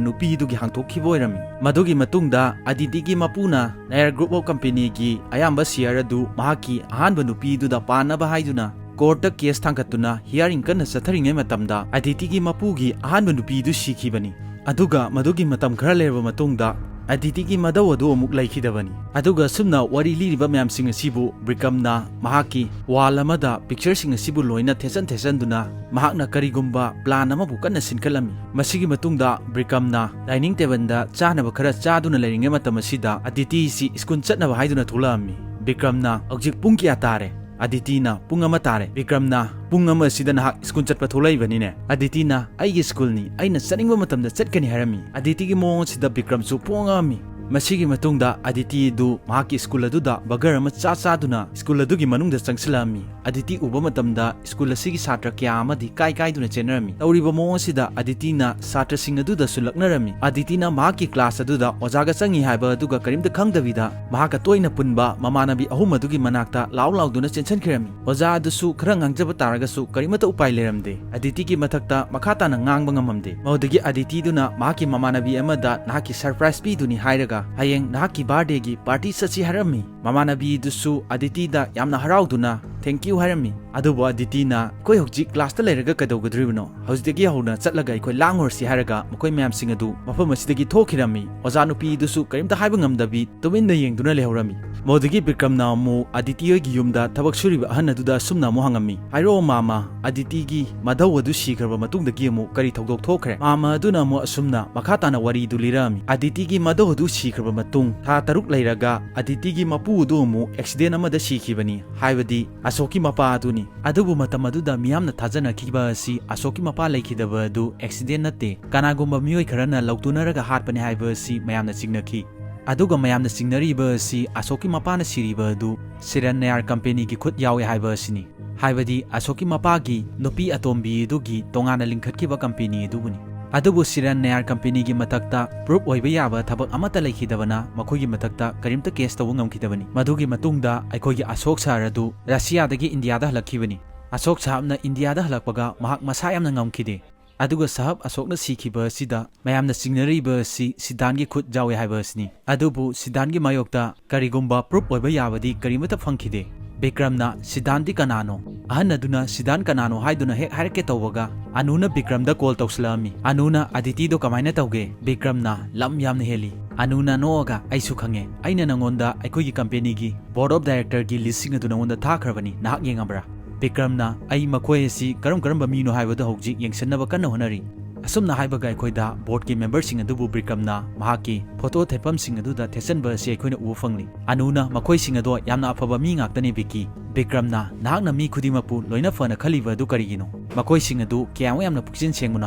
ꯅꯨꯄꯤꯗꯨꯒꯤ ꯍꯥꯡꯗꯣꯛꯈꯤꯕ ꯑꯣꯏꯔꯝꯃꯤ꯫ ꯃꯗꯨꯒꯤ ꯃꯇꯨꯡꯗ ꯑꯗꯤꯇꯤꯒꯤ ꯃꯄꯨꯅ ꯅꯥꯌꯔ Group of Companyꯒꯤ ꯑꯌꯥꯝꯕ share ꯑꯗꯨ ꯃꯍꯥꯛꯀꯤ ꯑꯍꯥꯟꯕ ꯅꯨꯄꯤꯗꯨꯗ ꯄꯥꯟꯅꯕ ꯍꯥꯏꯗꯨꯅ courtꯇ case ꯊꯥꯡꯒꯠꯇꯨꯅ hearing ꯀꯟꯅ ꯆꯠꯊꯔꯤꯉꯩ ꯃꯇꯝꯗ ꯑꯗꯤꯇꯤꯒꯤ ꯃꯄꯨꯒꯤ ꯑꯍꯥꯟꯕ ꯅꯨꯄꯤꯗꯨ ꯁꯤꯈꯤꯕꯅꯤ꯫ ꯑꯗꯨꯒ ꯃꯗꯨꯒꯤ ꯃꯇꯝ ꯈꯔ ꯂꯩꯔꯕ ꯃꯇꯨꯡꯗ ꯑꯗꯤꯇꯤꯒꯤ ꯃꯙꯧ ꯑꯗꯨ ꯑꯃꯨꯛ ꯂꯩꯈꯤꯗꯕꯅꯤ꯫ ꯑꯗꯨꯒ ꯁꯨꯝꯅ ꯋꯥꯔꯤ ꯂꯤꯔꯤꯕ ꯃꯌꯥꯝꯁꯤꯡ ꯑꯁꯤꯕꯨ ꯕꯤꯀ꯭ꯔꯝꯅ ꯃꯍꯥꯛꯀꯤ wall ꯑꯃꯗ pictureꯁꯤꯡ ꯑꯁꯤꯕꯨ ꯂꯣꯏꯅ ꯊꯦꯠꯆꯟ ꯊꯦꯠꯆꯟꯗꯨꯅ ꯃꯍꯥꯛꯅ ꯀꯔꯤꯒꯨꯝꯕ plan ꯑꯃꯕꯨ ꯀꯟꯅ ꯁꯤꯟꯈꯠꯂꯝꯃꯤ꯫ ꯃꯁꯤꯒꯤ ꯃꯇꯨꯡꯗ ꯕꯤꯀ꯭ꯔꯝꯅ dining tableꯗ ꯆꯥꯅꯕ ꯈꯔ ꯆꯥꯗꯨꯅ ꯂꯩꯔꯤꯉꯩ ꯃꯇꯝ ꯑꯁꯤꯗ ꯑꯗꯤꯇꯤꯁꯤ school ꯆꯠꯅꯕ ꯍꯥꯏꯗꯨꯅ ꯊꯣꯛꯂꯛꯑꯝꯃꯤ꯫ ꯕꯤꯀ꯭ꯔꯝꯅ, "ꯍꯧꯖꯤꯛ ꯄꯨꯡ ꯀꯌꯥ ꯇꯥꯔꯦ?" ꯑꯗꯤꯇꯤꯅ, "ꯄꯨꯡ ꯑꯃ ꯇꯥꯔꯦ꯫" ꯕꯤꯀ꯭ꯔꯝꯅ, "ꯄꯨꯡ ꯑꯃ ꯑꯁꯤꯗ ꯅꯍꯥꯛ school ꯆꯠꯄ ꯊꯣꯛꯂꯛꯏꯕꯅꯤꯅꯦ?" ꯑꯗꯤꯇꯤꯅ, "ꯑꯩꯒꯤ schoolꯅꯤ, ꯑꯩꯅ ꯆꯠꯅꯤꯡꯕ ꯃꯇꯝꯗ ꯆꯠꯀꯅꯤ" ꯍꯥꯏꯔꯝꯃꯤ꯫ ꯑꯗꯤꯇꯤꯒꯤ ꯃꯑꯣꯡ ꯑꯁꯤꯗ ꯕꯤꯀ꯭ꯔꯝꯁꯨ ꯄꯣꯡꯉꯛꯑꯝꯃꯤ꯫ ꯃꯁꯤꯒꯤ ꯃꯇꯨꯡꯗ ꯑꯗꯤꯇꯤ ꯑꯗꯨ ꯃꯍꯥꯛꯀꯤ school ꯑꯗꯨꯗ burger ꯑꯃ ꯆꯥ ꯆꯥꯗꯨꯅ school ꯑꯗꯨꯒꯤ ꯃꯅꯨꯡꯗ ꯆꯪꯁꯤꯜꯂꯛꯑꯝꯃꯤ꯫ ꯑꯗꯤꯇꯤ ꯎꯕ ꯃꯇꯝꯗ school ꯑꯁꯤꯒꯤ ꯁꯥꯇ꯭ꯔ ꯀꯌꯥ ꯑꯃꯗꯤ ꯀꯥꯏ ꯀꯥꯏꯗꯨꯅ ꯆꯦꯟꯅꯔꯝꯃꯤ꯫ ꯇꯧꯔꯤꯕ ꯃꯑꯣꯡ ꯑꯁꯤꯗ ꯑꯗꯤꯇꯤꯅ ꯁꯥꯇ꯭ꯔꯁꯤꯡ ꯑꯗꯨꯗꯁꯨ ꯂꯛꯅꯔꯝꯃꯤ꯫ ꯑꯗꯤꯇꯤꯅ ꯃꯍꯥꯛꯀꯤ class ꯑꯗꯨꯗ ꯑꯣꯖꯥꯒ ꯆꯪꯉꯤ ꯍꯥꯏꯕ ꯑꯗꯨꯒ ꯀꯔꯤꯝꯇ ꯈꯪꯗꯕꯤꯗ ꯃꯍꯥꯛꯀ ꯇꯣꯏꯅ ꯄꯨꯟꯕ ꯃꯃꯥꯟꯅꯕꯤ ꯑꯍꯨꯝ ꯑꯗꯨꯒꯤ ꯃꯅꯥꯛꯇ ꯂꯥꯎ ꯂꯥꯎꯗꯨꯅ ꯆꯦꯟꯁꯤꯟꯈꯤꯔꯝꯃꯤ꯫ ꯑꯣꯖꯥ ꯑꯗꯨꯁꯨ ꯈꯔ ꯉꯥꯡꯖꯕ ꯇꯥꯔꯒꯁꯨ ꯀꯔꯤꯃꯠꯇ ꯎꯄꯥꯏ ꯂꯩꯔꯝꯗꯦ꯫ ꯑꯗꯤꯇꯤꯒꯤ ꯃꯊꯛꯇ ꯃꯈꯥ ꯇꯥꯅ ꯉꯥꯡꯕ ꯉꯝꯃꯝꯗꯦ꯫ ꯃꯗꯨꯗꯒꯤ ꯑꯗꯤꯇꯤꯗꯨꯅ ꯃꯍꯥꯛꯀꯤ ꯃꯃꯥꯟꯅꯕꯤ ꯑꯃꯗ "ꯅꯍꯥꯛꯀꯤ surprise ꯄꯤꯗꯨꯅꯤ" ꯍꯥꯏꯔꯒ ꯍꯌꯦꯡ ꯅꯍꯥꯛꯀꯤ birthdayꯒꯤ party ꯆꯠꯁꯤ ꯍꯥꯏꯔꯝꯃꯤ꯫ ꯃꯃꯥꯟꯅꯕꯤꯗꯨꯁꯨ ꯑꯗꯤꯇꯤꯗ ꯌꯥꯝꯅ ꯍꯔꯥꯎꯗꯨꯅ "Thank you" ꯍꯥꯏꯔꯝꯃꯤ꯫ ꯑꯗꯨꯕꯨ ꯑꯗꯤꯇꯤꯅ, "ꯑꯩꯈꯣꯏ ꯍꯧꯖꯤꯛ classꯇ ꯂꯩꯔꯒ ꯀꯩꯗꯧꯒꯗꯧꯔꯤꯕꯅꯣ? ꯍꯧꯖꯤꯛꯇꯒꯤ ꯍꯧꯅ ꯆꯠꯂꯒ ꯑꯩꯈꯣꯏ ꯂꯥꯡꯉꯨꯔꯁꯤ" ꯍꯥꯏꯔꯒ ꯃꯈꯣꯏ ꯃꯌꯥꯝꯁꯤꯡ ꯑꯗꯨ ꯃꯐꯝ ꯑꯁꯤꯗꯒꯤ ꯊꯣꯛꯈꯤꯔꯝꯃꯤ꯫ ꯑꯣꯖꯥ ꯅꯨꯄꯤꯗꯨꯁꯨ ꯀꯔꯤꯝꯇ ꯍꯥꯏꯕ ꯉꯝꯗꯕꯤ ꯇꯨꯃꯤꯟꯅ ꯌꯦꯡꯗꯨꯅ ꯂꯩꯍꯧꯔꯝꯃꯤ꯫ ꯃꯗꯨꯗꯒꯤ ꯕꯤꯀ꯭ꯔꯝꯅ ꯑꯃꯨꯛ ꯑꯗꯤꯇꯤ ꯍꯣꯏꯒꯤ ꯌꯨꯝꯗ ꯊꯕꯛ ꯁꯨꯔꯤꯕ ꯑꯍꯟ ꯑꯗꯨꯗ ꯑꯁꯨꯝꯅ ꯑꯃꯨꯛ ꯍꯪꯉꯝꯃꯤ, "ꯍꯥꯏꯔꯛꯑꯣ ꯃꯥꯃ, ꯑꯗꯤꯇꯤꯒꯤ ꯃꯙꯧ ꯑꯗꯨ ꯁꯤꯈ꯭ꯔꯕ ꯃꯇꯨꯡꯗꯒꯤ ꯑꯃꯨꯛ ꯀꯔꯤ ꯊꯧꯗꯣꯛ ꯊꯣꯛꯈ꯭ꯔꯦ?" ꯃꯥꯃ ꯑꯗꯨꯅ ꯑꯃꯨꯛ ꯑꯁꯨꯝꯅ ꯃꯈꯥ ꯇꯥꯅ ꯋꯥꯔꯤꯗꯨ ꯂꯤꯔꯛꯑꯝꯃꯤ꯫ ꯑꯗꯤꯇꯤꯒꯤ ꯃꯙꯧ ꯑꯗꯨ ꯁꯤꯈ꯭ꯔꯕ ꯃꯇꯨꯡ ꯊꯥ ꯇꯔꯨꯛ ꯂꯩꯔꯒ ꯑꯗꯤꯇꯤꯒꯤ ꯃꯄꯨ ꯑꯗꯨ ꯑꯃꯨꯛ accident ꯑꯃꯗ ꯁꯤꯈꯤꯕꯅꯤ, ꯍꯥꯏꯕꯗꯤ ꯑꯁꯣꯛꯀꯤ ꯃꯄꯥ ꯑꯗꯨꯅꯤ꯫ ꯑꯗꯨꯕꯨ ꯃꯇꯝ ꯑꯗꯨꯗ ꯃꯤꯌꯥꯝꯅ ꯊꯥꯖꯅꯈꯤꯕ ꯑꯁꯤ ꯑꯁꯣꯛꯀꯤ ꯃꯄꯥ ꯂꯩꯈꯤꯗꯕ ꯑꯗꯨ accident ꯅꯠꯇꯦ, ꯀꯅꯥꯒꯨꯝꯕ ꯃꯤꯑꯣꯏ ꯈꯔꯅ ꯂꯧꯇꯨꯅꯔꯒ ꯍꯥꯠꯄꯅꯤ ꯍꯥꯏꯕ ꯑꯁꯤ ꯃꯌꯥꯝꯅ ꯆꯤꯡꯅꯈꯤ꯫ ꯑꯗꯨꯒ ꯃꯌꯥꯝꯅ ꯆꯤꯡꯅꯔꯤꯕ ꯑꯁꯤ ꯑꯁꯣꯛꯀꯤ ꯃꯄꯥꯅ ꯁꯤꯔꯤꯕ ꯑꯗꯨ ꯁꯤꯔꯟ ꯅꯌꯥꯔ companyꯒꯤ ꯈꯨꯠ ꯌꯥꯎꯏ ꯍꯥꯏꯕ ꯑꯁꯤꯅꯤ꯫ ꯍꯥꯏꯕꯗꯤ ꯑꯁꯣꯛꯀꯤ ꯃꯄꯥꯒꯤ ꯅꯨꯄꯤ ꯑꯇꯣꯝꯕꯤ ꯑꯗꯨꯒꯤ ꯇꯣꯉꯥꯟꯅ ꯂꯤꯡꯈꯠꯈꯤꯕ company ꯑꯗꯨꯕꯨꯅꯤ꯫ ꯑꯗꯨꯕꯨ ꯁꯤꯔꯟ ꯅꯌꯥꯔ companyꯒꯤ ꯃꯊꯛꯇ proof ꯑꯣꯏꯕ ꯌꯥꯕ ꯊꯕꯛ ꯑꯃꯠꯇ ꯂꯩꯈꯤꯗꯕꯅ ꯃꯈꯣꯏꯒꯤ ꯃꯊꯛꯇ ꯀꯔꯤꯝꯇ case ꯇꯧꯕ ꯉꯝꯈꯤꯗꯕꯅꯤ꯫ ꯃꯗꯨꯒꯤ ꯃꯇꯨꯡꯗ ꯑꯩꯈꯣꯏꯒꯤ ꯑꯁꯣꯛ ꯁꯍꯔ ꯑꯗꯨ ꯔꯁꯤꯌꯥꯗꯒꯤ ꯏꯟꯗꯤꯌꯥꯗ ꯍꯜꯂꯛꯈꯤꯕꯅꯤ꯫ ꯑꯁꯣꯛ ꯁꯍꯥꯕꯅ ꯏꯟꯗꯤꯌꯥꯗ ꯍꯜꯂꯛꯄꯒ ꯃꯍꯥꯛ ꯃꯁꯥ ꯌꯥꯝꯅ ꯉꯝꯈꯤꯗꯦ꯫ ꯑꯗꯨꯒ ꯁꯍꯥꯕ ꯑꯁꯣꯛꯅ ꯁꯤꯈꯤꯕ ꯑꯁꯤꯗ ꯃꯌꯥꯝꯅ ꯆꯤꯡꯅꯔꯤꯕ ꯑꯁꯤ ꯁꯤꯗꯥꯟꯒꯤ ꯈꯨꯠ ꯌꯥꯎꯏ ꯍꯥꯏꯕ ꯑꯁꯤꯅꯤ꯫ ꯑꯗꯨꯕꯨ ꯁꯤꯗꯥꯟꯒꯤ ꯃꯥꯌꯣꯛꯇ ꯀꯔꯤꯒꯨꯝꯕ proof ꯑꯣꯏꯕ ꯌꯥꯕꯗꯤ ꯀꯔꯤꯃꯠꯇ ꯐꯪꯈꯤꯗꯦ꯫ ꯕꯤꯀ꯭ꯔꯝꯅ, "ꯁꯤꯗꯥꯟꯗꯤ ꯀꯅꯥꯅꯣ?" ꯑꯍꯟ ꯑꯗꯨꯅ ꯁꯤꯗꯥꯟ ꯀꯅꯥꯅꯣ ꯍꯥꯏꯗꯨꯅ ꯍꯦꯛ ꯍꯥꯏꯔꯛꯀꯦ ꯇꯧꯕꯒ ꯑꯅꯨꯅ ꯕꯤꯀ꯭ꯔꯝꯗ call ꯇꯧꯁꯤꯜꯂꯛꯑꯝꯃꯤ꯫ ꯑꯅꯨꯅ, "ꯑꯗꯤꯇꯤꯗꯣ ꯀꯃꯥꯏꯅ ꯇꯧꯒꯦ?" ꯕꯤꯀ꯭ꯔꯝꯅ, "ꯂꯝ ꯌꯥꯝꯅ ꯍꯦꯜꯂꯤ, ꯑꯅꯨꯅ ꯅꯣꯛꯑꯒ, "ꯑꯩꯁꯨ ꯈꯪꯉꯦ꯫ ꯑꯩꯅ ꯅꯪꯉꯣꯟꯗ ꯑꯩꯈꯣꯏꯒꯤ ꯀꯝꯄꯦꯅꯤꯒꯤ board of directorꯒꯤ listꯁꯤꯡ ꯑꯗꯨ ꯅꯪꯉꯣꯟꯗ ꯊꯥꯈ꯭ꯔꯕꯅꯤ, ꯅꯍꯥꯛ ꯌꯦꯡꯉꯕ꯭ꯔꯥ?" ꯕꯤꯀ꯭ꯔꯝꯅ, "ꯑꯩ ꯃꯈꯣꯏ ꯑꯁꯤ ꯀꯔꯝ ꯀꯔꯝꯕ ꯃꯤꯅꯣ ꯍꯥꯏꯕꯗꯨ ꯍꯧꯖꯤꯛ ꯌꯦꯡꯁꯤꯟꯅꯕ ꯀꯟꯅ ꯍꯣꯠꯅꯔꯤ꯫" ꯑꯁꯨꯝꯅ ꯍꯥꯏꯕꯒ ꯑꯩꯈꯣꯏꯗ boardꯀꯤ memberꯁꯤꯡ ꯑꯗꯨꯕꯨ ꯕꯤꯀ꯭ꯔꯝꯅ ꯃꯍꯥꯛꯀꯤ photo ꯊꯦꯠꯐꯝꯁꯤꯡ ꯑꯗꯨꯗ ꯊꯦꯠꯆꯟꯕ ꯑꯁꯤ ꯑꯩꯈꯣꯏꯅ ꯎꯕ ꯐꯪꯂꯤ꯫ ꯑꯅꯨꯅ, "ꯃꯈꯣꯏꯁꯤꯡ ꯑꯗꯣ ꯌꯥꯝꯅ ꯑꯐꯕ ꯃꯤ ꯉꯥꯛꯇꯅꯤ, ꯕꯤꯀꯤ꯫" ꯕꯤꯀ꯭ꯔꯝꯅ, "ꯅꯍꯥꯛꯅ ꯃꯤ ꯈꯨꯗꯤꯡꯃꯛꯄꯨ ꯂꯣꯏꯅ ꯐꯅ ꯈꯜꯂꯤꯕ ꯑꯗꯨ ꯀꯔꯤꯒꯤꯅꯣ? ꯃꯈꯣꯏꯁꯤꯡ ꯑꯗꯨ ꯀꯌꯥꯃꯨꯛ ꯌꯥꯝꯅ ꯄꯨꯛꯆꯦꯜ ꯁꯦꯡꯕꯅꯣ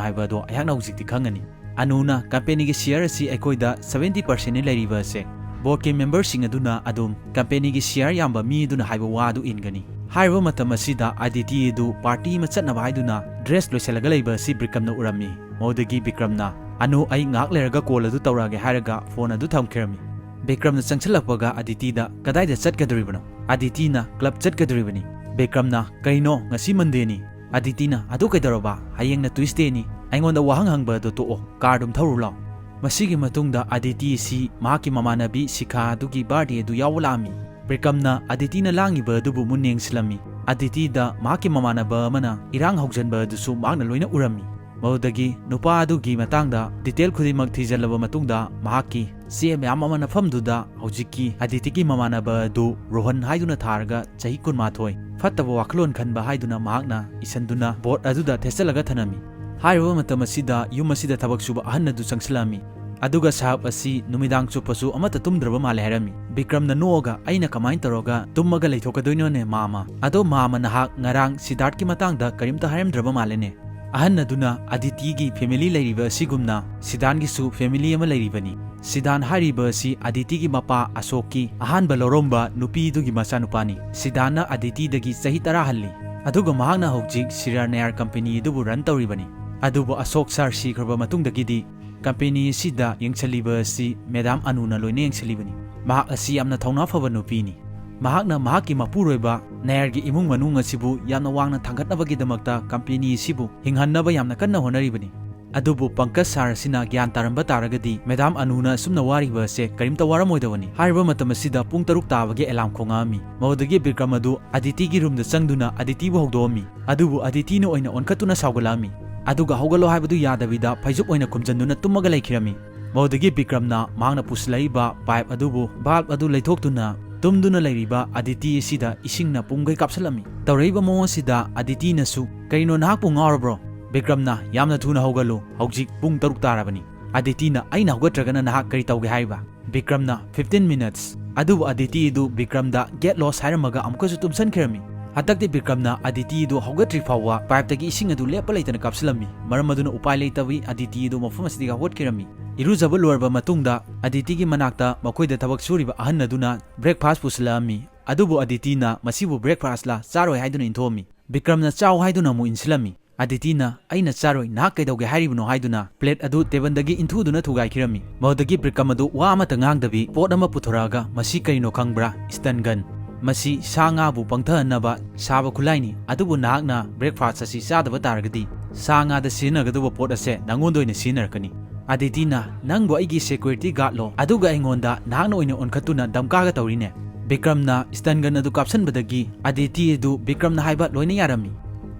ꯍꯥꯏꯕ ꯑꯗꯣ ꯑꯩꯍꯥꯛꯅ ꯍꯧꯖꯤꯛꯇꯤ ꯈꯪꯒꯅꯤ꯫" ꯑꯅꯨꯅ, "ꯀꯝꯄꯦꯅꯤꯒꯤ share ꯑꯁꯤ ꯑꯩꯈꯣꯏꯗ seventy percentꯅꯤ ꯂꯩꯔꯤꯕ ꯑꯁꯦ꯫ Boardꯀꯤ memberꯁꯤꯡ ꯑꯗꯨꯅ ꯑꯗꯨꯝ ꯀꯝꯄꯦꯅꯤꯒꯤ share ꯌꯥꯝꯕ ꯃꯤ ꯑꯗꯨꯅ ꯍꯥꯏꯕ ꯋꯥ ꯑꯗꯨ ꯏꯟꯒꯅꯤ꯫" ꯍꯥꯏꯔꯤꯕ ꯃꯇꯝ ꯑꯁꯤꯗ ꯑꯗꯤꯇꯤ ꯑꯗꯨ party ꯑꯃ ꯆꯠꯅꯕ ꯍꯥꯏꯗꯨꯅ dress ꯂꯣꯏꯁꯤꯜꯂꯒ ꯂꯩꯕ ꯑꯁꯤ ꯕꯤꯀ꯭ꯔꯝꯅ ꯎꯔꯝꯃꯤ꯫ ꯃꯗꯨꯗꯒꯤ ꯕꯤꯀ꯭ꯔꯝꯅ, "ꯑꯅꯨ, ꯑꯩ ꯉꯥꯏꯍꯥꯛ ꯂꯩꯔꯒ call ꯑꯗꯨ ꯇꯧꯔꯛꯑꯒꯦ," ꯍꯥꯏꯔꯒ phone ꯑꯗꯨ ꯊꯝꯈꯤꯔꯝꯃꯤ꯫ ꯕꯤꯀ꯭ꯔꯝꯅ ꯆꯪꯁꯤꯜꯂꯛꯄꯒ ꯑꯗꯤꯇꯤꯗ, "ꯀꯗꯥꯏꯗ ꯆꯠꯀꯗꯧꯔꯤꯕꯅꯣ?" ꯑꯗꯤꯇꯤꯅ, "club ꯆꯠꯀꯗꯧꯔꯤꯕꯅꯤ꯫" ꯕꯤꯀ꯭ꯔꯝꯅ, "ꯀꯩꯅꯣ, ꯉꯁꯤ Mondayꯅꯤ?" ꯑꯗꯤꯇꯤꯅ, "ꯑꯗꯨ ꯀꯩꯗꯧꯔꯕ? ꯍꯌꯦꯡꯅ Tuesdayꯅꯤ꯫ ꯑꯩꯉꯣꯟꯗ ꯋꯥꯍꯪ ꯍꯪꯕ ꯑꯗꯨ ꯇꯣꯛꯑꯣ, car ꯑꯗꯨꯝ ꯊꯧꯔꯨ ꯂꯥꯎ꯫" ꯃꯁꯤꯒꯤ ꯃꯇꯨꯡꯗ ꯑꯗꯤꯇꯤ ꯑꯁꯤ ꯃꯍꯥꯛꯀꯤ ꯃꯃꯥꯟꯅꯕꯤ ꯁꯤꯈꯥ ꯑꯗꯨꯒꯤ birthday ꯑꯗꯨ ꯌꯥꯎꯕ ꯂꯥꯛꯑꯝꯃꯤ꯫ ꯕꯤꯀ꯭ꯔꯝꯅ ꯑꯗꯤꯇꯤꯅ ꯂꯥꯡꯉꯤꯕ ꯑꯗꯨꯕꯨ ꯃꯨꯟꯅ ꯌꯦꯡꯁꯤꯜꯂꯝꯃꯤ꯫ ꯑꯗꯤꯇꯤꯗ ꯃꯍꯥꯛꯀꯤ ꯃꯃꯥꯟꯅꯕ ꯑꯃꯅ ꯏꯔꯥꯡ ꯍꯧꯖꯟꯕ ꯑꯗꯨꯁꯨ ꯃꯍꯥꯛꯅ ꯂꯣꯏꯅ ꯎꯔꯝꯃꯤ꯫ ꯃꯗꯨꯗꯒꯤ ꯅꯨꯄꯥ ꯑꯗꯨꯒꯤ ꯃꯇꯥꯡꯗ detail ꯈꯨꯗꯤꯡꯃꯛ ꯊꯤꯖꯤꯜꯂꯕ ꯃꯇꯨꯡꯗ ꯃꯍꯥꯛꯀꯤ ꯆꯦ ꯃꯌꯥꯝ ꯑꯃ ꯅꯝꯐꯝꯗꯨꯗ ꯍꯧꯖꯤꯛꯀꯤ ꯑꯗꯤꯇꯤꯒꯤ ꯃꯃꯥꯟꯅꯕ ꯑꯗꯨ ꯔꯣꯍꯟ ꯍꯥꯏꯗꯨꯅ ꯊꯥꯔꯒ ꯆꯍꯤ ꯀꯨꯟꯃꯥꯊꯣꯏ, ꯐꯠꯇꯕ ꯋꯥꯈꯜꯂꯣꯟ ꯈꯟꯕ ꯍꯥꯏꯗꯨꯅ ꯃꯍꯥꯛꯅ ꯏꯁꯟꯗꯨꯅ board ꯑꯗꯨꯗ ꯊꯦꯠꯆꯜꯂꯒ ꯊꯅꯝꯃꯤ꯫ ꯍꯥꯏꯔꯤꯕ ꯃꯇꯝ ꯑꯁꯤꯗ ꯌꯨꯝ ꯑꯁꯤꯗ ꯊꯕꯛ ꯁꯨꯕ ꯑꯍꯟ ꯑꯗꯨ ꯆꯪꯁꯤꯜꯂꯛꯑꯝꯃꯤ꯫ ꯑꯗꯨꯒ ꯁꯥꯍꯕ ꯑꯁꯤ ꯅꯨꯃꯤꯗꯥꯡ ꯆꯨꯞꯄꯁꯨ ꯑꯃꯠꯇ ꯇꯨꯝꯗ꯭ꯔꯕ ꯃꯥꯜꯂꯦ ꯍꯥꯏꯔꯝꯃꯤ꯫ ꯕꯤꯀ꯭ꯔꯝꯅ ꯅꯣꯛꯑꯒ, "ꯑꯩꯅ ꯀꯃꯥꯏꯅ ꯇꯧꯔꯒ ꯇꯨꯝꯃꯒ ꯂꯩꯊꯣꯛꯀꯗꯣꯏꯅꯣꯅꯦ, ꯃꯥꯃ? ꯑꯗꯣ ꯃꯥꯃ ꯅꯍꯥꯛ ꯉꯔꯥꯡ ꯁꯤꯗꯥꯔꯠꯀꯤ ꯃꯇꯥꯡꯗ ꯀꯔꯤꯝꯇ ꯍꯥꯏꯔꯝꯗ꯭ꯔꯕ ꯃꯥꯜꯂꯦꯅꯦ?" ꯑꯍꯟ ꯑꯗꯨꯅ, "ꯑꯗꯤꯇꯤꯒꯤ family ꯂꯩꯔꯤꯕ ꯑꯁꯤꯒꯨꯝꯅ ꯁꯤꯗꯥꯟꯒꯤꯁꯨ family ꯑꯃ ꯂꯩꯔꯤꯕꯅꯤ꯫ ꯁꯤꯗꯥꯟ ꯍꯥꯏꯔꯤꯕ ꯑꯁꯤ ꯑꯗꯤꯇꯤꯒꯤ ꯃꯄꯥ ꯑꯁꯣꯛꯀꯤ ꯑꯍꯥꯟꯕ ꯂꯧꯔꯝꯕ ꯅꯨꯄꯤꯗꯨꯒꯤ ꯃꯆꯥꯅꯨꯄꯥꯅꯤ꯫ ꯁꯤꯗꯥꯟꯅ ꯑꯗꯤꯇꯤꯗꯒꯤ ꯆꯍꯤ ꯇꯔꯥ ꯍꯜꯂꯤ꯫ ꯑꯗꯨꯒ ꯃꯍꯥꯛꯅ ꯍꯧꯖꯤꯛ ꯁꯤꯔꯥ ꯅꯌꯥꯔ company ꯑꯗꯨꯕꯨ run ꯇꯧꯔꯤꯕꯅꯤ꯫ ꯑꯗꯨꯕꯨ ꯑꯁꯣꯛ sir ꯁꯤꯈ꯭ꯔꯕ ꯃꯇꯨꯡꯗꯒꯤꯗꯤ company ꯑꯁꯤꯗ ꯌꯦꯡꯁꯤꯜꯂꯤꯕ ꯑꯁꯤ Madam ꯑꯅꯨꯅ ꯂꯣꯏꯅ ꯌꯦꯡꯁꯤꯜꯂꯤꯕꯅꯤ꯫ ꯃꯍꯥꯛ ꯑꯁꯤ ꯌꯥꯝꯅ ꯊꯧꯅꯥ ꯐꯕ ꯅꯨꯄꯤꯅꯤ꯫ ꯃꯍꯥꯛꯅ ꯃꯍꯥꯛꯀꯤ ꯃꯄꯨꯔꯣꯏꯕ ꯅꯌꯥꯔꯒꯤ ꯏꯃꯨꯡ ꯃꯅꯨꯡ ꯑꯁꯤꯕꯨ ꯌꯥꯝꯅ ꯋꯥꯡꯅ ꯊꯥꯡꯒꯠꯅꯕꯒꯤꯗꯃꯛꯇ company ꯑꯁꯤꯕꯨ ꯍꯤꯡꯍꯟꯅꯕ ꯌꯥꯝꯅ ꯀꯟꯅ ꯍꯣꯠꯅꯔꯤꯕꯅꯤ꯫ ꯑꯗꯨꯕꯨ ꯄꯪꯀꯖ sir ꯑꯁꯤꯅ ꯒ꯭ꯌꯥꯟ ꯇꯥꯔꯝꯕ ꯇꯥꯔꯒꯗꯤ Madam ꯑꯅꯨꯅ ꯑꯁꯨꯝꯅ ꯋꯥꯔꯤꯕ ꯑꯁꯦ ꯀꯔꯤꯝꯇ ꯋꯥꯔꯝꯃꯣꯏꯗꯕꯅꯤ꯫ ꯍꯥꯏꯔꯤꯕ ꯃꯇꯝ ꯑꯁꯤꯗ ꯄꯨꯡ ꯇꯔꯨꯛ ꯇꯥꯕꯒꯤ alarm ꯈꯣꯡꯉꯛꯑꯝꯃꯤ꯫ ꯃꯗꯨꯗꯒꯤ ꯕꯤꯀ꯭ꯔꯝ ꯑꯗꯨ ꯑꯗꯤꯇꯤꯒꯤ roomꯗ ꯆꯪꯗꯨꯅ ꯑꯗꯤꯇꯤꯕꯨ ꯍꯧꯗꯣꯛꯑꯝꯃꯤ꯫ ꯑꯗꯨꯕꯨ ꯑꯗꯤꯇꯤꯅ ꯑꯣꯏꯅ ꯑꯣꯟꯈꯠꯇꯨꯅ ꯁꯥꯎꯒꯠꯂꯛꯑꯝꯃꯤ꯫ ꯑꯗꯨꯒ ꯍꯧꯒꯠꯂꯣ ꯍꯥꯏꯕꯗꯨ ꯌꯥꯗꯕꯤꯗ ꯐꯩꯖꯨꯞ ꯑꯣꯏꯅ ꯈꯨꯝꯖꯤꯟꯗꯨꯅ ꯇꯨꯝꯃꯒ ꯂꯩꯈꯤꯔꯝꯃꯤ꯫ ꯃꯗꯨꯗꯒꯤ ꯕꯤꯀ꯭ꯔꯝꯅ ꯃꯍꯥꯛꯅ ꯄꯨꯁꯤꯜꯂꯛꯏꯕ ꯄꯥꯏꯞ ꯑꯗꯨꯕꯨ, ꯕꯜꯕ ꯑꯗꯨ ꯂꯩꯊꯣꯛꯇꯨꯅ ꯇꯨꯝꯗꯨꯅ ꯂꯩꯔꯤꯕ ꯑꯗꯤꯇꯤ ꯑꯁꯤꯗ ꯏꯁꯤꯡꯅ ꯄꯨꯡꯈꯩ ꯀꯥꯞꯁꯤꯜꯂꯝꯃꯤ꯫ ꯇꯧꯔꯛꯏꯕ ꯃꯑꯣꯡ ꯑꯁꯤꯗ ꯑꯗꯤꯇꯤꯅꯁꯨ, "ꯀꯔꯤꯅꯣ, ꯅꯍꯥꯛꯄꯨ ꯉꯥꯎꯔꯕ꯭ꯔꯣ?" ꯕꯤꯀ꯭ꯔꯝꯅ, "ꯌꯥꯝꯅ ꯊꯨꯅ ꯍꯧꯒꯠꯂꯨ, ꯍꯧꯖꯤꯛ ꯄꯨꯡ ꯇꯔꯨꯛ ꯇꯥꯔꯕꯅꯤ꯫" ꯑꯗꯤꯇꯤꯅ, "ꯑꯩꯅ ꯍꯧꯒꯠꯇ꯭ꯔꯒꯅ ꯅꯍꯥꯛ ꯀꯔꯤ ꯇꯧꯒꯦ ꯍꯥꯏꯔꯤꯕ?" ꯕꯤꯀ꯭ꯔꯝꯅ, "Fifteen minutes꯫" ꯑꯗꯨꯕꯨ ꯑꯗꯤꯇꯤ ꯑꯗꯨ ꯕꯤꯀ꯭ꯔꯝꯗ "Get lost" ꯍꯥꯏꯔꯝꯃꯒ ꯑꯃꯨꯛꯀꯁꯨ ꯇꯨꯝꯁꯟꯈꯤꯔꯝꯃꯤ꯫ ꯍꯟꯗꯛꯇꯤ ꯕꯤꯀ꯭ꯔꯝꯅ ꯑꯗꯤꯇꯤ ꯑꯗꯨ ꯍꯧꯒꯠꯇ꯭ꯔꯤ ꯐꯥꯎꯕ ꯄꯥꯏꯞꯇꯒꯤ ꯏꯁꯤꯡ ꯑꯗꯨ ꯂꯦꯞꯄ ꯂꯩꯇꯅ ꯀꯥꯞꯁꯤꯜꯂꯝꯃꯤ꯫ ꯃꯔꯝ ꯑꯗꯨꯅ ꯎꯄꯥꯏ ꯂꯩꯇꯕꯤ ꯑꯗꯤꯇꯤ ꯑꯗꯨ ꯃꯐꯝ ꯑꯁꯤꯗꯒꯤ ꯍꯧꯒꯠꯈꯤꯔꯝꯃꯤ꯫ ꯏꯔꯨꯖꯕ ꯂꯣꯏꯔꯕ ꯃꯇꯨꯡꯗ ꯑꯗꯤꯇꯤꯒꯤ ꯃꯅꯥꯛꯇ ꯃꯈꯣꯏꯗ ꯊꯕꯛ ꯁꯨꯔꯤꯕ ꯑꯍꯟ ꯑꯗꯨꯅ breakfast ꯄꯨꯁꯤꯜꯂꯛꯑꯝꯃꯤ꯫ ꯑꯗꯨꯕꯨ ꯑꯗꯤꯇꯤꯅ ꯃꯁꯤꯕꯨ breakfast ꯂꯥ ꯆꯥꯔꯣꯏ ꯍꯥꯏꯗꯨꯅ ꯏꯟꯊꯣꯛꯑꯝꯃꯤ꯫ ꯕꯤꯀ꯭ꯔꯝꯅ "ꯆꯥꯎ" ꯍꯥꯏꯗꯨꯅ ꯑꯃꯨꯛ ꯏꯟꯁꯤꯜꯂꯝꯃꯤ꯫ ꯑꯗꯤꯇꯤꯅ, "ꯑꯩꯅ ꯆꯥꯔꯣꯏ, ꯅꯍꯥꯛ ꯀꯩꯗꯧꯒꯦ ꯍꯥꯏꯔꯤꯕꯅꯣ?" ꯍꯥꯏꯗꯨꯅ ꯄ꯭ꯂꯦꯠ ꯑꯗꯨ ꯇꯦꯕꯜꯗꯒꯤ ꯏꯟꯊꯨꯗꯨꯅ ꯊꯨꯒꯥꯏꯈꯤꯔꯝꯃꯤ꯫ ꯃꯗꯨꯗꯒꯤ ꯕꯤꯀ꯭ꯔꯝ ꯑꯗꯨ ꯋꯥ ꯑꯃꯠꯇ ꯉꯥꯡꯗꯕꯤ ꯄꯣꯠ ꯑꯃ ꯄꯨꯊꯣꯔꯛꯑꯒ, "ꯃꯁꯤ ꯀꯔꯤꯅꯣ ꯈꯪꯕ꯭ꯔꯥ? Stun gun꯫ ꯃꯁꯤ ꯁꯥ ꯉꯥꯕꯨ ꯄꯪꯊꯍꯟꯅꯕ ꯁꯥꯕ ꯈꯨꯠꯂꯥꯏꯅꯤ, ꯑꯗꯨꯕꯨ ꯅꯍꯥꯛꯅ breakfast ꯑꯁꯤ ꯆꯥꯗꯕ ꯇꯥꯔꯒꯗꯤ ꯁꯥ ꯉꯥꯗ ꯁꯤꯖꯤꯟꯅꯒꯗꯧꯕ ꯄꯣꯠ ꯑꯁꯦ ꯅꯉꯣꯟꯗ ꯑꯣꯏꯅ ꯁꯤꯖꯤꯟꯅꯔꯛꯀꯅꯤ꯫" ꯑꯗꯤꯇꯤꯅ, "ꯅꯪꯕꯨ ꯑꯩꯒꯤ security guard ꯂꯣ? ꯑꯗꯨꯒ ꯑꯩꯉꯣꯟꯗ ꯅꯍꯥꯛꯅ ꯑꯣꯏꯅ ꯑꯣꯟꯈꯠꯇꯨꯅ ꯗꯝꯀꯥꯒ ꯇꯧꯔꯤꯅꯦ?" ꯕꯤꯀ꯭ꯔꯝꯅ stun gun ꯑꯗꯨ ꯀꯥꯞꯁꯤꯟꯕꯗꯒꯤ ꯑꯗꯤꯇꯤ ꯑꯗꯨ ꯕꯤꯀ꯭ꯔꯝꯅ ꯍꯥꯏꯕ ꯂꯣꯏꯅ ꯌꯥꯔꯝꯃꯤ꯫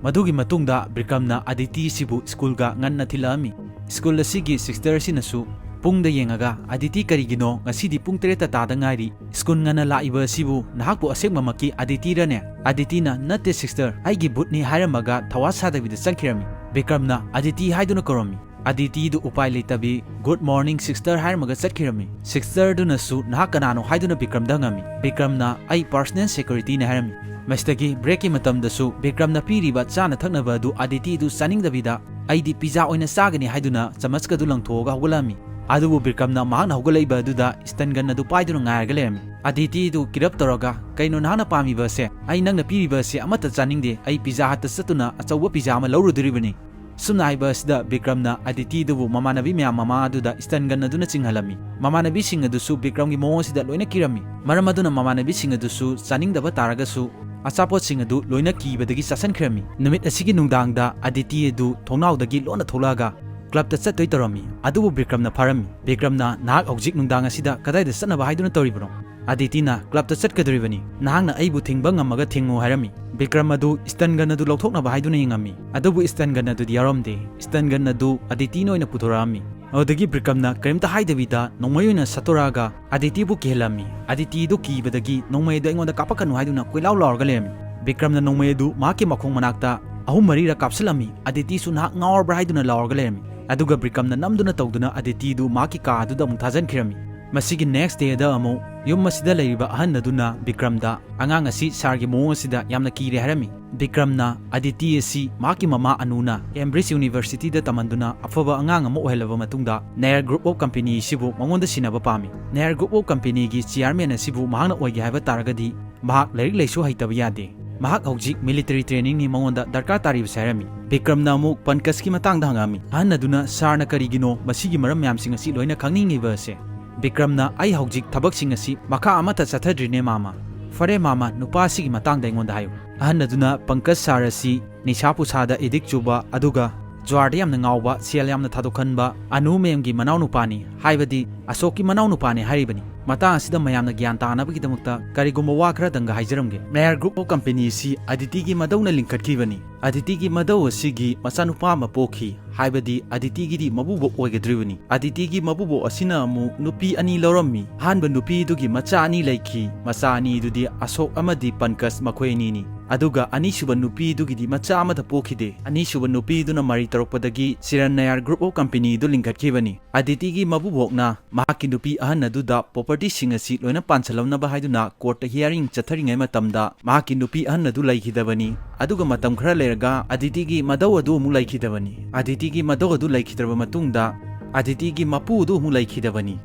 ꯃꯗꯨꯒꯤ ꯃꯇꯨꯡꯗ ꯕꯤꯀ꯭ꯔꯝꯅ ꯑꯗꯤꯇꯤꯁꯤꯕꯨ ꯁ꯭ꯀꯨꯜꯒ ꯉꯟꯅ ꯊꯤꯜꯂꯛꯑꯝꯃꯤ꯫ ꯁ꯭ꯀꯨꯜ ꯑꯁꯤꯒꯤ sister ꯑꯁꯤꯅꯁꯨ ꯄꯨꯡꯗ ꯌꯦꯡꯉꯒ, "ꯑꯗꯤꯇꯤ, ꯀꯔꯤꯒꯤꯅꯣ ꯉꯁꯤꯗꯤ ꯄꯨꯡ ꯇꯔꯦꯠꯇ ꯇꯥꯗ ꯉꯥꯏꯔꯤ? ꯁ꯭ꯀꯨꯜ ꯉꯟꯅ ꯂꯥꯛꯏꯕ ꯑꯁꯤꯕꯨ ꯅꯍꯥꯛꯄꯨ ꯑꯁꯦꯡꯕꯃꯛꯀꯤ ꯑꯗꯤꯇꯤꯔꯅꯦ?" ꯑꯗꯤꯇꯤꯅ, "ꯅꯠꯇꯦ sister, ꯑꯩꯒꯤ ꯚꯨꯠꯅꯤ" ꯍꯥꯏꯔꯝꯃꯒ ꯊꯋꯥ ꯁꯥꯗꯕꯤꯗ ꯆꯠꯈꯤꯔꯝꯃꯤ꯫ ꯕꯤꯀ꯭ꯔꯝꯅ ꯑꯗꯤꯇꯤ ꯍꯥꯏꯗꯨꯅ ꯀꯧꯔꯝꯃꯤ꯫ ꯑꯗꯤꯇꯤꯗꯨ ꯎꯄꯥꯏ ꯂꯩꯇꯕꯤ, "Good morning sister" ꯍꯥꯏꯔꯝꯃꯒ ꯆꯠꯈꯤꯔꯝꯃꯤ꯫ Sister ꯗꯨꯅꯁꯨ ꯅꯍꯥꯛ ꯀꯅꯥꯅꯣ ꯍꯥꯏꯗꯨꯅ ꯕꯤꯀ꯭ꯔꯝꯗ ꯍꯪꯉꯝꯃꯤ꯫ ꯕꯤꯀ꯭ꯔꯝꯅ "ꯑꯩ personal security ꯅꯤ" ꯍꯥꯏꯔꯝꯃꯤ꯫ ꯃꯁꯤꯗꯒꯤ break ꯀꯤ ꯃꯇꯝꯗꯁꯨ ꯕꯤꯀ꯭ꯔꯝꯅ ꯄꯤꯔꯤꯕ ꯆꯥꯅ ꯊꯛꯅꯕ ꯑꯗꯨ ꯑꯗꯤꯇꯤꯗꯨ ꯆꯥꯅꯤꯡꯗꯕꯤꯗ "ꯑꯩꯗꯤ pizza ꯑꯣꯏꯅ ꯆꯥꯒꯅꯤ" ꯍꯥꯏꯗꯨꯅ ꯆꯃꯁꯀ ꯑꯗꯨ ꯂꯪꯊꯣꯛꯑꯒ ꯍꯧꯒꯠꯂꯛꯑꯝꯃꯤ꯫ ꯑꯗꯨꯕꯨ ꯕꯤꯀ꯭ꯔꯝꯅ ꯃꯍꯥꯛꯅ ꯍꯧꯒꯠꯂꯛꯏꯕ ꯑꯗꯨꯗ stun gun ꯑꯗꯨ ꯄꯥꯏꯗꯨꯅ ꯉꯥꯏꯔꯒ ꯂꯩꯔꯝꯃꯤ꯫ ꯑꯗꯤꯇꯤꯗꯨ ꯀꯤꯔꯞ ꯇꯧꯔꯒ, "ꯀꯩꯅꯣ ꯅꯍꯥꯛꯅ ꯄꯥꯝꯃꯤꯕ ꯑꯁꯦ? ꯑꯩ ꯅꯪꯅ ꯄꯤꯔꯤꯕ ꯑꯁꯦ ꯑꯃꯠꯇ ꯆꯥꯅꯤꯡꯗꯦ꯫ ꯑꯩ Pizza Hut ꯇ ꯆꯠꯇꯨꯅ ꯑꯆꯧꯕ pizza ꯑꯃ ꯂꯧꯔꯨꯗꯣꯔꯤꯕꯅꯤ꯫" ꯁꯨꯝꯅ ꯍꯥꯏꯕ ꯑꯁꯤꯗ ꯕꯤꯀ꯭ꯔꯝꯅ ꯑꯗꯤꯇꯤꯗꯨꯕꯨ ꯃꯃꯥꯟꯅꯕꯤ ꯃꯌꯥꯝ ꯃꯃꯥꯡ ꯑꯗꯨꯗ stun gun ꯑꯗꯨꯅ ꯆꯤꯡꯍꯜꯂꯝꯃꯤ꯫ ꯃꯃꯥꯟꯅꯕꯤꯁꯤꯡ ꯑꯗꯨꯁꯨ ꯕꯤꯀ꯭ꯔꯝꯒꯤ ꯃꯑꯣꯡ ꯑꯁꯤꯗ ꯂꯣꯏꯅ ꯀꯤꯔꯝꯃꯤ꯫ ꯃꯔꯝ ꯑꯗꯨꯅ ꯃꯃꯥꯟꯅꯕꯤꯁꯤꯡ ꯑꯗꯨꯁꯨ ꯆꯥꯅꯤꯡꯗꯕ ꯇꯥꯔꯒꯁꯨ ꯑꯆꯥꯄꯣꯠꯁꯤꯡ ꯑꯗꯨ ꯂꯣꯏꯅ ꯀꯤꯕꯗꯒꯤ ꯆꯥꯁꯤꯟꯈ꯭ꯔꯝꯃꯤ꯫ ꯅꯨꯃꯤꯠ ꯑꯁꯤꯒꯤ ꯅꯨꯡꯗꯥꯡꯗ ꯑꯗꯤꯇꯤ ꯑꯗꯨ ꯊꯣꯡꯅꯥꯎꯗꯒꯤ ꯂꯣꯟꯅ ꯊꯣꯛꯂꯛꯑꯒ club ꯇ ꯆꯠꯇꯣꯏ ꯇꯧꯔꯝꯃꯤ꯫ ꯑꯗꯨꯕꯨ ꯕꯤꯀ꯭ꯔꯝꯅ ꯐꯥꯔꯝꯃꯤ꯫ ꯕꯤꯀ꯭ꯔꯝꯅ, "ꯅꯍꯥꯛ ꯍꯧꯖꯤꯛ ꯅꯨꯡꯗꯥꯡ ꯑꯁꯤꯗ ꯀꯗꯥꯏꯗ ꯆꯠꯅꯕ ꯍꯥꯏꯗꯨꯅ ꯇꯧꯔꯤꯕꯅꯣ?" ꯑꯗꯤꯇꯤꯅ, "Club ꯇ ꯆꯠꯀꯗꯧꯔꯤꯕꯅꯤ꯫ ꯅꯍꯥꯛꯅ ꯑꯩꯕꯨ ꯊꯤꯡꯕ ꯉꯝꯃꯒ ꯊꯤꯡꯉꯨ" ꯍꯥꯏꯔꯝꯃꯤ꯫ ꯕꯤꯀ꯭ꯔꯝ ꯑꯗꯨ stun gun ꯑꯗꯨ ꯂꯧꯊꯣꯛꯅꯕ ꯍꯥꯏꯗꯨꯅ ꯌꯦꯡꯉꯝꯃꯤ꯫ ꯑꯗꯨꯕꯨ stun gun ꯑꯗꯨꯗꯤ ꯌꯥꯎꯔꯝꯗꯦ꯫ Stun gun ꯑꯗꯨ ꯑꯗꯤꯇꯤꯅ ꯑꯣꯏꯅ ꯄꯨꯊꯣꯔꯛꯑꯝꯃꯤ꯫ ꯑꯗꯨꯗꯒꯤ ꯕꯤꯀ꯭ꯔꯝꯅ ꯀꯔꯤꯝꯇ ꯍꯥꯏꯗꯕꯤꯗ ꯅꯣꯡꯃꯩ ꯑꯣꯏꯅ ꯁꯠꯇꯣꯔꯛꯑꯒ ꯑꯗꯤꯇꯤꯕꯨ ꯀꯤꯍꯜꯂꯝꯃꯤ꯫ ꯑꯗꯤꯇꯤꯗꯨ ꯀꯤꯕꯗꯒꯤ ꯅꯣꯡꯃꯩ ꯑꯗꯨ ꯑꯩꯉꯣꯟꯗ ꯀꯥꯞꯄꯛꯀꯅꯨ ꯍꯥꯏꯗꯨꯅ ꯀꯣꯏꯂꯥꯎ ꯂꯥꯎꯔꯒ ꯂꯩꯔꯝꯃꯤ꯫ ꯕꯤꯀ꯭ꯔꯝꯅ ꯅꯣꯡꯃꯩ ꯑꯗꯨ ꯃꯍꯥꯛꯀꯤ ꯃꯈꯣꯡ ꯃꯅꯥꯛꯇ ꯑꯍꯨꯝ ꯃꯔꯤꯔꯛ ꯀꯥꯞꯁꯤꯜꯂꯝꯃꯤ꯫ ꯑꯗꯤꯇꯤꯁꯨ ꯅꯍꯥꯛ ꯉꯥꯎꯔꯕ꯭ꯔꯥ ꯍꯥꯏꯗꯨꯅ ꯂꯥꯎꯔꯒ ꯂꯩꯔꯝꯃꯤ꯫ ꯑꯗꯨꯒ ꯕꯤꯀ꯭ꯔꯝꯅ ꯅꯝꯗꯨꯅ ꯇꯧꯗꯨꯅ ꯑꯗꯤꯇꯤꯗꯨ ꯃꯍꯥꯛꯀꯤ ꯀꯥ ꯑꯗꯨꯗ ꯑꯃꯨꯛ ꯊꯥꯖꯤꯟꯈꯤꯔꯝꯃꯤ꯫ ꯃꯁꯤꯒꯤ next dayꯗ ꯑꯃꯨꯛ ꯌꯨꯝ ꯑꯁꯤꯗ ꯂꯩꯔꯤꯕ ꯑꯍꯟ ꯑꯗꯨꯅ ꯕꯤꯀ꯭ꯔꯝꯗ ꯑꯉꯥꯡ ꯑꯁꯤ ꯁꯥꯔꯒꯤ ꯃꯑꯣꯡ ꯑꯁꯤꯗ ꯌꯥꯝꯅ ꯀꯤꯔꯦ ꯍꯥꯏꯔꯝꯃꯤ꯫ ꯕꯤꯀ꯭ꯔꯝꯅ ꯑꯗꯤꯇꯤ ꯑꯁꯤ ꯃꯍꯥꯛꯀꯤ ꯃꯃꯥ ꯑꯅꯨꯅ ꯀꯦꯝꯕ꯭ꯔꯤꯖ ꯌꯨꯅꯤꯚꯔꯁꯤꯇꯤꯗ ꯇꯝꯍꯟꯗꯨꯅ ꯑꯐꯕ ꯑꯉꯥꯡ ꯑꯃ ꯑꯣꯏꯍꯜꯂꯕ ꯃꯇꯨꯡꯗ ꯅꯌꯔ Group of Company ꯑꯁꯤꯕꯨ ꯃꯉꯣꯟꯗ ꯁꯤꯟꯅꯕ ꯄꯥꯝꯃꯤ꯫ ꯅꯌꯔ Group of Companyꯒꯤ chairman ꯑꯁꯤꯕꯨ ꯃꯍꯥꯛꯅ ꯑꯣꯏꯒꯦ ꯍꯥꯏꯕ ꯇꯥꯔꯒꯗꯤ ꯃꯍꯥꯛ ꯂꯥꯏꯔꯤꯛ ꯂꯥꯏꯁꯨ ꯍꯩꯇꯕ ꯌꯥꯗꯦ꯫ ꯃꯍꯥꯛ ꯍꯧꯖꯤꯛ military trainingꯅꯤ ꯃꯉꯣꯟꯗ ꯗꯔꯀꯥꯔ ꯇꯥꯔꯤꯕꯁꯦ ꯍꯥꯏꯔꯝꯃꯤ꯫ ꯕꯤꯀ꯭ꯔꯝꯅ ꯑꯃꯨꯛ ꯄꯟꯀꯖꯀꯤ ꯃꯇꯥꯡꯗ ꯍꯪꯉꯛꯑꯝꯃꯤ꯫ ꯑꯍꯟ ꯑꯗꯨꯅ ꯁꯥꯔꯅ ꯀꯔꯤꯒꯤꯅꯣ ꯃꯁꯤꯒꯤ ꯃꯔꯝ ꯃꯌꯥꯝꯁꯤꯡ ꯑꯁꯤ ꯂꯣꯏꯅ ꯈꯪꯅꯤꯡꯉꯤꯕ ꯑꯁꯦ? ꯕꯤꯀ꯭ꯔꯝꯅ ꯑꯩ ꯍꯧꯖꯤꯛ ꯊꯕꯛꯁꯤꯡ ꯑꯁꯤ ꯃꯈꯥ ꯑꯃꯠꯇ ꯆꯠꯊꯗ꯭ꯔꯤꯅꯦ ꯃꯥꯃ꯫ ꯐꯔꯦ ꯃꯥꯃ, ꯅꯨꯄꯥ ꯑꯁꯤꯒꯤ ꯃꯇꯥꯡꯗ ꯑꯩꯉꯣꯟꯗ ꯍꯥꯏꯌꯨ꯫ ꯑꯍꯟ ꯑꯗꯨꯅ ꯄꯪꯀꯖ ꯁꯥꯔ ꯑꯁꯤ ꯅꯤꯁꯥ ꯄꯨꯁꯥꯗ addict ꯆꯨꯕ ꯑꯗꯨꯒ ꯖꯨꯋꯥꯔꯗ ꯌꯥꯝꯅ ꯉꯥꯎꯕ, ꯁꯦꯜ ꯌꯥꯝꯅ ꯊꯥꯗꯣꯛꯍꯟꯕ, ꯑꯅꯨ ꯃꯦꯝꯒꯤ ꯃꯅꯥꯎꯅꯨꯄꯥꯅꯤ, ꯍꯥꯏꯕꯗꯤ ꯑꯁꯣꯛꯀꯤ ꯃꯅꯥꯎꯅꯨꯄꯥꯅꯤ ꯍꯥꯏꯔꯤꯕꯅꯤ꯫ ꯃꯇꯥꯡ ꯑꯁꯤꯗ ꯃꯌꯥꯝꯅ ꯒ꯭ꯌꯥꯟ ꯇꯥꯅꯕꯒꯤꯗꯃꯛꯇ ꯀꯔꯤꯒꯨꯝꯕ ꯋꯥ ꯈꯔꯗꯪꯒ ꯍꯥꯏꯖꯔꯝꯒꯦ꯫ ꯅꯌꯔ Group of Company ꯑꯁꯤ ꯑꯗꯤꯇꯤꯒꯤ ꯃꯙꯧꯅ ꯂꯤꯡꯈꯠꯈꯤꯕꯅꯤ꯫ ꯑꯗꯤꯇꯤꯒꯤ ꯃꯙꯧ ꯑꯁꯤꯒꯤ ꯃꯆꯥꯅꯨꯄꯥ ꯑꯃ ꯄꯣꯛꯈꯤ, ꯍꯥꯏꯕꯗꯤ ꯑꯗꯤꯇꯤꯒꯤꯗꯤ ꯃꯄꯨꯕꯣꯛ ꯑꯣꯏꯒꯗꯧꯔꯤꯕꯅꯤ꯫ ꯑꯗꯤꯇꯤꯒꯤ ꯃꯄꯨꯕꯣꯛ ꯑꯁꯤꯅ ꯑꯃꯨꯛ ꯅꯨꯄꯤ ꯑꯅꯤ ꯂꯧꯔꯝꯃꯤ꯫ ꯑꯍꯥꯟꯕ ꯅꯨꯄꯤꯗꯨꯒꯤ ꯃꯆꯥ ꯑꯅꯤ ꯂꯩꯈꯤ꯫ ꯃꯆꯥ ꯑꯅꯤꯗꯨꯗꯤ ꯑꯁꯣꯛ ꯑꯃꯗꯤ ꯄꯟꯀꯖ ꯃꯈꯣꯏ ꯑꯅꯤꯅꯤ꯫ ꯑꯗꯨꯒ ꯑꯅꯤꯁꯨꯕ ꯅꯨꯄꯤꯗꯨꯒꯤꯗꯤ ꯃꯆꯥ ꯑꯃꯠꯇ ꯄꯣꯛꯈꯤꯗꯦ꯫ ꯑꯅꯤꯁꯨꯕ ꯅꯨꯄꯤꯗꯨꯅ ꯃꯔꯩ ꯇꯧꯔꯛꯄꯗꯒꯤ ꯁꯤꯔꯟ ꯅꯌꯥꯔ Group of Companyꯗꯨ ꯂꯤꯡꯈꯠꯈꯤꯕꯅꯤ꯫ ꯑꯗꯤꯇꯤꯒꯤ ꯃꯄꯨꯕꯣꯛꯅ ꯃꯍꯥꯛꯀꯤ ꯅꯨꯄꯤ ꯑꯍꯟ ꯑꯗꯨꯗ propertyꯁꯤꯡ ꯑꯁꯤ ꯂꯣꯏꯅ ꯄꯥꯟꯁꯤꯜꯂꯝꯅꯕ ꯍꯥꯏꯗꯨꯅ courtꯇ hearing ꯆꯠꯊꯔꯤꯉꯩ ꯃꯇꯝꯗ ꯃꯍꯥꯛꯀꯤ ꯅꯨꯄꯤ ꯑꯍꯟ ꯑꯗꯨ ꯂꯩꯈꯤꯗꯕꯅꯤ꯫ ꯑꯗꯨꯒ ꯃꯇꯝ ꯈꯔ ꯂꯩꯔꯒ ꯑꯗꯤꯇꯤꯒꯤ ꯃꯙꯧ ꯑꯗꯨ ꯑꯃꯨꯛ ꯂꯩꯈꯤꯗꯕꯅꯤ꯫ ꯑꯗꯤꯇꯤꯒꯤ ꯃꯙꯧ ꯑꯗꯨ ꯂꯩꯈꯤꯗ꯭ꯔꯕ ꯃꯇꯨꯡꯗ ꯑꯗꯤꯇꯤꯒꯤ ꯃꯄꯨ ꯑꯗꯨ ꯑꯃꯨꯛ ꯂꯩꯈꯤꯗꯕꯅꯤ꯫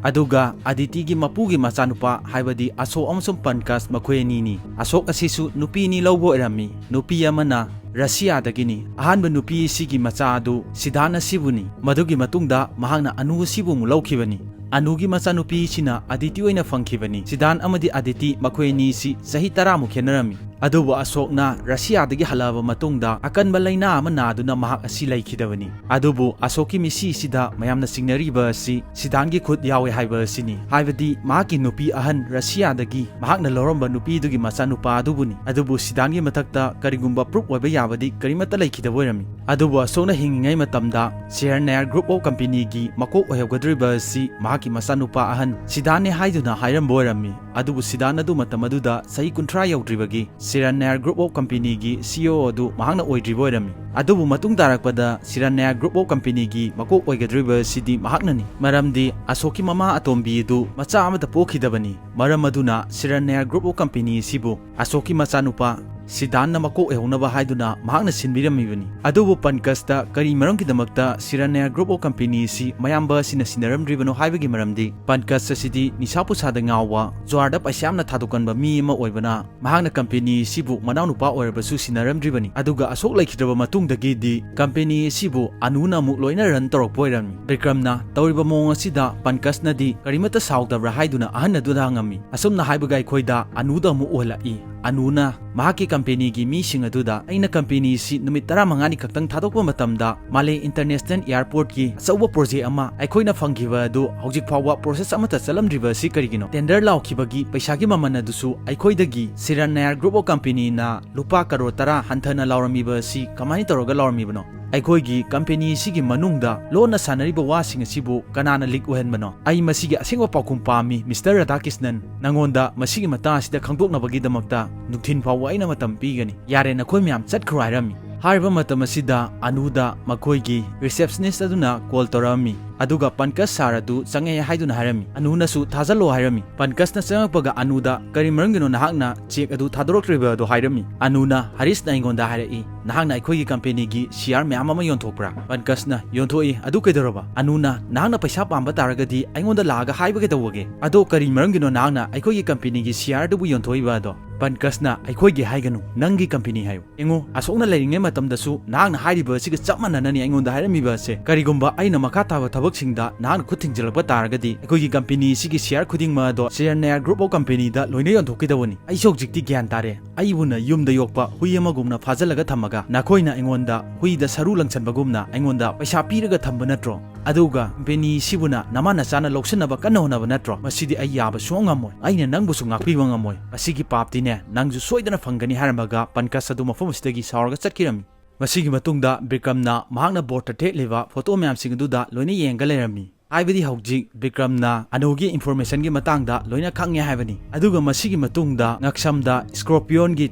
ꯑꯗꯨꯒ ꯑꯗꯤꯇꯤꯒꯤ ꯃꯄꯨꯒꯤ ꯃꯆꯥꯅꯨꯄꯥ, ꯍꯥꯏꯕꯗꯤ ꯑꯁꯣꯛ ꯑꯃꯁꯨꯡ ꯄꯟꯀꯖ ꯃꯈꯣꯏ ꯑꯅꯤꯅꯤ꯫ ꯑꯁꯣꯛ ꯑꯁꯤꯁꯨ ꯅꯨꯄꯤ ꯑꯅꯤ ꯂꯧꯕ ꯑꯣꯏꯔꯝꯃꯤ꯫ ꯅꯨꯄꯤ ꯑꯃꯅ ꯔꯁꯤꯌꯥꯗꯒꯤꯅꯤ꯫ ꯑꯍꯥꯟꯕ ꯅꯨꯄꯤ ꯑꯁꯤꯒꯤ ꯃꯆꯥ ꯑꯗꯨ ꯁꯤꯗꯥꯟ ꯑꯁꯤꯕꯨꯅꯤ꯫ ꯃꯗꯨꯒꯤ ꯃꯇꯨꯡꯗ ꯃꯍꯥꯛꯅ ꯑꯅꯨ ꯑꯁꯤꯕꯨ ꯑꯃꯨꯛ ꯂꯧꯈꯤꯕꯅꯤ꯫ ꯑꯅꯨꯒꯤ ꯃꯆꯥꯅꯨꯄꯤ ꯑꯁꯤꯅ ꯑꯗꯤꯇꯤ ꯑꯣꯏꯅ ꯐꯪꯈꯤꯕꯅꯤ꯫ ꯁꯤꯗꯥꯟ ꯑꯃꯗꯤ ꯑꯗꯤꯇꯤ ꯃꯈꯣꯏ ꯑꯅꯤ ꯑꯁꯤ ꯆꯍꯤ ꯇꯔꯥꯃꯨꯛ ꯈꯦꯠꯅꯔꯝꯃꯤ꯫ ꯑꯗꯨꯕꯨ ꯑꯁꯣꯛꯅ ꯔꯁꯤꯌꯥꯗꯒꯤ ꯍꯜꯂꯛꯑꯕ ꯃꯇꯨꯡꯗ ꯑꯀꯟꯕ ꯂꯥꯏꯅꯥ ꯑꯃ ꯅꯥꯗꯨꯅ ꯃꯍꯥꯛ ꯑꯁꯤ ꯂꯩꯈꯤꯗꯕꯅꯤ꯫ ꯑꯗꯨꯕꯨ ꯑꯁꯣꯛꯀꯤ ꯃꯤꯁꯤꯁꯤꯗ ꯃꯌꯥꯝꯅ ꯆꯤꯡꯅꯔꯤꯕ ꯑꯁꯤ ꯁꯤꯗꯥꯟꯒꯤ ꯈꯨꯠ ꯌꯥꯎꯋꯦ ꯍꯥꯏꯕ ꯑꯁꯤꯅꯤ꯫ ꯍꯥꯏꯕꯗꯤ ꯃꯍꯥꯛꯀꯤ ꯅꯨꯄꯤ ꯑꯍꯟ ꯔꯁꯤꯌꯥꯗꯒꯤ ꯃꯍꯥꯛꯅ ꯂꯧꯔꯝꯕ ꯅꯨꯄꯤꯗꯨꯒꯤ ꯃꯆꯥꯅꯨꯄꯥ ꯑꯗꯨꯕꯨꯅꯤ꯫ ꯑꯗꯨꯕꯨ ꯁꯤꯗꯥꯟꯒꯤ ꯃꯊꯛꯇ ꯀꯔꯤꯒꯨꯝꯕ proof ꯑꯣꯏꯕ ꯌꯥꯕꯗꯤ ꯀꯔꯤꯃꯠꯇ ꯂꯩꯈꯤꯗꯕ ꯑꯣꯏꯔꯝꯃꯤ꯫ ꯑꯗꯨꯕꯨ ꯑꯁꯣꯛꯅ ꯍꯤꯡꯉꯤꯉꯩ ꯃꯇꯝꯗ ꯁꯤꯔꯟ ꯅꯌꯥꯔ Group of Companyꯒꯤ ꯃꯀꯣꯛ ꯑꯣꯏꯍꯧꯒꯗꯧꯔꯤꯕ ꯑꯁꯤ ꯃꯍꯥꯛꯀꯤ ꯃꯆꯥꯅꯨꯄꯥ ꯑꯍꯟ ꯁꯤꯗꯥꯟꯅꯦ ꯍꯥꯏꯗꯨꯅ ꯍꯥꯏꯔꯝꯕ ꯑꯣꯏꯔꯝꯃꯤ꯫ ꯑꯗꯨꯕꯨ ꯁꯤꯗꯥꯟ ꯑꯗꯨ ꯃꯇꯝ ꯑꯗꯨꯗ ꯆꯍꯤ ꯀꯨꯟꯊ꯭ꯔꯥ ꯌꯧꯗ꯭ꯔꯤꯕꯒꯤ ꯁꯤꯔꯟ ꯅꯌꯥꯔ Group of Companyꯒꯤ CEO ꯑꯗꯨ ꯃꯍꯥꯛꯅ ꯑꯣꯏꯗ꯭ꯔꯤꯕ ꯑꯣꯏꯔꯝꯃꯤ꯫ ꯑꯗꯨꯕꯨ ꯃꯇꯨꯡ ꯇꯥꯔꯛꯄꯗ ꯁꯤꯔꯟ ꯅꯌꯥꯔ Group of Companyꯒꯤ ꯃꯀꯣꯛ ꯑꯣꯏꯒꯗꯧꯔꯤꯕ ꯑꯁꯤꯗꯤ ꯃꯍꯥꯛꯅꯅꯤ꯫ ꯃꯔꯝꯗꯤ ꯑꯁꯣꯛꯀꯤ ꯃꯃꯥ ꯑꯇꯣꯝꯕꯤ ꯑꯗꯨ ꯃꯆꯥ ꯑꯃꯠꯇ ꯄꯣꯛꯈꯤꯗꯕꯅꯤ꯫ ꯃꯔꯝ ꯑꯗꯨꯅ ꯁꯤꯔꯟ ꯅꯌꯥꯔ Group of Company ꯑꯁꯤꯕꯨ ꯑꯁꯣꯛꯀꯤ ꯃꯆꯥꯅꯨꯄꯥ ꯁꯤꯗꯥꯟꯅ ꯃꯀꯣꯛ ꯑꯣꯏꯍꯧꯅꯕ ꯍꯥꯏꯗꯨꯅ ꯃꯍꯥꯛꯅ ꯁꯤꯟꯕꯤꯔꯝꯃꯤꯕꯅꯤ꯫ ꯑꯗꯨꯕꯨ ꯄꯟꯀꯖꯇ ꯀꯔꯤ ꯃꯔꯝꯒꯤꯗꯃꯛꯇ ꯁꯤꯔꯟ ꯅꯌꯥꯔ Group of Company ꯑꯁꯤ ꯃꯌꯥꯝꯕ ꯑꯁꯤꯅ ꯁꯤꯟꯅꯔꯝꯗ꯭ꯔꯤꯕꯅꯣ ꯍꯥꯏꯕꯒꯤ ꯃꯔꯝꯗꯤ ꯄꯟꯀꯖ ꯑꯁꯤꯗꯤ ꯅꯤꯁꯥ ꯄꯨꯁꯥꯗ ꯉꯥꯎꯕ, ꯖꯨꯋꯥꯔꯗ ꯄꯩꯁꯥ ꯌꯥꯝꯅ ꯊꯥꯗꯣꯛꯀꯟꯕ ꯃꯤ ꯑꯃ ꯑꯣꯏꯕꯅ ꯃꯍꯥꯛꯅ company ꯑꯁꯤꯕꯨ ꯃꯅꯥꯎꯅꯨꯄꯥ ꯑꯣꯏꯔꯕꯁꯨ ꯁꯤꯟꯅꯔꯝꯗ꯭ꯔꯤꯕꯅꯤ꯫ ꯑꯗꯨꯒ ꯑꯁꯣꯛ ꯂꯩꯈꯤꯗ꯭ꯔꯕ ꯃꯇꯨꯡꯗꯒꯤꯗꯤ company ꯑꯁꯤꯕꯨ ꯑꯅꯨꯅ ꯑꯃꯨꯛ ꯂꯣꯏꯅ run ꯇꯧꯔꯛꯄ ꯑꯣꯏꯔꯝꯃꯤ꯫ ꯕꯤꯀ꯭ꯔꯝꯅ ꯇꯧꯔꯤꯕ ꯃꯑꯣꯡ ꯑꯁꯤꯗ ꯄꯟꯀꯖꯅꯗꯤ ꯀꯔꯤꯃꯠꯇ ꯁꯥꯎꯗꯕ꯭ꯔꯥ ꯍꯥꯏꯗꯨꯅ ꯑꯍꯟ ꯑꯗꯨꯗ ꯍꯪꯉꯝꯃꯤ꯫ ꯑꯁꯨꯝꯅ ꯍꯥꯏꯕꯒ ꯑꯩꯈꯣꯏꯗ ꯑꯅꯨꯗ ꯑꯃꯨꯛ ꯎꯍꯜꯂꯛꯏ꯫ ꯑꯅꯨꯅ ꯃꯍꯥꯛꯀꯤ companyꯒꯤ ꯃꯤꯁꯤꯡ ꯑꯗꯨꯗ, "ꯑꯩꯅ company ꯑꯁꯤ ꯅꯨꯃꯤꯠ ꯇꯔꯥꯃꯉꯥꯅꯤ ꯈꯛꯇꯪ ꯊꯥꯗꯣꯛꯄ ꯃꯇꯝꯗ ꯃꯥꯂꯦ International Airportꯀꯤ ꯑꯆꯧꯕ project ꯑꯃ ꯑꯩꯈꯣꯏꯅ ꯐꯪꯈꯤꯕ ꯑꯗꯨ ꯍꯧꯖꯤꯛ ꯐꯥꯎꯕ process ꯑꯃꯠꯇ ꯆꯠꯂꯝꯗ꯭ꯔꯤꯕ ꯑꯁꯤ ꯀꯔꯤꯒꯤꯅꯣ? Tender ꯂꯥꯎꯈꯤꯕꯒꯤ ꯄꯩꯁꯥꯒꯤ ꯃꯃꯜ ꯑꯗꯨꯁꯨ ꯑꯩꯈꯣꯏꯗꯒꯤ ꯁꯤꯔꯟ ꯅꯌꯥꯔ Group of Companyꯅ ꯂꯨꯄꯥ ꯀꯔꯣꯔ ꯇꯔꯥ ꯍꯟꯊꯅ ꯂꯥꯎꯔꯝꯃꯤꯕ ꯑꯁꯤ ꯀꯃꯥꯏꯅ ꯇꯧꯔꯒ ꯂꯥꯎꯔꯝꯃꯤꯕꯅꯣ? ꯑꯩꯈꯣꯏꯒꯤ company ꯑꯁꯤꯒꯤ ꯃꯅꯨꯡꯗ ꯂꯣꯟꯅ ꯁꯥꯟꯅꯔꯤꯕ ꯋꯥꯁꯤꯡ ꯑꯁꯤꯕꯨ ꯀꯅꯥꯅ leak ꯑꯣꯏꯍꯟꯕꯅꯣ? ꯑꯩ ꯃꯁꯤꯒꯤ ꯑꯁꯦꯡꯕ ꯄꯥꯎꯈꯨꯝ ꯄꯥꯝꯃꯤ, Mister ꯔꯥꯙꯥꯀ꯭ꯔꯤꯁꯅꯟ꯫ ꯅꯉꯣꯟꯗ ꯃꯁꯤꯒꯤ ꯃꯇꯥꯡ ꯑꯁꯤꯗ ꯈꯪꯗꯣꯛꯅꯕꯒꯤꯗꯃꯛꯇ ꯅꯨꯡꯊꯤꯜ ꯐꯥꯎꯕ ꯑꯩꯅ ꯃꯇꯝ ꯄꯤꯒꯅꯤ꯫ ꯌꯥꯔꯦ, ꯅꯈꯣꯏ ꯃꯌꯥꯝ ꯆꯠꯈ꯭ꯔꯣ" ꯍꯥꯏꯔꯝꯃꯤ꯫ ꯍꯥꯏꯔꯤꯕ ꯃꯇꯝ ꯑꯁꯤꯗ ꯑꯅꯨꯗ ꯃꯈꯣꯏꯒꯤ receptionist ꯑꯗꯨꯅ call ꯇꯧꯔꯛꯑꯝꯃꯤ꯫ ꯑꯗꯨꯒ ꯄꯟꯀꯖ sir ꯑꯗꯨ ꯆꯪꯉꯛꯑꯦ ꯍꯥꯏꯗꯨꯅ ꯍꯥꯏꯔꯝꯃꯤ꯫ ꯑꯅꯨꯅꯁꯨ ꯊꯥꯖꯜꯂꯣ ꯍꯥꯏꯔꯝꯃꯤ꯫ ꯄꯟꯀꯖꯅ ꯆꯪꯉꯛꯄꯒ ꯑꯅꯨꯗ "ꯀꯔꯤ ꯃꯔꯝꯒꯤꯅꯣ ꯅꯍꯥꯛꯅ cheque ꯑꯗꯨ ꯊꯥꯗꯣꯔꯛꯇ꯭ꯔꯤꯕ?" ꯑꯗꯨ ꯍꯥꯏꯔꯝꯃꯤ꯫ ꯑꯅꯨꯅ, "ꯍꯔꯤꯁꯅ ꯑꯩꯉꯣꯟꯗ ꯍꯥꯏꯔꯛꯏ, ꯅꯍꯥꯛꯅ ꯑꯩꯈꯣꯏꯒꯤ companyꯒꯤ share ꯃꯌꯥꯝ ꯑꯃ ꯌꯣꯟꯊꯣꯛꯄ꯭ꯔꯥ?" ꯄꯟꯀꯖꯅ, "ꯌꯣꯟꯊꯣꯛꯏ, ꯑꯗꯨ ꯀꯩꯗꯧꯔꯕ?" ꯑꯅꯨꯅ, "ꯅꯍꯥꯛꯅ ꯄꯩꯁꯥ ꯄꯥꯝꯕ ꯇꯥꯔꯒꯗꯤ ꯑꯩꯉꯣꯟꯗ ꯂꯥꯛꯑꯒ ꯍꯥꯏꯕ ꯀꯩꯗꯧꯕꯒꯦ? ꯑꯗꯣ ꯀꯔꯤ ꯃꯔꯝꯒꯤꯅꯣ ꯅꯍꯥꯛꯅ ꯑꯩꯈꯣꯏꯒꯤ companyꯒꯤ share ꯑꯗꯨꯕꯨ ꯌꯣꯟꯊꯣꯛꯏꯕ ꯑꯗꯣ?" ꯄꯟꯀꯖꯅ, "ꯑꯩꯈꯣꯏꯒꯤ ꯍꯥꯏꯒꯅꯨ, ꯅꯪꯒꯤ company ꯍꯥꯏꯌꯨ꯫ ꯌꯦꯡꯉꯨ, ꯑꯁꯣꯛꯅ ꯂꯩꯔꯤꯉꯩ ꯃꯇꯝꯗꯁꯨ ꯅꯍꯥꯛꯅ ꯍꯥꯏꯔꯤꯕ ꯑꯁꯤꯒ ꯆꯞ ꯃꯥꯟꯅꯅꯅꯤ ꯑꯩꯉꯣꯟꯗ ꯍꯥꯏꯔꯝꯃꯤꯕ ꯑꯁꯦ꯫ ꯀꯔꯤꯒꯨꯝꯕ ꯑꯩꯅ ꯃꯈꯥ ꯇꯥꯕ ꯊꯕꯛ ꯊꯕꯛꯁꯤꯡꯗ ꯅꯍꯥꯛꯅ ꯈꯨꯠ ꯊꯤꯡꯖꯤꯜꯂꯛꯄ ꯇꯥꯔꯒꯗꯤ ꯑꯩꯈꯣꯏꯒꯤ ꯀꯝꯄꯦꯅꯤ ꯑꯁꯤꯒꯤ ꯁꯤꯌꯥꯔ ꯈꯨꯗꯤꯡꯃꯛ ꯑꯗꯣ ꯁꯤꯌꯥꯔ ꯅꯌꯥꯔ ꯒ꯭ꯔꯨꯞ ꯑꯣꯐ ꯀꯝꯄꯦꯅꯤꯗ ꯂꯣꯏꯅ ꯌꯣꯟꯊꯣꯛꯀꯗꯕꯅꯤ꯫ ꯑꯩꯁꯨ ꯍꯧꯖꯤꯛꯇꯤ ꯒ꯭ꯌꯥꯟ ꯇꯥꯔꯦ꯫ ꯑꯩꯕꯨꯅ ꯌꯨꯝꯗ ꯌꯣꯛꯄ ꯍꯨꯏ ꯑꯃꯒꯨꯝꯅ ꯐꯥꯖꯤꯜꯂꯒ ꯊꯝꯃꯒ ꯅꯈꯣꯏꯅ ꯑꯩꯉꯣꯟꯗ ꯍꯨꯏꯗ ꯁꯔꯨ ꯂꯪꯁꯟꯕꯒꯨꯝꯅ ꯑꯩꯉꯣꯟꯗ ꯄꯩꯁꯥ ꯄꯤꯔꯒ ꯊꯝꯕ ꯅꯠꯇ꯭ꯔꯣ? ꯑꯗꯨꯒ ꯀꯝꯄꯦꯅꯤ ꯁꯤꯕꯨꯅ ꯅꯃꯥ ꯅꯆꯥꯅ ꯂꯧꯁꯤꯟꯅꯕ ꯀꯟꯅ ꯍꯣꯠꯅꯕ ꯅꯠꯇ꯭ꯔꯣ? ꯃꯁꯤꯗꯤ ꯑꯩ ꯌꯥꯕ ꯁꯨꯡꯉꯝ ꯉꯝꯃꯣꯏ꯫ ꯑꯩꯅ ꯅꯪꯕꯨꯁꯨ ꯉꯥꯛꯄꯤꯕ ꯉꯝꯃꯣꯏ꯫ ꯃꯁꯤꯒꯤ ꯄꯥꯞꯇꯤꯅꯦ ꯅꯪꯁꯨ ꯁꯣꯏꯗꯅ ꯐꯪꯒꯅꯤ" ꯍꯥꯏꯔꯝꯃꯒ ꯄꯟꯀꯖ ꯑꯗꯨ ꯃꯐꯝ ꯑꯁꯤꯗꯒꯤ ꯁꯥꯎꯔꯒ ꯆꯠꯈꯤꯔꯝꯃꯤ꯫ ꯃꯁꯤꯒꯤ ꯃꯇꯨꯡꯗ ꯕꯤꯀ꯭ꯔꯝꯅ ꯃꯍꯥꯛꯅ ꯕꯣꯔꯗꯇ ꯊꯦꯠꯂꯤꯕ ꯐꯣꯇꯣ ꯃꯌꯥꯝꯁꯤꯡ ꯑꯗꯨꯗ ꯂꯣꯏꯅ ꯌꯦꯡꯒ ꯂꯩꯔꯝꯃꯤ꯫ ꯍꯥꯏꯕꯗꯤ ꯍꯧꯖꯤꯛ ꯕꯤꯀ꯭ꯔꯝꯅ ꯑꯅꯨꯒꯤ ꯏꯟꯐꯣꯔꯃꯦꯁꯟꯒꯤ ꯃꯇꯥꯡꯗ ꯂꯣꯏꯅ ꯈꯪꯉꯦ ꯍꯥꯏꯕꯅꯤ꯫ ꯑꯗꯨꯒ ꯃꯁꯤꯒꯤ ꯃꯇꯨꯡꯗ ꯉꯛꯁꯝꯗ ꯁ꯭ꯀꯣꯔꯄꯤꯌꯣꯟꯒꯤ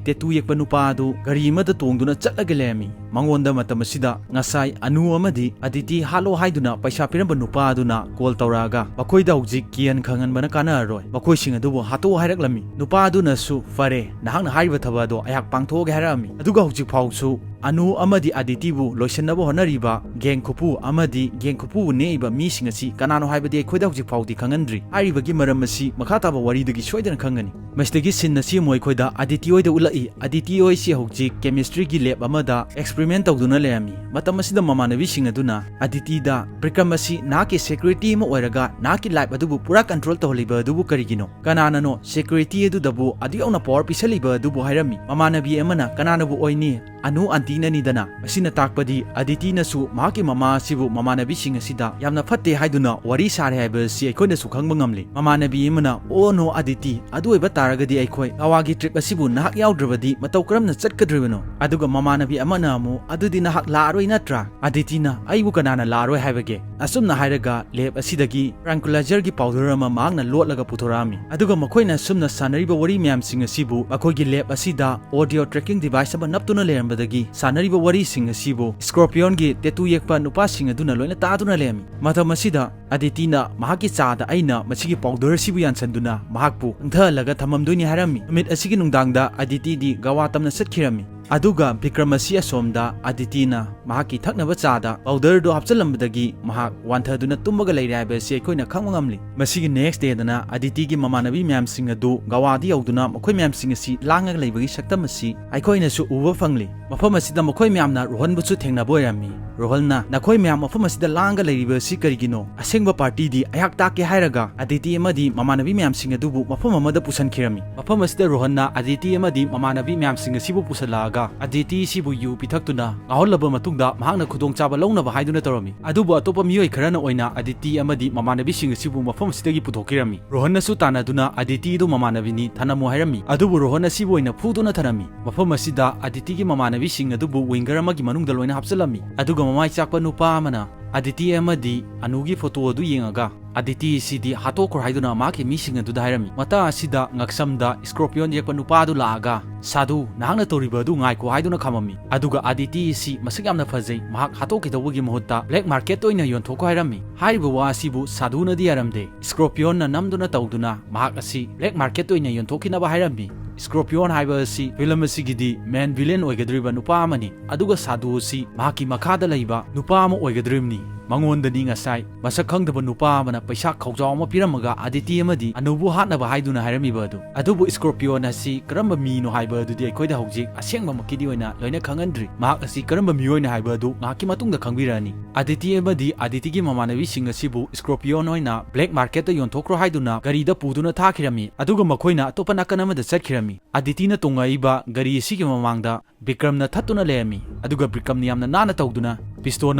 ꯇꯦꯇꯨ ꯌꯦꯛꯄ ꯅꯨꯄꯥ ꯑꯗꯨ ꯒꯥꯔꯤ ꯑꯃꯗ ꯇꯣꯡꯗꯨꯅ ꯆꯠꯂꯒ ꯂꯩꯔꯝꯃꯤ꯫ ꯃꯉꯣꯟꯗ ꯃꯇꯝ ꯑꯁꯤꯗ ꯉꯁꯥꯏ ꯑꯅꯨ ꯑꯃꯗꯤ ꯑꯗꯤꯇꯤ ꯍꯥꯠꯂꯣ ꯍꯥꯏꯗꯨꯅ ꯄꯩꯁꯥ ꯄꯤꯔꯝꯕ ꯅꯨꯄꯥ ꯑꯗꯨꯅ ꯀꯣꯜ ꯇꯧꯔꯛꯑꯒ ꯃꯈꯣꯏꯗ ꯍꯧꯖꯤꯛ ꯀꯤꯌꯟ ꯈꯪꯍꯟꯕꯅ ꯀꯥꯟꯅꯔꯔꯣꯏ, ꯃꯈꯣꯏꯁꯤꯡ ꯑꯗꯨꯕꯨ ꯍꯥꯠꯇꯣꯛꯑꯣ ꯍꯥꯏꯔꯛꯂꯝꯃꯤ꯫ ꯅꯨꯄꯥ ꯑꯗꯨꯅꯁꯨ "ꯐꯔꯦ, ꯅꯍꯥꯛꯅ ꯍꯥꯏꯔꯤꯕ ꯊꯕꯛ ꯑꯗꯣ ꯑꯩꯍꯥꯛ ꯄꯥꯡꯊꯣꯛꯑꯒꯦ" ꯍꯥꯏꯔꯛꯑꯝꯃꯤ꯫ ꯑꯗꯨꯒ ꯍꯧꯖꯤꯛ ꯐꯥꯎꯁꯨ ꯑꯅꯨ ꯑꯃꯗꯤ ꯑꯗꯤꯇꯤꯕꯨ ꯂꯣꯏꯁꯤꯟꯅꯕ ꯍꯣꯠꯅꯔꯤꯕ ꯒꯦꯡ ꯈꯨꯄꯨ ꯑꯃꯗꯤ ꯒꯦꯡ ꯈꯨꯄꯨꯕꯨ ꯅꯦꯛꯏꯕ ꯃꯤꯁꯤꯡ ꯑꯁꯤ ꯀꯅꯥꯅꯣ ꯍꯥꯏꯕꯗꯤ ꯑꯩꯈꯣꯏꯗ ꯍꯧꯖꯤꯛ ꯐꯥꯎꯗꯤ ꯈꯪꯍꯟꯗ꯭ꯔꯤ꯫ ꯍꯥꯏꯔꯤꯕꯒꯤ ꯃꯔꯝ ꯑꯁꯤ ꯃꯈꯥ ꯇꯥꯕ ꯋꯥꯔꯤꯗꯒꯤ ꯁꯣꯏꯗꯅ ꯈꯪꯒꯅꯤ꯫ ꯃꯁꯤꯗꯒꯤ ꯁꯤꯟ ꯑꯁꯤ ꯑꯃꯨꯛ ꯑꯩꯈꯣꯏꯗ ꯑꯗꯤꯇꯤ ꯍꯣꯏꯗ ꯎꯠꯂꯛꯏ꯫ ꯑꯗꯤꯇꯤ ꯍꯣꯏꯁꯤ ꯍꯧꯖꯤꯛ ꯀꯦꯃꯤꯁꯇ꯭ꯔꯤꯒꯤ ꯂꯦꯕ ꯑꯃꯗ ꯑꯦꯛꯁꯄꯦꯔꯤꯃꯦꯟ ꯇꯧꯗꯨꯅ ꯂꯩꯔꯝꯃꯤ꯫ ꯃꯇꯝ ꯑꯁꯤꯗ ꯃꯃꯥꯟꯅꯕꯤꯁꯤꯡ ꯑꯗꯨꯅ ꯑꯗꯤꯇꯤꯗ, "ꯕꯤꯀ꯭ꯔꯝ ꯑꯁꯤ ꯅꯍꯥꯛꯀꯤ ꯁꯦꯀ꯭ꯌꯨꯔꯤꯇꯤ ꯑꯃ ꯑꯣꯏꯔꯒ ꯅꯍꯥꯛꯀꯤ ꯂꯥꯏꯐ ꯑꯗꯨꯕꯨ ꯄꯨꯔꯥ ꯀꯟꯇ꯭ꯔꯣꯜ ꯇꯧꯍꯜꯂꯤꯕ ꯑꯗꯨꯕꯨ ꯀꯔꯤꯒꯤꯅꯣ? ꯀꯅꯥꯅꯅꯣ ꯁꯦꯀ꯭ꯌꯨꯔꯤꯇꯤ ꯑꯗꯨꯗꯕꯨ ꯑꯗꯨ ꯌꯧꯅ ꯄꯋꯥꯔ ꯄꯤꯁꯜꯂꯤꯕ?" ꯑꯗꯨꯕꯨ ꯍꯥꯏꯔꯝꯃꯤ꯫ ꯃꯃꯥꯟꯅꯕꯤ ꯑꯃꯅ, "ꯀꯅꯥꯅꯕꯨ ꯑꯣꯏꯅꯤ? ꯑꯅꯨ ꯑꯟꯇꯤꯅꯅꯤꯗꯅ꯫" ꯃꯁꯤꯅ ꯇꯥꯛꯄꯗꯤ ꯑꯗꯤꯇꯤꯅꯁꯨ ꯃꯍꯥꯛꯀꯤ ꯃꯃꯥ ꯑꯁꯤꯕꯨ ꯃꯃꯥꯟꯅꯕꯤꯁꯤꯡ ꯑꯁꯤꯗ ꯌꯥꯝꯅ ꯐꯠꯇꯦ ꯍꯥꯏꯗꯨꯅ ꯋꯥꯔꯤ ꯁꯥꯔꯦ ꯍꯥꯏꯕ ꯑꯁꯤ ꯑꯩꯈꯣꯏꯅꯁꯨ ꯈꯪꯕ ꯉꯝꯂꯤ꯫ ꯃꯃꯥꯟꯅꯕꯤ ꯑꯃꯅ, "ꯑꯣ ꯅꯣ ꯑꯗꯤꯇꯤ, ꯑꯗꯨ ꯑꯣꯏꯕ ꯇꯥꯔꯒꯗꯤ ꯑꯩꯈꯣꯏ ꯒꯋꯥꯒꯤ ꯇ꯭ꯔꯤꯞ ꯑꯁꯤꯕꯨ ꯅꯍꯥꯛ ꯌꯥꯎꯗ꯭ꯔꯕꯗꯤ ꯃꯇꯧ ꯀꯔꯝꯅ ꯆꯠꯀꯗ꯭ꯔꯤꯕꯅꯣ?" ꯑꯗꯨꯒ ꯃꯃꯥꯟꯅꯕꯤ ꯑꯃꯅ ꯑꯃꯨꯛ, "ꯑꯗꯨꯗꯤ ꯅꯍꯥꯛ ꯂꯥꯛꯑꯔꯣꯏ ꯅꯠꯇ꯭ꯔꯥ?" ꯑꯗꯤꯇꯤꯅ, "ꯑꯩꯕꯨ ꯀꯅꯥꯅ ꯂꯥꯛꯑꯔꯣꯏ ꯍꯥꯏꯕꯒꯦ?" ꯑꯁꯨꯝꯅ ꯍꯥꯏꯔꯒ ꯂꯦꯕ ꯑꯁꯤꯗꯒꯤ ꯇ꯭ꯔꯥꯡꯀꯨꯂꯥꯏꯖꯔꯒꯤ ꯄꯥꯎꯗꯔ ꯑꯃ ꯃꯍꯥꯛꯅ ꯂꯣꯠꯂꯒ ꯄꯨꯊꯣꯔꯛꯑꯝꯃꯤ꯫ ꯑꯗꯨꯒ ꯃꯈꯣꯏꯅ ꯑꯁꯨꯝꯅ ꯁꯥꯟꯅꯔꯤꯕ ꯋꯥꯔꯤ ꯃꯌꯥꯝꯁꯤꯡ ꯑꯁꯤꯕꯨ ꯃꯈꯣꯏꯒꯤ ꯂꯦꯕ ꯑꯁꯤꯗ ꯑꯣꯗꯤꯑꯣ ꯇ꯭ꯔꯦꯀꯤꯡ ꯗꯤꯚꯥꯏꯁ ꯑꯃ ꯅꯞꯇꯨꯅ ꯂꯩꯔꯝꯕꯗꯒꯤ ꯁꯥꯟꯅꯔꯤꯕ ꯋꯥꯔꯤꯁꯤꯡ ꯑꯁꯤꯕꯨ ꯁ꯭ꯀꯣꯔꯄꯤꯌꯣꯟꯒꯤ ꯇꯦꯇꯨ ꯌꯦꯛꯄ ꯅꯨꯄꯥꯁꯤꯡ ꯑꯗꯨꯅ ꯂꯣꯏꯅ ꯇꯥꯗꯨꯅ ꯂꯩꯔꯝꯃꯤ꯫ ꯃꯇꯝ ꯑꯁꯤꯗ ꯑꯗꯤꯇꯤꯅ ꯃꯍꯥꯛꯀꯤ ꯆꯥꯗ ꯑꯩꯅ ꯃꯁꯤꯒꯤ ꯄꯥꯎꯗꯔ ꯑꯁꯤꯕꯨ ꯌꯥꯟꯁꯟꯗꯨꯅ ꯃꯍꯥꯛꯄꯨ ꯆꯪꯊꯍꯜꯂꯒ ꯊꯝꯃꯝꯗꯣꯏꯅꯤ ꯍꯥꯏꯔꯝꯃꯤ꯫ ꯅꯨꯃꯤꯠ ꯑꯁꯤꯒꯤ ꯅꯨꯡꯗꯥꯡꯗ ꯑꯗꯤꯇꯤꯗꯤ ꯒꯋꯥ ꯇꯝꯅ ꯆꯠꯈꯤꯔꯝꯃꯤ꯫ ꯑꯗꯨꯒ ꯕꯤꯀ꯭ꯔꯝ ꯑꯁꯤ ꯑꯁꯣꯝꯗ ꯑꯗꯤꯇꯤꯅ ꯃꯍꯥꯛꯀꯤ ꯊꯛꯅꯕ ꯆꯥꯗ powderꯗꯨ ꯍꯥꯞꯆꯤꯜꯂꯝꯕꯗꯒꯤ ꯃꯍꯥꯛ ꯋꯥꯟꯊꯗꯨꯅ ꯇꯨꯝꯃꯒ ꯂꯩꯔꯦ ꯍꯥꯏꯕ ꯑꯁꯤ ꯑꯩꯈꯣꯏꯅ ꯈꯪꯕ ꯉꯝꯂꯤ꯫ ꯃꯁꯤꯒꯤ next dayꯗꯅ ꯑꯗꯤꯇꯤꯒꯤ ꯃꯃꯥꯟꯅꯕꯤ ꯃꯌꯥꯝꯁꯤꯡ ꯑꯗꯨ ꯒꯋꯥꯗ ꯌꯧꯗꯨꯅ ꯃꯈꯣꯏ ꯃꯌꯥꯝꯁꯤꯡ ꯑꯁꯤ ꯂꯥꯡꯉꯒ ꯂꯩꯕꯒꯤ ꯁꯛꯇꯝ ꯑꯁꯤ ꯑꯩꯈꯣꯏꯅꯁꯨ ꯎꯕ ꯐꯪꯂꯤ꯫ ꯃꯐꯝ ꯑꯁꯤꯗ ꯃꯈꯣꯏ ꯃꯌꯥꯝꯅ ꯔꯣꯍꯟꯕꯨꯁꯨ ꯊꯦꯡꯅꯕ ꯑꯣꯏꯔꯝꯃꯤ꯫ ꯔꯣꯍꯟꯅ ꯅꯈꯣꯏ ꯃꯌꯥꯝ ꯃꯐꯝ ꯑꯁꯤꯗ ꯂꯥꯡꯉꯒ ꯂꯩꯔꯤꯕ ꯑꯁꯤ ꯀꯔꯤꯒꯤꯅꯣ? ꯑꯁꯦꯡꯕ partyꯗꯤ ꯑꯩꯍꯥꯛ ꯇꯥꯛꯀꯦ ꯍꯥꯏꯔꯒ ꯑꯗꯤꯇꯤ ꯑꯃꯗꯤ ꯃꯃꯥꯟꯅꯕꯤ ꯃꯌꯥꯝꯁꯤꯡ ꯑꯗꯨꯕꯨ ꯃꯐꯝ ꯑꯃꯗ ꯄꯨꯁꯟꯈꯤꯔꯝꯃꯤ꯫ ꯃꯐꯝ ꯑꯁꯤꯗ ꯔꯣꯍꯟꯅ ꯑꯗꯤꯇꯤ ꯑꯃꯗꯤ ꯃꯃꯥꯟꯅꯕꯤ ꯃꯌꯥꯝꯁꯤꯡ ꯑꯁꯤꯕꯨ ꯄꯨꯁꯜꯂꯛꯑꯒ ꯑꯗꯤꯇꯤ ꯑꯁꯤꯕꯨ ꯌꯨ ꯄꯤꯊꯛꯇꯨꯅ ꯉꯥꯎꯍꯜꯂꯕ ꯃꯇꯨꯡꯗ ꯃꯍꯥꯛꯅ ꯈꯨꯗꯣꯡꯆꯥꯕ ꯂꯧꯅꯕ ꯍꯥꯏꯗꯨꯅ ꯇꯧꯔꯝꯃꯤ꯫ ꯑꯗꯨꯕꯨ ꯑꯇꯣꯞꯄ ꯃꯤꯑꯣꯏ ꯈꯔꯅ ꯑꯣꯏꯅ ꯑꯗꯤꯇꯤ ꯑꯃꯗꯤ ꯃꯃꯥꯟꯅꯕꯤꯁꯤꯡ ꯑꯁꯤꯕꯨ ꯃꯐꯝ ꯑꯁꯤꯗꯒꯤ ꯄꯨꯊꯣꯛꯈꯤꯔꯝꯃꯤ꯫ ꯔꯣꯍꯟꯅꯁꯨ ꯇꯥꯟꯅꯗꯨꯅ ꯑꯗꯤꯇꯤꯗꯨ ꯃꯃꯥꯟꯅꯕꯤꯅꯤ, ꯊꯅꯝꯃꯨ ꯍꯥꯏꯔꯝꯃꯤ꯫ ꯑꯗꯨꯕꯨ ꯔꯣꯍꯟ ꯑꯁꯤꯕꯨ ꯑꯣꯏꯅ ꯐꯨꯗꯨꯅ ꯊꯅꯝꯃꯤ꯫ ꯃꯐꯝ ꯑꯁꯤꯗ ꯑꯗꯤꯇꯤꯒꯤ ꯃꯃꯥꯟꯅꯕꯤꯁꯤꯡ ꯑꯗꯨꯕꯨ winger ꯑꯃꯒꯤ ꯃꯅꯨꯡꯗ ꯂꯣꯏꯅ ꯍꯥꯞꯆꯤꯜꯂꯝꯃꯤ꯫ ꯑꯗꯨꯒ ꯃꯃꯥꯏ ꯆꯥꯛꯄ ꯅꯨꯄꯥ ꯑꯃꯅ ꯑꯗꯤꯇꯤ ꯑꯃꯗꯤ ꯑꯅꯨꯒꯤ photo ꯑꯗꯨ ꯌꯦꯡꯉꯒ ꯑꯗꯤꯇꯤ ꯑꯁꯤꯗꯤ ꯍꯥꯠꯇꯣꯛꯈ꯭ꯔꯣ ꯍꯥꯏꯗꯨꯅ ꯃꯍꯥꯛꯀꯤ ꯃꯤꯁꯤꯡ ꯑꯗꯨꯗ ꯍꯥꯏꯔꯝꯃꯤ꯫ ꯃꯇꯥꯡ ꯑꯁꯤꯗ ꯉꯛꯁꯝꯗ scorpion ꯌꯦꯛꯄ ꯅꯨꯄꯥ ꯑꯗꯨ ꯂꯥꯛꯑꯒ, "ꯁꯥꯗꯨ, ꯅꯍꯥꯛꯅ ꯇꯧꯔꯤꯕ ꯑꯗꯨ ꯉꯥꯏꯈꯣ" ꯍꯥꯏꯗꯨꯅ ꯈꯥꯝꯃꯝꯃꯤ꯫ ꯑꯗꯨꯒ ꯑꯗꯤꯇꯤ ꯑꯁꯤ ꯃꯁꯛ ꯌꯥꯝꯅ ꯐꯖꯩ, ꯃꯍꯥꯛ ꯍꯥꯠꯇꯣꯛꯈꯤꯗꯧꯕꯒꯤ ꯃꯍꯨꯠꯇ black marketꯇ ꯑꯣꯏꯅ ꯌꯣꯟꯊꯣꯛꯈꯣ ꯍꯥꯏꯔꯝꯃꯤ꯫ ꯍꯥꯏꯔꯤꯕ ꯋꯥ ꯑꯁꯤꯕꯨ ꯁꯥꯗꯨꯅꯗꯤ ꯌꯥꯔꯝꯗꯦ꯫ Scorpionꯅ ꯅꯝꯗꯨꯅ ꯇꯧꯗꯨꯅ ꯃꯍꯥꯛ ꯑꯁꯤ black marketꯇ ꯑꯣꯏꯅ ꯌꯣꯟꯊꯣꯛꯈꯤꯅꯕ ꯍꯥꯏꯔꯝꯃꯤ꯫ Scorpion ꯍꯥꯏꯕ ꯑꯁꯤ film ꯑꯁꯤꯒꯤꯗꯤ main villain ꯑꯣꯏꯒꯗꯧꯔꯤꯕ ꯅꯨꯄꯥ ꯑꯃꯅꯤ, ꯑꯗꯨꯒ ꯁꯥꯗꯨ ꯑꯁꯤ ꯃꯍꯥꯛꯀꯤ ꯃꯈꯥꯗ ꯂꯩꯕ ꯅꯨꯄꯥ ꯑꯃ ꯑꯣꯏꯒꯗꯧꯔꯤꯕꯅꯤ꯫ ꯃꯉꯣꯟꯗꯅꯤ ꯉꯁꯥꯏ ꯃꯁꯛ ꯈꯪꯗꯕ ꯅꯨꯄꯥ ꯑꯃꯅ ꯄꯩꯁꯥ ꯈꯧꯖꯥꯎ ꯑꯃ ꯄꯤꯔꯝꯃꯒ ꯑꯗꯤꯇꯤ ꯑꯃꯗꯤ ꯑꯅꯨꯕꯨ ꯍꯥꯠꯅꯕ ꯍꯥꯏꯗꯨꯅ ꯍꯥꯏꯔꯝꯃꯤꯕ ꯑꯗꯨ꯫ ꯑꯗꯨꯕꯨ Scorpion ꯑꯁꯤ ꯀꯔꯝꯕ ꯃꯤꯅꯣ ꯍꯥꯏꯕ ꯑꯗꯨꯗꯤ ꯑꯩꯈꯣꯏꯗ ꯍꯧꯖꯤꯛ ꯑꯁꯦꯡꯕꯃꯛꯀꯤꯗꯤ ꯑꯣꯏꯅ ꯂꯣꯏꯅ ꯈꯪꯍꯟꯗ꯭ꯔꯤ꯫ ꯃꯍꯥꯛ ꯑꯁꯤ ꯀꯔꯝꯕ ꯃꯤꯑꯣꯏꯅꯣ ꯍꯥꯏꯕ ꯑꯗꯨ ꯉꯥꯏꯍꯥꯛꯀꯤ ꯃꯇꯨꯡꯗ ꯈꯪꯕꯤꯔꯛꯑꯅꯤ꯫ ꯑꯗꯤꯇꯤ ꯑꯃꯗꯤ ꯑꯗꯤꯇꯤꯒꯤ ꯃꯃꯥꯟꯅꯕꯤꯁꯤꯡ ꯑꯁꯤꯕꯨ Scorpion ꯑꯣꯏꯅ black marketꯇ ꯌꯣꯟꯊꯣꯛꯈ꯭ꯔꯣ ꯍꯥꯏꯗꯨꯅ ꯒꯥꯔꯤꯗ ꯄꯨꯗꯨꯅ ꯊꯥꯈꯤꯔꯝꯃꯤ, ꯑꯗꯨꯒ ꯃꯈꯣꯏꯅ ꯑꯇꯣꯞꯄ ꯅꯥꯀꯟ ꯑꯃꯗ ꯆꯠꯈꯤꯔꯝꯃꯤ꯫ ꯑꯗꯤꯇꯤꯅ ꯇꯣꯡꯉꯛꯏꯕ ꯒꯥꯔꯤ ꯑꯁꯤꯒꯤ ꯃꯃꯥꯡꯗ ꯕꯤꯀ꯭ꯔꯝꯅ ꯊꯠꯇꯨꯅ ꯂꯩꯔꯝꯃꯤ, ꯑꯗꯨꯒ ꯕꯤꯀ꯭ꯔꯝꯅ ꯌꯥꯝꯅ ꯅꯥꯟꯅ ꯇꯧꯗꯨꯅ pistol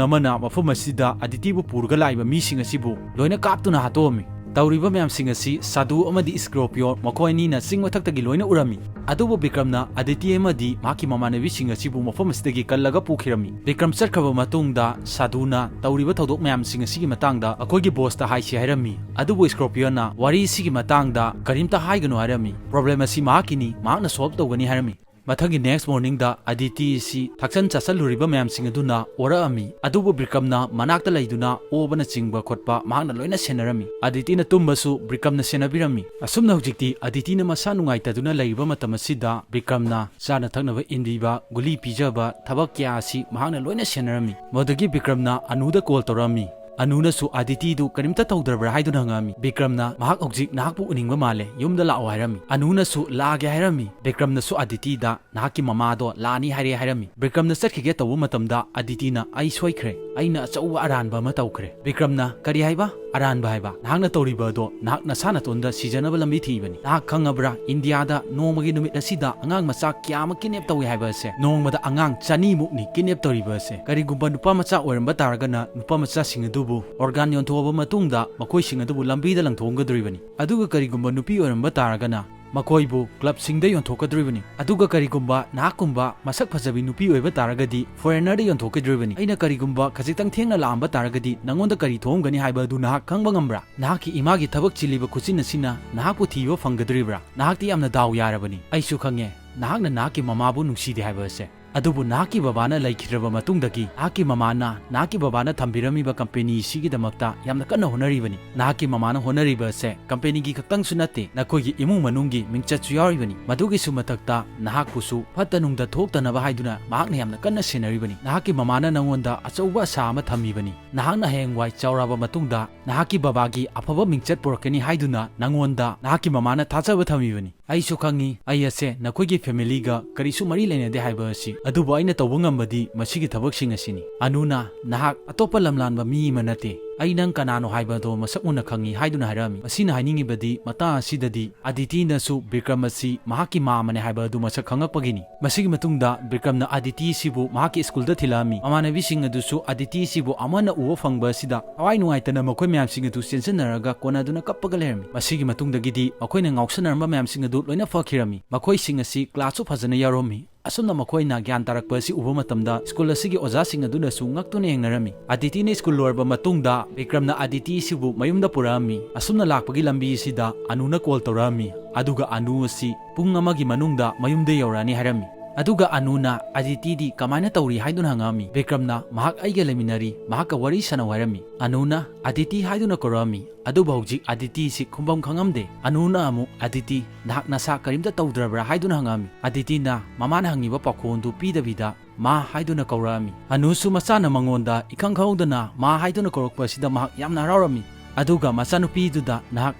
ꯑꯃꯅ ꯃꯐꯝ ꯑꯁꯤꯗ ꯑꯗꯤꯇꯤꯕꯨ ꯄꯨꯔꯒ ꯂꯥꯛꯏꯕ ꯃꯤꯁꯤꯡ ꯑꯁꯤꯕꯨ ꯂꯣꯏꯅ ꯀꯥꯞꯇꯨꯅ ꯍꯥꯠꯇꯣꯛꯑꯝꯃꯤ꯫ ꯇꯧꯔꯤꯕ ꯃꯌꯥꯝꯁꯤꯡ ꯑꯁꯤ ꯁꯥꯗꯨ ꯑꯃꯗꯤ Scorpion ꯃꯈꯣꯏ ꯑꯅꯤꯅ ꯆꯤꯡ ꯃꯊꯛꯇꯒꯤ ꯂꯣꯏꯅ ꯎꯔꯝꯃꯤ꯫ ꯑꯗꯨꯕꯨ ꯕꯤꯀ꯭ꯔꯝꯅ ꯑꯗꯤꯇꯤ ꯑꯃꯗꯤ ꯃꯍꯥꯛꯀꯤ ꯃꯃꯥꯟꯅꯕꯤꯁꯤꯡ ꯑꯁꯤꯕꯨ ꯃꯐꯝ ꯑꯁꯤꯗꯒꯤ ꯀꯜꯂꯒ ꯄꯨꯈꯤꯔꯝꯃꯤ꯫ ꯕꯤꯀ꯭ꯔꯝ ꯆꯠꯈ꯭ꯔꯕ ꯃꯇꯨꯡꯗ ꯁꯥꯗꯨꯅ ꯇꯧꯔꯤꯕ ꯊꯧꯗꯣꯛ ꯃꯌꯥꯝꯁꯤꯡ ꯑꯁꯤꯒꯤ ꯃꯇꯥꯡꯗ ꯑꯩꯈꯣꯏꯒꯤ bossꯇ ꯍꯥꯏꯁꯤ ꯍꯥꯏꯔꯝꯃꯤ꯫ ꯑꯗꯨꯕꯨ Scorpionꯅ ꯋꯥꯔꯤ ꯑꯁꯤꯒꯤ ꯃꯇꯥꯡꯗ ꯀꯔꯤꯝꯇ ꯍꯥꯏꯒꯅꯨ ꯍꯥꯏꯔꯝꯃꯤ꯫ Problem ꯑꯁꯤ ꯃꯍꯥꯛꯀꯤꯅꯤ, ꯃꯍꯥꯛꯅ solve ꯇꯧꯒꯅꯤ ꯍꯥꯏꯔꯝꯃꯤ꯫ ꯃꯊꯪꯒꯤ next morningꯗ ꯑꯗꯤꯇꯤ ꯑꯁꯤ ꯊꯛꯆꯟ ꯆꯥꯁꯜꯂꯨꯔꯤꯕ ꯃꯌꯥꯝꯁꯤꯡ ꯑꯗꯨꯅ ꯑꯣꯔꯛꯑꯝꯃꯤ꯫ ꯑꯗꯨꯕꯨ ꯕꯤꯀ꯭ꯔꯝꯅ ꯃꯅꯥꯛꯇ ꯂꯩꯗꯨꯅ ꯑꯣꯕꯅꯆꯤꯡꯕ ꯈꯣꯠꯄ ꯃꯍꯥꯛꯅ ꯂꯣꯏꯅ ꯁꯦꯟꯅꯔꯝꯃꯤ꯫ ꯑꯗꯤꯇꯤꯅ ꯇꯨꯝꯕꯁꯨ ꯕꯤꯀ꯭ꯔꯝꯅ ꯁꯦꯟꯅꯕꯤꯔꯝꯃꯤ꯫ ꯑꯁꯨꯝꯅ ꯍꯧꯖꯤꯛꯇꯤ ꯑꯗꯤꯇꯤꯅ ꯃꯁꯥ ꯅꯨꯡꯉꯥꯏꯇꯗꯨꯅ ꯂꯩꯔꯤꯕ ꯃꯇꯝ ꯑꯁꯤꯗ ꯕꯤꯀ꯭ꯔꯝꯅ ꯆꯥꯅ ꯊꯛꯅꯕ ꯏꯟꯕꯤꯕ, ꯒꯨꯂꯤ ꯄꯤꯖꯕ, ꯊꯕꯛ ꯀꯌꯥ ꯑꯁꯤ ꯃꯍꯥꯛꯅ ꯂꯣꯏꯅ ꯁꯦꯟꯅꯔꯝꯃꯤ꯫ ꯃꯗꯨꯗꯒꯤ ꯕꯤꯀ꯭ꯔꯝꯅ ꯑꯅꯨꯗ call ꯇꯧꯔꯛꯑꯝꯃꯤ꯫ ꯑꯅꯨꯅꯁꯨ ꯑꯗꯤꯇꯤꯗꯨ ꯀꯔꯤꯝꯇ ꯇꯧꯗ꯭ꯔꯕ꯭ꯔꯥ ꯍꯥꯏꯗꯨꯅ ꯍꯪꯉꯛꯑꯝꯃꯤ꯫ ꯕꯤꯀ꯭ꯔꯝꯅ ꯃꯍꯥꯛ ꯍꯧꯖꯤꯛ ꯅꯍꯥꯛꯄꯨ ꯎꯅꯤꯡꯕ ꯃꯥꯜꯂꯦ, ꯌꯨꯝꯗ ꯂꯥꯛꯑꯣ ꯍꯥꯏꯔꯝꯃꯤ꯫ ꯑꯅꯨꯅꯁꯨ ꯂꯥꯛꯑꯒꯦ ꯍꯥꯏꯔꯝꯃꯤ꯫ ꯕꯤꯀ꯭ꯔꯝꯅꯁꯨ ꯑꯗꯤꯇꯤꯗ ꯅꯍꯥꯛꯀꯤ ꯃꯃꯥꯗꯣ ꯂꯥꯛꯑꯅꯤ ꯍꯥꯏꯔꯦ ꯍꯥꯏꯔꯝꯃꯤ꯫ ꯕꯤꯀ꯭ꯔꯝꯅ ꯆꯠꯈꯤꯒꯦ ꯇꯧꯕ ꯃꯇꯝꯗ ꯑꯗꯤꯇꯤꯅ, "ꯑꯩ ꯁꯣꯏꯈ꯭ꯔꯦ, ꯑꯩꯅ ꯑꯆꯧꯕ ꯑꯔꯥꯟꯕ ꯑꯃ ꯇꯧꯈ꯭ꯔꯦ"꯫ ꯕꯤꯀ꯭ꯔꯝꯅ, "ꯀꯔꯤ ꯍꯥꯏꯕ? ꯑꯔꯥꯟꯕ ꯍꯥꯏꯕ? ꯅꯍꯥꯛꯅ ꯇꯧꯔꯤꯕ ꯑꯗꯣ ꯅꯍꯥꯛ ꯅꯁꯥ ꯅꯇꯣꯟꯗ ꯁꯤꯖꯅꯕ ꯂꯝꯕꯤ ꯊꯤꯕꯅꯤ꯫ ꯅꯍꯥꯛ ꯈꯪꯉꯕ꯭ꯔꯥ, ꯏꯟꯗꯤꯌꯥꯗ ꯅꯣꯡꯃꯒꯤ ꯅꯨꯃꯤꯠ ꯑꯁꯤꯗ ꯑꯉꯥꯡ ꯃꯆꯥ ꯀꯌꯥ ꯑꯃ kidnap ꯇꯧꯏ ꯍꯥꯏꯕ ꯑꯁꯦ? ꯅꯣꯡꯃꯗ ꯑꯉꯥꯡ ꯆꯅꯤꯃꯨꯛꯅꯤ kidnap ꯇꯧꯔꯤꯕ ꯑꯁꯦ꯫ ꯀꯔꯤꯒꯨꯝꯕ ꯅꯨꯄꯥ ꯃꯆꯥ ꯑꯣꯏꯔꯝꯕ ꯇꯥꯔꯒꯅ ꯅꯨꯄꯥ ꯃꯆꯥꯁꯤꯡ ꯑꯗꯨꯕꯨ organ ꯌꯣꯟꯊꯣꯛꯑꯕ ꯃꯇꯨꯡꯗ ꯃꯈꯣꯏꯁꯤꯡ ꯑꯗꯨꯕꯨ ꯂꯝꯕꯤꯗ ꯂꯪꯊꯣꯛꯑꯝꯒꯗꯣꯔꯤꯕꯅꯤ꯫ ꯑꯗꯨꯒ ꯀꯔꯤꯒꯨꯝꯕ ꯅꯨꯄꯤ ꯑꯣꯏꯔꯝꯕ ꯇꯥꯔꯒꯅ ꯃꯈꯣꯏꯕꯨ clubꯁꯤꯡꯗ ꯌꯣꯟꯊꯣꯛꯀꯗꯧꯔꯤꯕꯅꯤ꯫ ꯑꯗꯨꯒ ꯀꯔꯤꯒꯨꯝꯕ ꯅꯍꯥꯛꯀꯨꯝꯕ ꯃꯁꯛ ꯐꯖꯕꯤ ꯅꯨꯄꯤ ꯑꯣꯏꯕ ꯇꯥꯔꯒꯗꯤ foreignerꯗ ꯌꯣꯟꯊꯣꯛꯀꯗꯧꯔꯤꯕꯅꯤ꯫ ꯑꯩꯅ ꯀꯔꯤꯒꯨꯝꯕ ꯈꯖꯤꯛꯇꯪ ꯊꯦꯡꯅ ꯂꯥꯛꯑꯝꯕ ꯇꯥꯔꯒꯗꯤ ꯅꯉꯣꯟꯗ ꯀꯔꯤ ꯊꯣꯛꯑꯝꯒꯅꯤ ꯍꯥꯏꯕ ꯑꯗꯨ ꯅꯍꯥꯛ ꯈꯪꯕ ꯉꯝꯕ꯭ꯔꯥ? ꯅꯍꯥꯛꯀꯤ ꯏꯃꯥꯒꯤ ꯊꯕꯛ ꯆꯤꯜꯂꯤꯕ ꯈꯨꯠꯆꯤꯟ ꯑꯁꯤꯅ ꯅꯍꯥꯛꯄꯨ ꯊꯤꯕ ꯐꯪꯒꯗꯧꯔꯤꯕ꯭ꯔꯥ? ꯅꯍꯥꯛꯇꯤ ꯌꯥꯝꯅ ꯗꯥꯎ ꯌꯥꯔꯕꯅꯤ꯫ ꯑꯩꯁꯨ ꯈꯪꯉꯦ, ꯅꯍꯥꯛꯅ ꯅꯍꯥꯛꯀꯤ ꯃꯃꯥꯕꯨ ꯅꯨꯡꯁꯤꯗꯦ ꯍꯥꯏꯕ ꯑꯁꯦ꯫ ꯑꯗꯨꯕꯨ ꯅꯍꯥꯛꯀꯤ ꯕꯕꯥꯅ ꯂꯩꯈꯤꯗ꯭ꯔꯕ ꯃꯇꯨꯡꯗꯒꯤ ꯅꯍꯥꯛꯀꯤ ꯃꯃꯥꯅ ꯅꯍꯥꯛꯀꯤ ꯕꯕꯥꯅ ꯊꯝꯕꯤꯔꯝꯃꯤꯕ company ꯑꯁꯤꯒꯤꯗꯃꯛꯇ ꯌꯥꯝꯅ ꯀꯟꯅ ꯍꯣꯠꯅꯔꯤꯕꯅꯤ꯫ ꯅꯍꯥꯛꯀꯤ ꯃꯃꯥꯅ ꯍꯣꯠꯅꯔꯤꯕ ꯑꯁꯦ companyꯒꯤ ꯈꯛꯇꯪꯁꯨ ꯅꯠꯇꯦ, ꯅꯈꯣꯏꯒꯤ ꯏꯃꯨꯡ ꯃꯅꯨꯡꯒꯤ ꯃꯤꯡꯆꯠꯁꯨ ꯌꯥꯎꯔꯤꯕꯅꯤ꯫ ꯃꯗꯨꯒꯤꯁꯨ ꯃꯊꯛꯇ ꯅꯍꯥꯛꯄꯨꯁꯨ ꯐꯠꯇ ꯅꯨꯡꯗ ꯊꯣꯛꯇꯅꯕ ꯍꯥꯏꯗꯨꯅ ꯃꯍꯥꯛꯅ ꯌꯥꯝꯅ ꯀꯟꯅ ꯁꯦꯟꯅꯔꯤꯕꯅꯤ꯫ ꯅꯍꯥꯛꯀꯤ ꯃꯃꯥꯅ ꯅꯉꯣꯟꯗ ꯑꯆꯧꯕ ꯑꯁꯥ ꯑꯃ ꯊꯝꯃꯤꯕꯅꯤ꯫ ꯅꯍꯥꯛꯅ ꯍꯌꯦꯡꯋꯥꯏ ꯆꯥꯎꯔꯛꯑꯕ ꯃꯇꯨꯡꯗ ꯅꯍꯥꯛꯀꯤ ꯕꯕꯥꯒꯤ ꯑꯐꯕ ꯃꯤꯡꯆꯠ ꯄꯨꯔꯛꯀꯅꯤ ꯍꯥꯏꯗꯨꯅ ꯅꯉꯣꯟꯗ ꯅꯍꯥꯛꯀꯤ ꯃꯃꯥꯅ ꯊꯥꯖꯕ ꯊꯝꯃꯤꯕꯅꯤ꯫ ꯑꯩꯁꯨ ꯈꯪꯉꯤ, ꯑꯩ ꯑꯁꯦ ꯅꯈꯣꯏꯒꯤ familyꯒ ꯀꯔꯤꯁꯨ ꯃꯔꯤ ꯂꯩꯅꯗꯦ ꯍꯥꯏꯕ ꯑꯁꯤ, ꯑꯗꯨꯕꯨ ꯑꯩꯅ ꯇꯧꯕ ꯉꯝꯕꯗꯤ ꯃꯁꯤꯒꯤ ꯊꯕꯛꯁꯤꯡ ꯑꯁꯤꯅꯤ꯫ ꯑꯅꯨꯅ, "ꯅꯍꯥꯛ ꯑꯇꯣꯞꯄ ꯂꯝꯂꯥꯟꯕ ꯃꯤ ꯑꯃ ꯅꯠꯇꯦ꯫ ꯑꯩ ꯅꯪ ꯀꯅꯥꯅꯣ ꯍꯥꯏꯕ ꯑꯗꯣ ꯃꯁꯛ ꯃꯨꯟꯅ ꯈꯪꯉꯤ" ꯍꯥꯏꯗꯨꯅ ꯍꯥꯏꯔꯛꯑꯝꯃꯤ꯫ ꯃꯁꯤꯅ ꯍꯥꯏꯅꯤꯡꯉꯤꯕꯗꯤ ꯃꯇꯥꯡ ꯑꯁꯤꯗꯗꯤ ꯑꯗꯤꯇꯤꯅꯁꯨ ꯕꯤꯀ꯭ꯔꯝ ꯑꯁꯤ ꯃꯍꯥꯛꯀꯤ ꯃꯥꯃꯅꯦ ꯍꯥꯏꯕ ꯑꯗꯨ ꯃꯁꯛ ꯈꯪꯉꯛꯄꯒꯤꯅꯤ꯫ ꯃꯁꯤꯒꯤ ꯃꯇꯨꯡꯗ ꯕꯤꯀ꯭ꯔꯝꯅ ꯑꯗꯤꯇꯤ ꯑꯁꯤꯕꯨ ꯃꯍꯥꯛꯀꯤ ꯁ꯭ꯀꯨꯜꯗ ꯊꯤꯜꯂꯛꯑꯝꯃꯤ꯫ ꯃꯃꯥꯟꯅꯕꯤꯁꯤꯡ ꯑꯗꯨꯁꯨ ꯑꯗꯤꯇꯤ ꯑꯁꯤꯕꯨ ꯑꯃꯨꯛ ꯍꯟꯅ ꯎꯕ ꯐꯪꯕ ꯑꯁꯤꯗ ꯊꯋꯥꯏ ꯅꯨꯡꯉꯥꯏꯇꯅ ꯃꯈꯣꯏ ꯃꯌꯥꯝꯁꯤꯡ ꯑꯗꯨ ꯆꯦꯟꯁꯤꯟꯅꯔꯒ ꯀꯣꯟꯅꯗꯨꯅ ꯀꯞꯄꯒ ꯂꯩꯔꯝꯃꯤ꯫ ꯃꯁꯤꯒꯤ ꯃꯇꯨꯡꯗꯒꯤꯗꯤ ꯃꯈꯣꯏꯅ ꯉꯥꯎꯁꯟꯅꯔꯝꯕ ꯃꯌꯥꯝꯁꯤꯡ ꯑꯗꯨ ꯂꯣꯏꯅ ꯐꯈꯤꯔꯝꯃꯤ꯫ ꯃꯈꯣꯏꯁꯤꯡ ꯑꯁꯤ classꯁꯨ ꯐꯖꯅ ꯌꯥꯎꯔꯝꯃꯤ꯫ ꯑꯁꯨꯝꯅ ꯃꯈꯣꯏꯅ ꯒ꯭ꯌꯥꯟ ꯇꯥꯔꯛꯄ ꯑꯁꯤ ꯎꯕ ꯃꯇꯝꯗ ꯁ꯭ꯀꯨꯜ ꯑꯁꯤꯒꯤ ꯑꯣꯖꯥꯁꯤꯡ ꯑꯗꯨꯅꯁꯨ ꯉꯛꯇꯨꯅ ꯌꯦꯡꯅꯔꯝꯃꯤ꯫ ꯑꯗꯤꯇꯤꯅ ꯁ꯭ꯀꯨꯜ ꯂꯣꯏꯔꯕ ꯃꯇꯨꯡꯗ ꯕꯤꯀ꯭ꯔꯝꯅ ꯑꯗꯤꯇꯤ ꯑꯁꯤꯕꯨ ꯃꯌꯨꯝꯗ ꯄꯨꯔꯛꯑꯝꯃꯤ꯫ ꯑꯁꯨꯝꯅ ꯂꯥꯛꯄꯒꯤ ꯂꯝꯕꯤ ꯑꯁꯤꯗ ꯑꯅꯨꯅ ꯀꯣꯜ ꯇꯧꯔꯛꯑꯝꯃꯤ, ꯑꯗꯨꯒ ꯑꯅꯨ ꯑꯁꯤ ꯄꯨꯡ ꯑꯃꯒꯤ ꯃꯅꯨꯡꯗ ꯃꯌꯨꯝꯗ ꯌꯧꯔꯛꯑꯅꯤ ꯍꯥꯏꯔꯝꯃꯤ꯫ ꯑꯗꯨꯒ ꯑꯅꯨꯅ ꯑꯗꯤꯇꯤꯗꯤ ꯀꯃꯥꯏꯅ ꯇꯧꯔꯤ ꯍꯥꯏꯗꯨꯅ ꯍꯪꯉꯛꯑꯝꯃꯤ꯫ ꯕꯤꯀ꯭ꯔꯝꯅ ꯃꯍꯥꯛ ꯑꯩꯒ ꯂꯩꯃꯤꯟꯅꯔꯤ, ꯃꯍꯥꯛꯀ ꯋꯥꯔꯤ ꯁꯥꯟꯅꯧ ꯍꯥꯏꯔꯝꯃꯤ꯫ ꯑꯅꯨꯅ ꯑꯗꯤꯇꯤ ꯍꯥꯏꯗꯨꯅ ꯀꯧꯔꯛꯑꯝꯃꯤ꯫ ꯑꯗꯨꯕꯨ ꯍꯧꯖꯤꯛ ꯑꯗꯤꯇꯤꯁꯤ ꯈꯨꯝꯐꯝ ꯈꯪꯉꯝꯗꯦ꯫ ꯑꯅꯨꯅ ꯑꯃꯨꯛ, "ꯑꯗꯤꯇꯤ, ꯅꯍꯥꯛ ꯅꯁꯥ ꯀꯔꯤꯝꯇ ꯇꯧꯗ꯭ꯔꯕ꯭ꯔꯥ?" ꯍꯥꯏꯗꯨꯅ ꯍꯪꯉꯛꯑꯝꯃꯤ꯫ ꯑꯗꯤꯇꯤꯅ ꯃꯃꯥꯅ ꯍꯪꯉꯤꯕ ꯄꯥꯎꯈꯨꯝꯗꯨ ꯄꯤꯗꯕꯤꯗ "ꯃꯥ" ꯍꯥꯏꯗꯨꯅ ꯀꯧꯔꯛꯑꯝꯃꯤ꯫ ꯑꯅꯨꯁꯨ ꯃꯆꯥꯅ ꯃꯉꯣꯟꯗ ꯏꯈꯪ ꯈꯪꯍꯧꯗꯅ "ꯃꯥ" ꯍꯥꯏꯗꯨꯅ ꯀꯧꯔꯛꯄ ꯑꯁꯤꯗ ꯃꯍꯥꯛ ꯌꯥꯝꯅ ꯍꯔꯥꯎꯔꯝꯃꯤ꯫ ꯑꯗꯨꯒ ꯃꯆꯥꯅꯨꯄꯤꯗꯨꯗ, "ꯅꯍꯥꯛ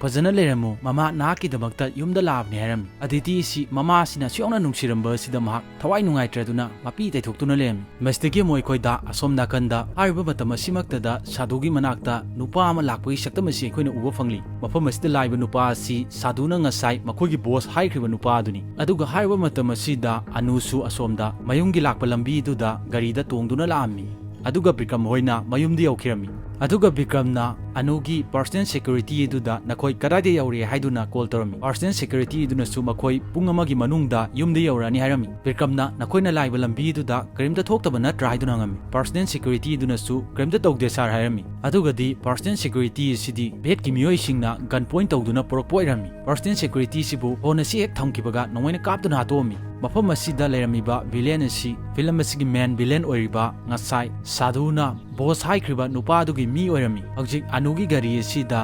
ꯐꯖꯅ ꯂꯩꯔꯝꯃꯨ, ꯃꯃꯥ ꯅꯍꯥꯛꯀꯤꯗꯃꯛꯇ ꯌꯨꯝꯗ ꯂꯥꯛꯑꯕꯅꯤ" ꯍꯥꯏꯔꯝꯃꯤ꯫ ꯑꯗꯤꯇꯤ ꯑꯁꯤ ꯃꯃꯥ ꯑꯁꯤꯅ ꯑꯁꯨꯛ ꯌꯥꯝꯅ ꯅꯨꯡꯁꯤꯔꯝꯕ ꯑꯁꯤꯗ ꯃꯍꯥꯛ ꯊꯋꯥꯏ ꯅꯨꯡꯉꯥꯏꯇ꯭ꯔꯗꯨꯅ ꯃꯄꯤ ꯇꯩꯊꯣꯛꯇꯨꯅ ꯂꯩꯔꯝꯃꯤ꯫ ꯃꯁꯤꯗꯒꯤ ꯑꯃꯨꯛ ꯑꯩꯈꯣꯏꯗ ꯑꯁꯣꯝ ꯅꯥꯀꯟꯗ ꯍꯥꯏꯔꯤꯕ ꯃꯇꯝ ꯑꯁꯤꯃꯛꯇꯗ ꯁꯥꯗꯨꯒꯤ ꯃꯅꯥꯛꯇ ꯅꯨꯄꯥ ꯑꯃ ꯂꯥꯛꯄꯒꯤ ꯁꯛꯇꯝ ꯑꯁꯤ ꯑꯩꯈꯣꯏꯅ ꯎꯕ ꯐꯪꯂꯤ꯫ ꯃꯐꯝ ꯑꯁꯤꯗ ꯂꯥꯛꯏꯕ ꯅꯨꯄꯥ ꯑꯁꯤ ꯁꯥꯗꯨꯅ ꯉꯁꯥꯏ ꯃꯈꯣꯏꯒꯤ ꯕꯣꯁ ꯍꯥꯏꯈ꯭ꯔꯤꯕ ꯅꯨꯄꯥ ꯑꯗꯨꯅꯤ꯫ ꯑꯗꯨꯒ ꯍꯥꯏꯔꯤꯕ ꯃꯇꯝ ꯑꯁꯤꯗ ꯑꯅꯨꯁꯨ ꯑꯁꯣꯝꯗ ꯃꯌꯨꯝꯒꯤ ꯂꯥꯛꯄ ꯂꯝꯕꯤꯗꯨꯗ ꯒꯥꯔꯤꯗ ꯇꯣꯡꯗꯨꯅ ꯂꯥꯛꯑꯝꯃꯤ꯫ ꯑꯗꯨꯒ ꯕꯤꯀ꯭ꯔꯝ ꯍꯣꯏꯅ ꯃꯌꯨꯝꯗ ꯌꯧꯈꯤꯔꯝꯃꯤ꯫ ꯑꯗꯨꯒ ꯕꯤꯀ꯭ꯔꯝꯅ ꯑꯅꯨꯒꯤ personal security ꯑꯗꯨꯗ "ꯅꯈꯣꯏ ꯀꯗꯥꯏꯗ ꯌꯧꯔꯦ?" ꯍꯥꯏꯗꯨꯅ ꯀꯣꯜ ꯇꯧꯔꯝꯃꯤ꯫ Personal security ꯑꯗꯨꯅꯁꯨ ꯃꯈꯣꯏ ꯄꯨꯡ ꯑꯃꯒꯤ ꯃꯅꯨꯡꯗ ꯌꯨꯝꯗ ꯌꯧꯔꯛꯑꯅꯤ ꯍꯥꯏꯔꯝꯃꯤ꯫ ꯕꯤꯀ꯭ꯔꯝꯅ "ꯅꯈꯣꯏꯅ ꯂꯥꯛꯏꯕ ꯂꯝꯕꯤꯗꯨꯗ ꯀꯔꯤꯝꯇ ꯊꯣꯛꯇꯕ ꯅꯠꯇ꯭ꯔꯥ?" ꯍꯥꯏꯗꯨꯅ ꯍꯪꯉꯝꯃꯤ꯫ Personal security ꯑꯗꯨꯅꯁꯨ "ꯀꯔꯤꯝꯇ ꯇꯧꯗꯦ ꯁꯥꯔ" ꯍꯥꯏꯔꯝꯃꯤ꯫ ꯑꯗꯨꯒꯗꯤ personal security ꯑꯁꯤꯗꯤ ꯕꯦꯠꯀꯤ ꯃꯤꯑꯣꯏꯁꯤꯡꯅ gun point ꯇꯧꯗꯨꯅ ꯄꯨꯔꯛꯄ ꯑꯣꯏꯔꯝꯃꯤ꯫ Personal security ꯑꯁꯤꯕꯨ ꯐꯣꯟ ꯑꯁꯤ ꯍꯦꯛ ꯊꯝꯈꯤꯕꯒ ꯅꯣꯡꯃꯩꯅ ꯀꯥꯞꯇꯨꯅ ꯍꯥꯠꯇꯣꯛꯑꯝꯃꯤ꯫ ꯃꯐꯝ ꯑꯁꯤꯗ ꯂꯩꯔꯝꯃꯤꯕ villain ꯑꯁꯤ film ꯑꯁꯤꯒꯤ main villain ꯑꯣꯏꯔꯤꯕ ꯉꯁꯥꯏ ꯁꯥꯗꯨꯅ ꯕꯣꯁ ꯍꯥꯏꯈ꯭ꯔꯤꯕ ꯅꯨꯄꯥ ꯑꯗꯨꯒꯤ ꯃꯤ ꯑꯣꯏꯔꯝꯃꯤ꯫ ꯍꯧꯖꯤꯛ ꯑꯅꯨꯒꯤ ꯒꯥꯔꯤ ꯑꯁꯤꯗ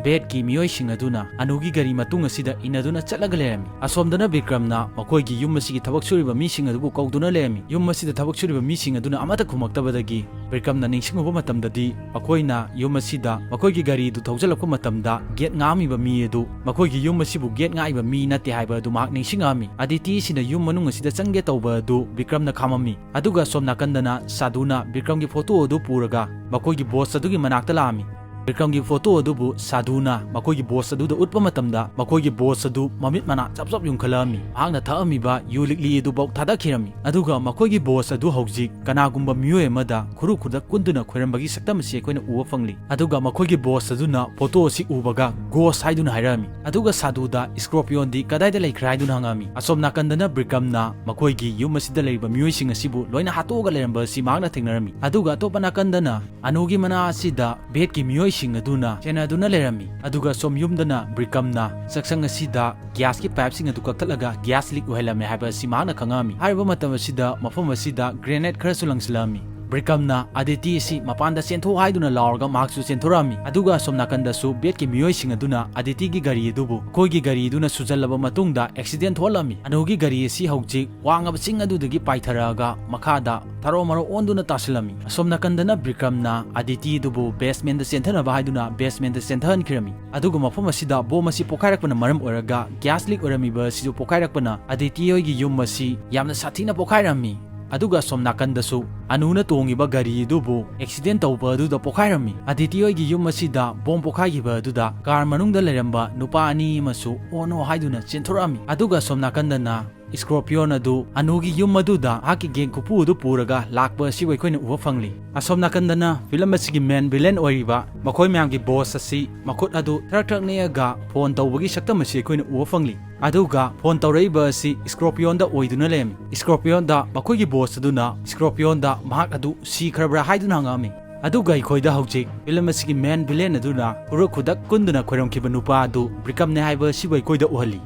ꯕꯦꯠꯀꯤ ꯃꯤꯑꯣꯏꯁꯤꯡ ꯑꯗꯨꯅ ꯑꯅꯨꯒꯤ ꯒꯥꯔꯤ ꯃꯇꯨꯡ ꯑꯁꯤꯗ ꯏꯟꯅꯗꯨꯅ ꯆꯠꯂꯒ ꯂꯩꯔꯝꯃꯤ꯫ ꯑꯁꯣꯝꯗꯅ ꯕꯤꯀ꯭ꯔꯝꯅ ꯃꯈꯣꯏꯒꯤ ꯌꯨꯝ ꯑꯁꯤꯒꯤ ꯊꯕꯛ ꯁꯨꯔꯤꯕ ꯃꯤꯁꯤꯡ ꯑꯗꯨꯕꯨ ꯀꯧꯗꯨꯅ ꯂꯩꯔꯝꯃꯤ꯫ ꯌꯨꯝ ꯑꯁꯤꯗ ꯊꯕꯛ ꯁꯨꯔꯤꯕ ꯃꯤꯁꯤꯡ ꯑꯗꯨꯅ ꯑꯃꯠꯇ ꯈꯨꯝꯃꯛꯇꯕꯗꯒꯤ ꯕꯤꯀ꯭ꯔꯝꯅ ꯅꯤꯡꯁꯤꯡꯉꯨꯕ ꯃꯇꯝꯗꯗꯤ ꯃꯈꯣꯏꯅ ꯌꯨꯝ ꯑꯁꯤꯗ ꯃꯈꯣꯏꯒꯤ ꯒꯥꯔꯤꯗꯨ ꯊꯧꯖꯤꯜꯂꯛꯄ ꯃꯇꯝꯗ ꯒꯦꯠ ꯉꯥꯛꯑꯝꯃꯤꯕ ꯃꯤ ꯑꯗꯨ ꯃꯈꯣꯏꯒꯤ ꯌꯨꯝ ꯑꯁꯤꯕꯨ ꯒꯦꯠ ꯉꯥꯛꯏꯕ ꯃꯤ ꯅꯠꯇꯦ ꯍꯥꯏꯕ ꯑꯗꯨ ꯃꯍꯥꯛ ꯅꯤꯡꯁꯤꯡꯉꯛꯑꯝꯃꯤ꯫ ꯑꯗꯤꯇꯤꯁꯤꯅ ꯌꯨꯝ ꯃꯅꯨꯡ ꯑꯁꯤꯗ ꯆꯪꯒꯦ ꯇꯧꯕ ꯑꯗꯨ ꯕꯤꯀ꯭ꯔꯝꯅ ꯈꯥꯝꯃꯝꯃꯤ꯫ ꯑꯗꯨꯒ ꯁꯣꯝ ꯅꯥꯀꯟꯗꯅ ꯁꯥꯗꯨꯅ ꯕꯤꯀ꯭ꯔꯝꯒꯤ ꯐꯣꯇꯣ ꯑꯗꯨ ꯄꯨꯔꯒ ꯃꯈꯣꯏꯒꯤ ꯕꯣꯁ ꯑꯗꯨꯒꯤ ꯃꯅꯥꯛꯇ ꯂꯥꯛꯑꯝꯃꯤ꯫ ꯕꯤꯀ꯭ꯔꯝꯒꯤ ꯐꯣꯇꯣ ꯑꯗꯨꯕꯨ ꯁꯥꯗꯨꯅ ꯃꯈꯣꯏꯒꯤ ꯕꯣꯁ ꯑꯗꯨꯗ ꯎꯠꯄ ꯃꯇꯝꯗ, ꯃꯈꯣꯏꯒꯤ ꯕꯣꯁ ꯑꯗꯨ ꯃꯃꯤꯠ ꯃꯅꯥ ꯆꯞ ꯆꯞ ꯌꯨꯡꯈꯠꯂꯛꯑꯝꯃꯤ꯫ ꯃꯍꯥꯛꯅ ꯊꯛꯑꯝꯃꯤꯕ ꯌꯨ ꯂꯤꯛꯂꯤ ꯑꯗꯨꯐꯥꯎ ꯊꯥꯗꯈꯤꯔꯝꯃꯤ꯫ ꯑꯗꯨꯒ ꯃꯈꯣꯏꯒꯤ ꯕꯣꯁ ꯑꯗꯨ ꯍꯧꯖꯤꯛ ꯀꯅꯥꯒꯨꯝꯕ ꯃꯤꯑꯣꯏ ꯑꯃꯗ ꯈꯨꯔꯨ ꯈꯨꯗꯛ ꯀꯨꯟꯗꯨꯅ ꯈꯣꯏꯔꯝꯕꯒꯤ ꯁꯛꯇꯝ ꯑꯁꯤ ꯑꯩꯈꯣꯏꯅ ꯎꯕ ꯐꯪꯂꯤ꯫ ꯑꯗꯨꯒ ꯃꯈꯣꯏꯒꯤ ꯕꯣꯁ ꯑꯗꯨꯅ ꯐꯣꯇꯣ ꯑꯁꯤ ꯎꯕꯒ "ꯒꯣꯁ" ꯍꯥꯏꯗꯨꯅ ꯍꯥꯏꯔꯛꯑꯝꯃꯤ꯫ ꯑꯗꯨꯒ ꯁꯥꯗꯨꯗ "ꯁ꯭ꯀꯣꯔꯄꯤꯌꯣꯟꯗꯤ ꯀꯗꯥꯏꯗ ꯂꯩꯈ꯭ꯔꯦ?" ꯍꯥꯏꯗꯨꯅ ꯍꯪꯉꯛꯑꯝꯃꯤ꯫ ꯑꯁꯣꯝ ꯅꯥꯀꯟꯗꯅ ꯕꯤꯀ꯭ꯔꯝꯅ ꯃꯈꯣꯏꯒꯤ ꯌꯨꯝ ꯑꯁꯤꯗ ꯂꯩꯔꯤꯕ ꯃꯤꯑꯣꯏꯁꯤꯡ ꯑꯁꯤꯕꯨ ꯂꯣꯏꯅ ꯍꯥꯠꯇꯣꯛꯑꯒ ꯂꯩꯔꯝꯕ ꯑꯁꯤ ꯃꯍꯥꯛꯅ ꯊꯦꯡꯅꯔꯝꯃꯤ꯫ ꯑꯗꯨꯒ ꯑꯇꯣꯞꯄ ꯅꯥꯀꯟꯗꯅ ꯑꯅꯨꯒꯤ ꯃꯅꯥ ꯑꯁꯤꯗ ꯕꯦꯠꯀꯤ ꯃꯤꯑꯣꯏꯁꯤꯡ ꯑꯗꯨꯅ ꯁꯦꯟꯅꯗꯨꯅ ꯂꯩꯔꯝꯃꯤ꯫ ꯑꯗꯨꯒ ꯁꯣꯝ ꯌꯨꯝꯗꯅ ꯕꯤꯀ꯭ꯔꯝꯅ ꯆꯥꯛꯁꯪ ꯑꯁꯤꯗ ꯒ꯭ꯌꯥꯁꯀꯤ ꯄꯥꯏꯞꯁꯤꯡ ꯑꯗꯨ ꯀꯛꯊꯠꯂꯒ ꯒ꯭ꯌꯥꯁ ꯂꯤꯛ ꯑꯣꯏꯍꯜꯂꯝꯃꯦ ꯍꯥꯏꯕ ꯑꯁꯤ ꯃꯍꯥꯛꯅ ꯈꯪꯉꯛꯑꯝꯃꯤ꯫ ꯍꯥꯏꯔꯤꯕ ꯃꯇꯝ ꯑꯁꯤꯗ ꯃꯐꯝ ꯑꯁꯤꯗ ꯒ꯭ꯔꯦꯅꯦꯗ ꯈꯔꯁꯨ ꯂꯪꯁꯤꯜꯂꯛꯑꯝꯃꯤ꯫ ꯕꯤꯀ꯭ꯔꯝꯅ "ꯑꯗꯤꯇꯤ ꯑꯁꯤ ꯃꯄꯥꯟꯗ ꯆꯦꯟꯊꯣꯛ" ꯍꯥꯏꯗꯨꯅ ꯂꯥꯎꯔꯒ ꯃꯍꯥꯛꯁꯨ ꯆꯦꯟꯊꯣꯔꯛꯑꯝꯃꯤ꯫ ꯑꯗꯨꯒ ꯑꯁꯣꯝ ꯅꯥꯀꯟꯗꯁꯨ ꯕꯦꯠꯀꯤ ꯃꯤꯑꯣꯏꯁꯤꯡ ꯑꯗꯨꯅ ꯑꯗꯤꯇꯤꯒꯤ ꯒꯥꯔꯤ ꯑꯗꯨꯕꯨ ꯃꯈꯣꯏꯒꯤ ꯒꯥꯔꯤ ꯑꯗꯨꯅ ꯁꯨꯖꯜꯂꯕ ꯃꯇꯨꯡꯗ ꯑꯦꯛꯁꯤꯗꯦꯟ ꯊꯣꯛꯍꯜꯂꯝꯃꯤ꯫ ꯑꯅꯨꯒꯤ ꯒꯥꯔꯤ ꯑꯁꯤ ꯍꯧꯖꯤꯛ ꯋꯥꯡꯉꯕ ꯆꯤꯡ ꯑꯗꯨꯗꯒꯤ ꯄꯥꯏꯊꯔꯛꯑꯒ ꯃꯈꯥꯗ ꯊꯔꯣ ꯃꯔꯣ ꯑꯣꯟꯗꯨꯅ ꯇꯥꯁꯤꯜꯂꯝꯃꯤ꯫ ꯑꯁꯣꯝ ꯅꯥꯀꯟꯗꯅ ꯕꯤꯀ꯭ꯔꯝꯅ ꯑꯗꯤꯇꯤ ꯑꯗꯨꯕꯨ ꯕꯦꯁꯃꯦꯟꯗ ꯆꯦꯟꯊꯅꯕ ꯍꯥꯏꯗꯨꯅ ꯕꯦꯁꯃꯦꯟꯗ ꯆꯦꯟꯊꯍꯟꯈꯤꯔꯝꯃꯤ꯫ ꯑꯗꯨꯒ ꯃꯐꯝ ꯑꯁꯤꯗ ꯕꯣꯝ ꯑꯁꯤ ꯄꯣꯈꯥꯏꯔꯛꯄꯅ ꯃꯔꯝ ꯑꯣꯏꯔꯒ ꯒ꯭ꯌꯥꯁ ꯂꯤꯛ ꯑꯣꯏꯔꯝꯃꯤꯕ ꯑꯁꯤꯁꯨ ꯄꯣꯈꯥꯏꯔꯛꯄꯅ ꯑꯗꯤꯇꯤ ꯍꯣꯏꯒꯤ ꯌꯨꯝ ꯑꯁꯤ ꯌꯥꯝꯅ ꯁꯥꯊꯤꯅ ꯄꯣꯈꯥꯏꯔꯝꯃꯤ꯫ ꯑꯗꯨꯒ ꯑꯁꯣꯝ ꯅꯥꯀꯟꯗꯁꯨ ꯑꯅꯨꯅ ꯇꯣꯡꯉꯤꯕ ꯒꯥꯔꯤ ꯑꯗꯨꯕꯨ ꯑꯦꯛꯁꯤꯗꯦꯟ ꯇꯧꯕ ꯑꯗꯨꯗ ꯄꯣꯈꯥꯏꯔꯝꯃꯤ꯫ ꯑꯗꯤꯇꯤ ꯍꯣꯏꯒꯤ ꯌꯨꯝ ꯑꯁꯤꯗ ꯕꯣꯝ ꯄꯣꯈꯥꯏꯈꯤꯕ ꯑꯗꯨꯗ ꯀꯥꯔ ꯃꯅꯨꯡꯗ ꯂꯩꯔꯝꯕ ꯅꯨꯄꯥ ꯑꯅꯤ ꯑꯃꯁꯨ "ꯑꯣ ꯅꯣ" ꯍꯥꯏꯗꯨꯅ ꯆꯦꯟꯊꯣꯔꯛꯑꯝꯃꯤ꯫ ꯑꯗꯨꯒ ꯑꯁꯣꯝ ꯅꯥꯀꯟꯗꯅ ꯁ꯭ꯀꯣꯔꯄꯤꯌꯣꯟ ꯑꯗꯨ ꯑꯅꯨꯒꯤ ꯌꯨꯝ ꯑꯗꯨꯗ ꯃꯍꯥꯛꯀꯤ ꯒꯦꯡ ꯈꯨꯄꯨ ꯑꯗꯨ ꯄꯨꯔꯒ ꯂꯥꯛꯄ ꯑꯁꯤꯕꯨ ꯑꯩꯈꯣꯏꯅ ꯎꯕ ꯐꯪꯂꯤ꯫ ꯑꯁꯣꯝ ꯅꯥꯀꯟꯗꯅ ꯐꯤꯂꯝ ꯑꯁꯤꯒꯤ ꯃꯦꯟ ꯚꯤꯂꯦꯟ ꯑꯣꯏꯔꯤꯕ ꯃꯈꯣꯏ ꯃꯌꯥꯝꯒꯤ ꯕꯣꯁ ꯑꯁꯤ ꯃꯈꯨꯠ ꯑꯗꯨ ꯊꯔꯛ ꯊꯔꯛ ꯅꯦꯛꯑꯒ ꯐꯣꯟ ꯇꯧꯕꯒꯤ ꯁꯛꯇꯝ ꯑꯁꯤ ꯑꯩꯈꯣꯏꯅ ꯎꯕ ꯐꯪꯂꯤ꯫ ꯑꯗꯨꯒ ꯐꯣꯟ ꯇꯧꯔꯛꯏꯕ ꯑꯁꯤ ꯁ꯭ꯀꯣꯔꯄꯤꯌꯣꯟꯗ ꯑꯣꯏꯗꯨꯅ ꯂꯩꯔꯝꯃꯤ꯫ ꯁ꯭ꯀꯣꯔꯄꯤꯌꯣꯟꯗ ꯃꯈꯣꯏꯒꯤ ꯕꯣꯁ ꯑꯗꯨꯅ ꯁ꯭ꯀꯣꯔꯄꯤꯌꯣꯟꯗ ꯃꯍꯥꯛ ꯑꯗꯨ ꯁꯤꯈ꯭ꯔꯕ꯭ꯔꯥ ꯍꯥꯏꯗꯨꯅ ꯍꯪꯉꯛꯑꯝꯃꯤ꯫ ꯑꯗꯨꯒ ꯑꯩꯈꯣꯏꯗ ꯍꯧꯖꯤꯛ ꯐꯤꯂꯝ ꯑꯁꯤꯒꯤ ꯃꯦꯟ ꯚꯤꯂꯦꯟ ꯑꯗꯨꯅ ꯈꯨꯔꯨ ꯈꯨꯗꯛ ꯀꯨꯟꯗꯨꯅ ꯈꯣꯏꯔꯝꯈꯤꯕ ꯅꯨꯄꯥ ꯑꯗꯨ ꯕ꯭ꯔꯤꯀꯝꯅꯦ ꯍꯥꯏꯕ ꯑꯁꯤꯕꯨ ꯑꯩꯈꯣꯏꯗ ꯎꯍꯜꯂꯤ꯫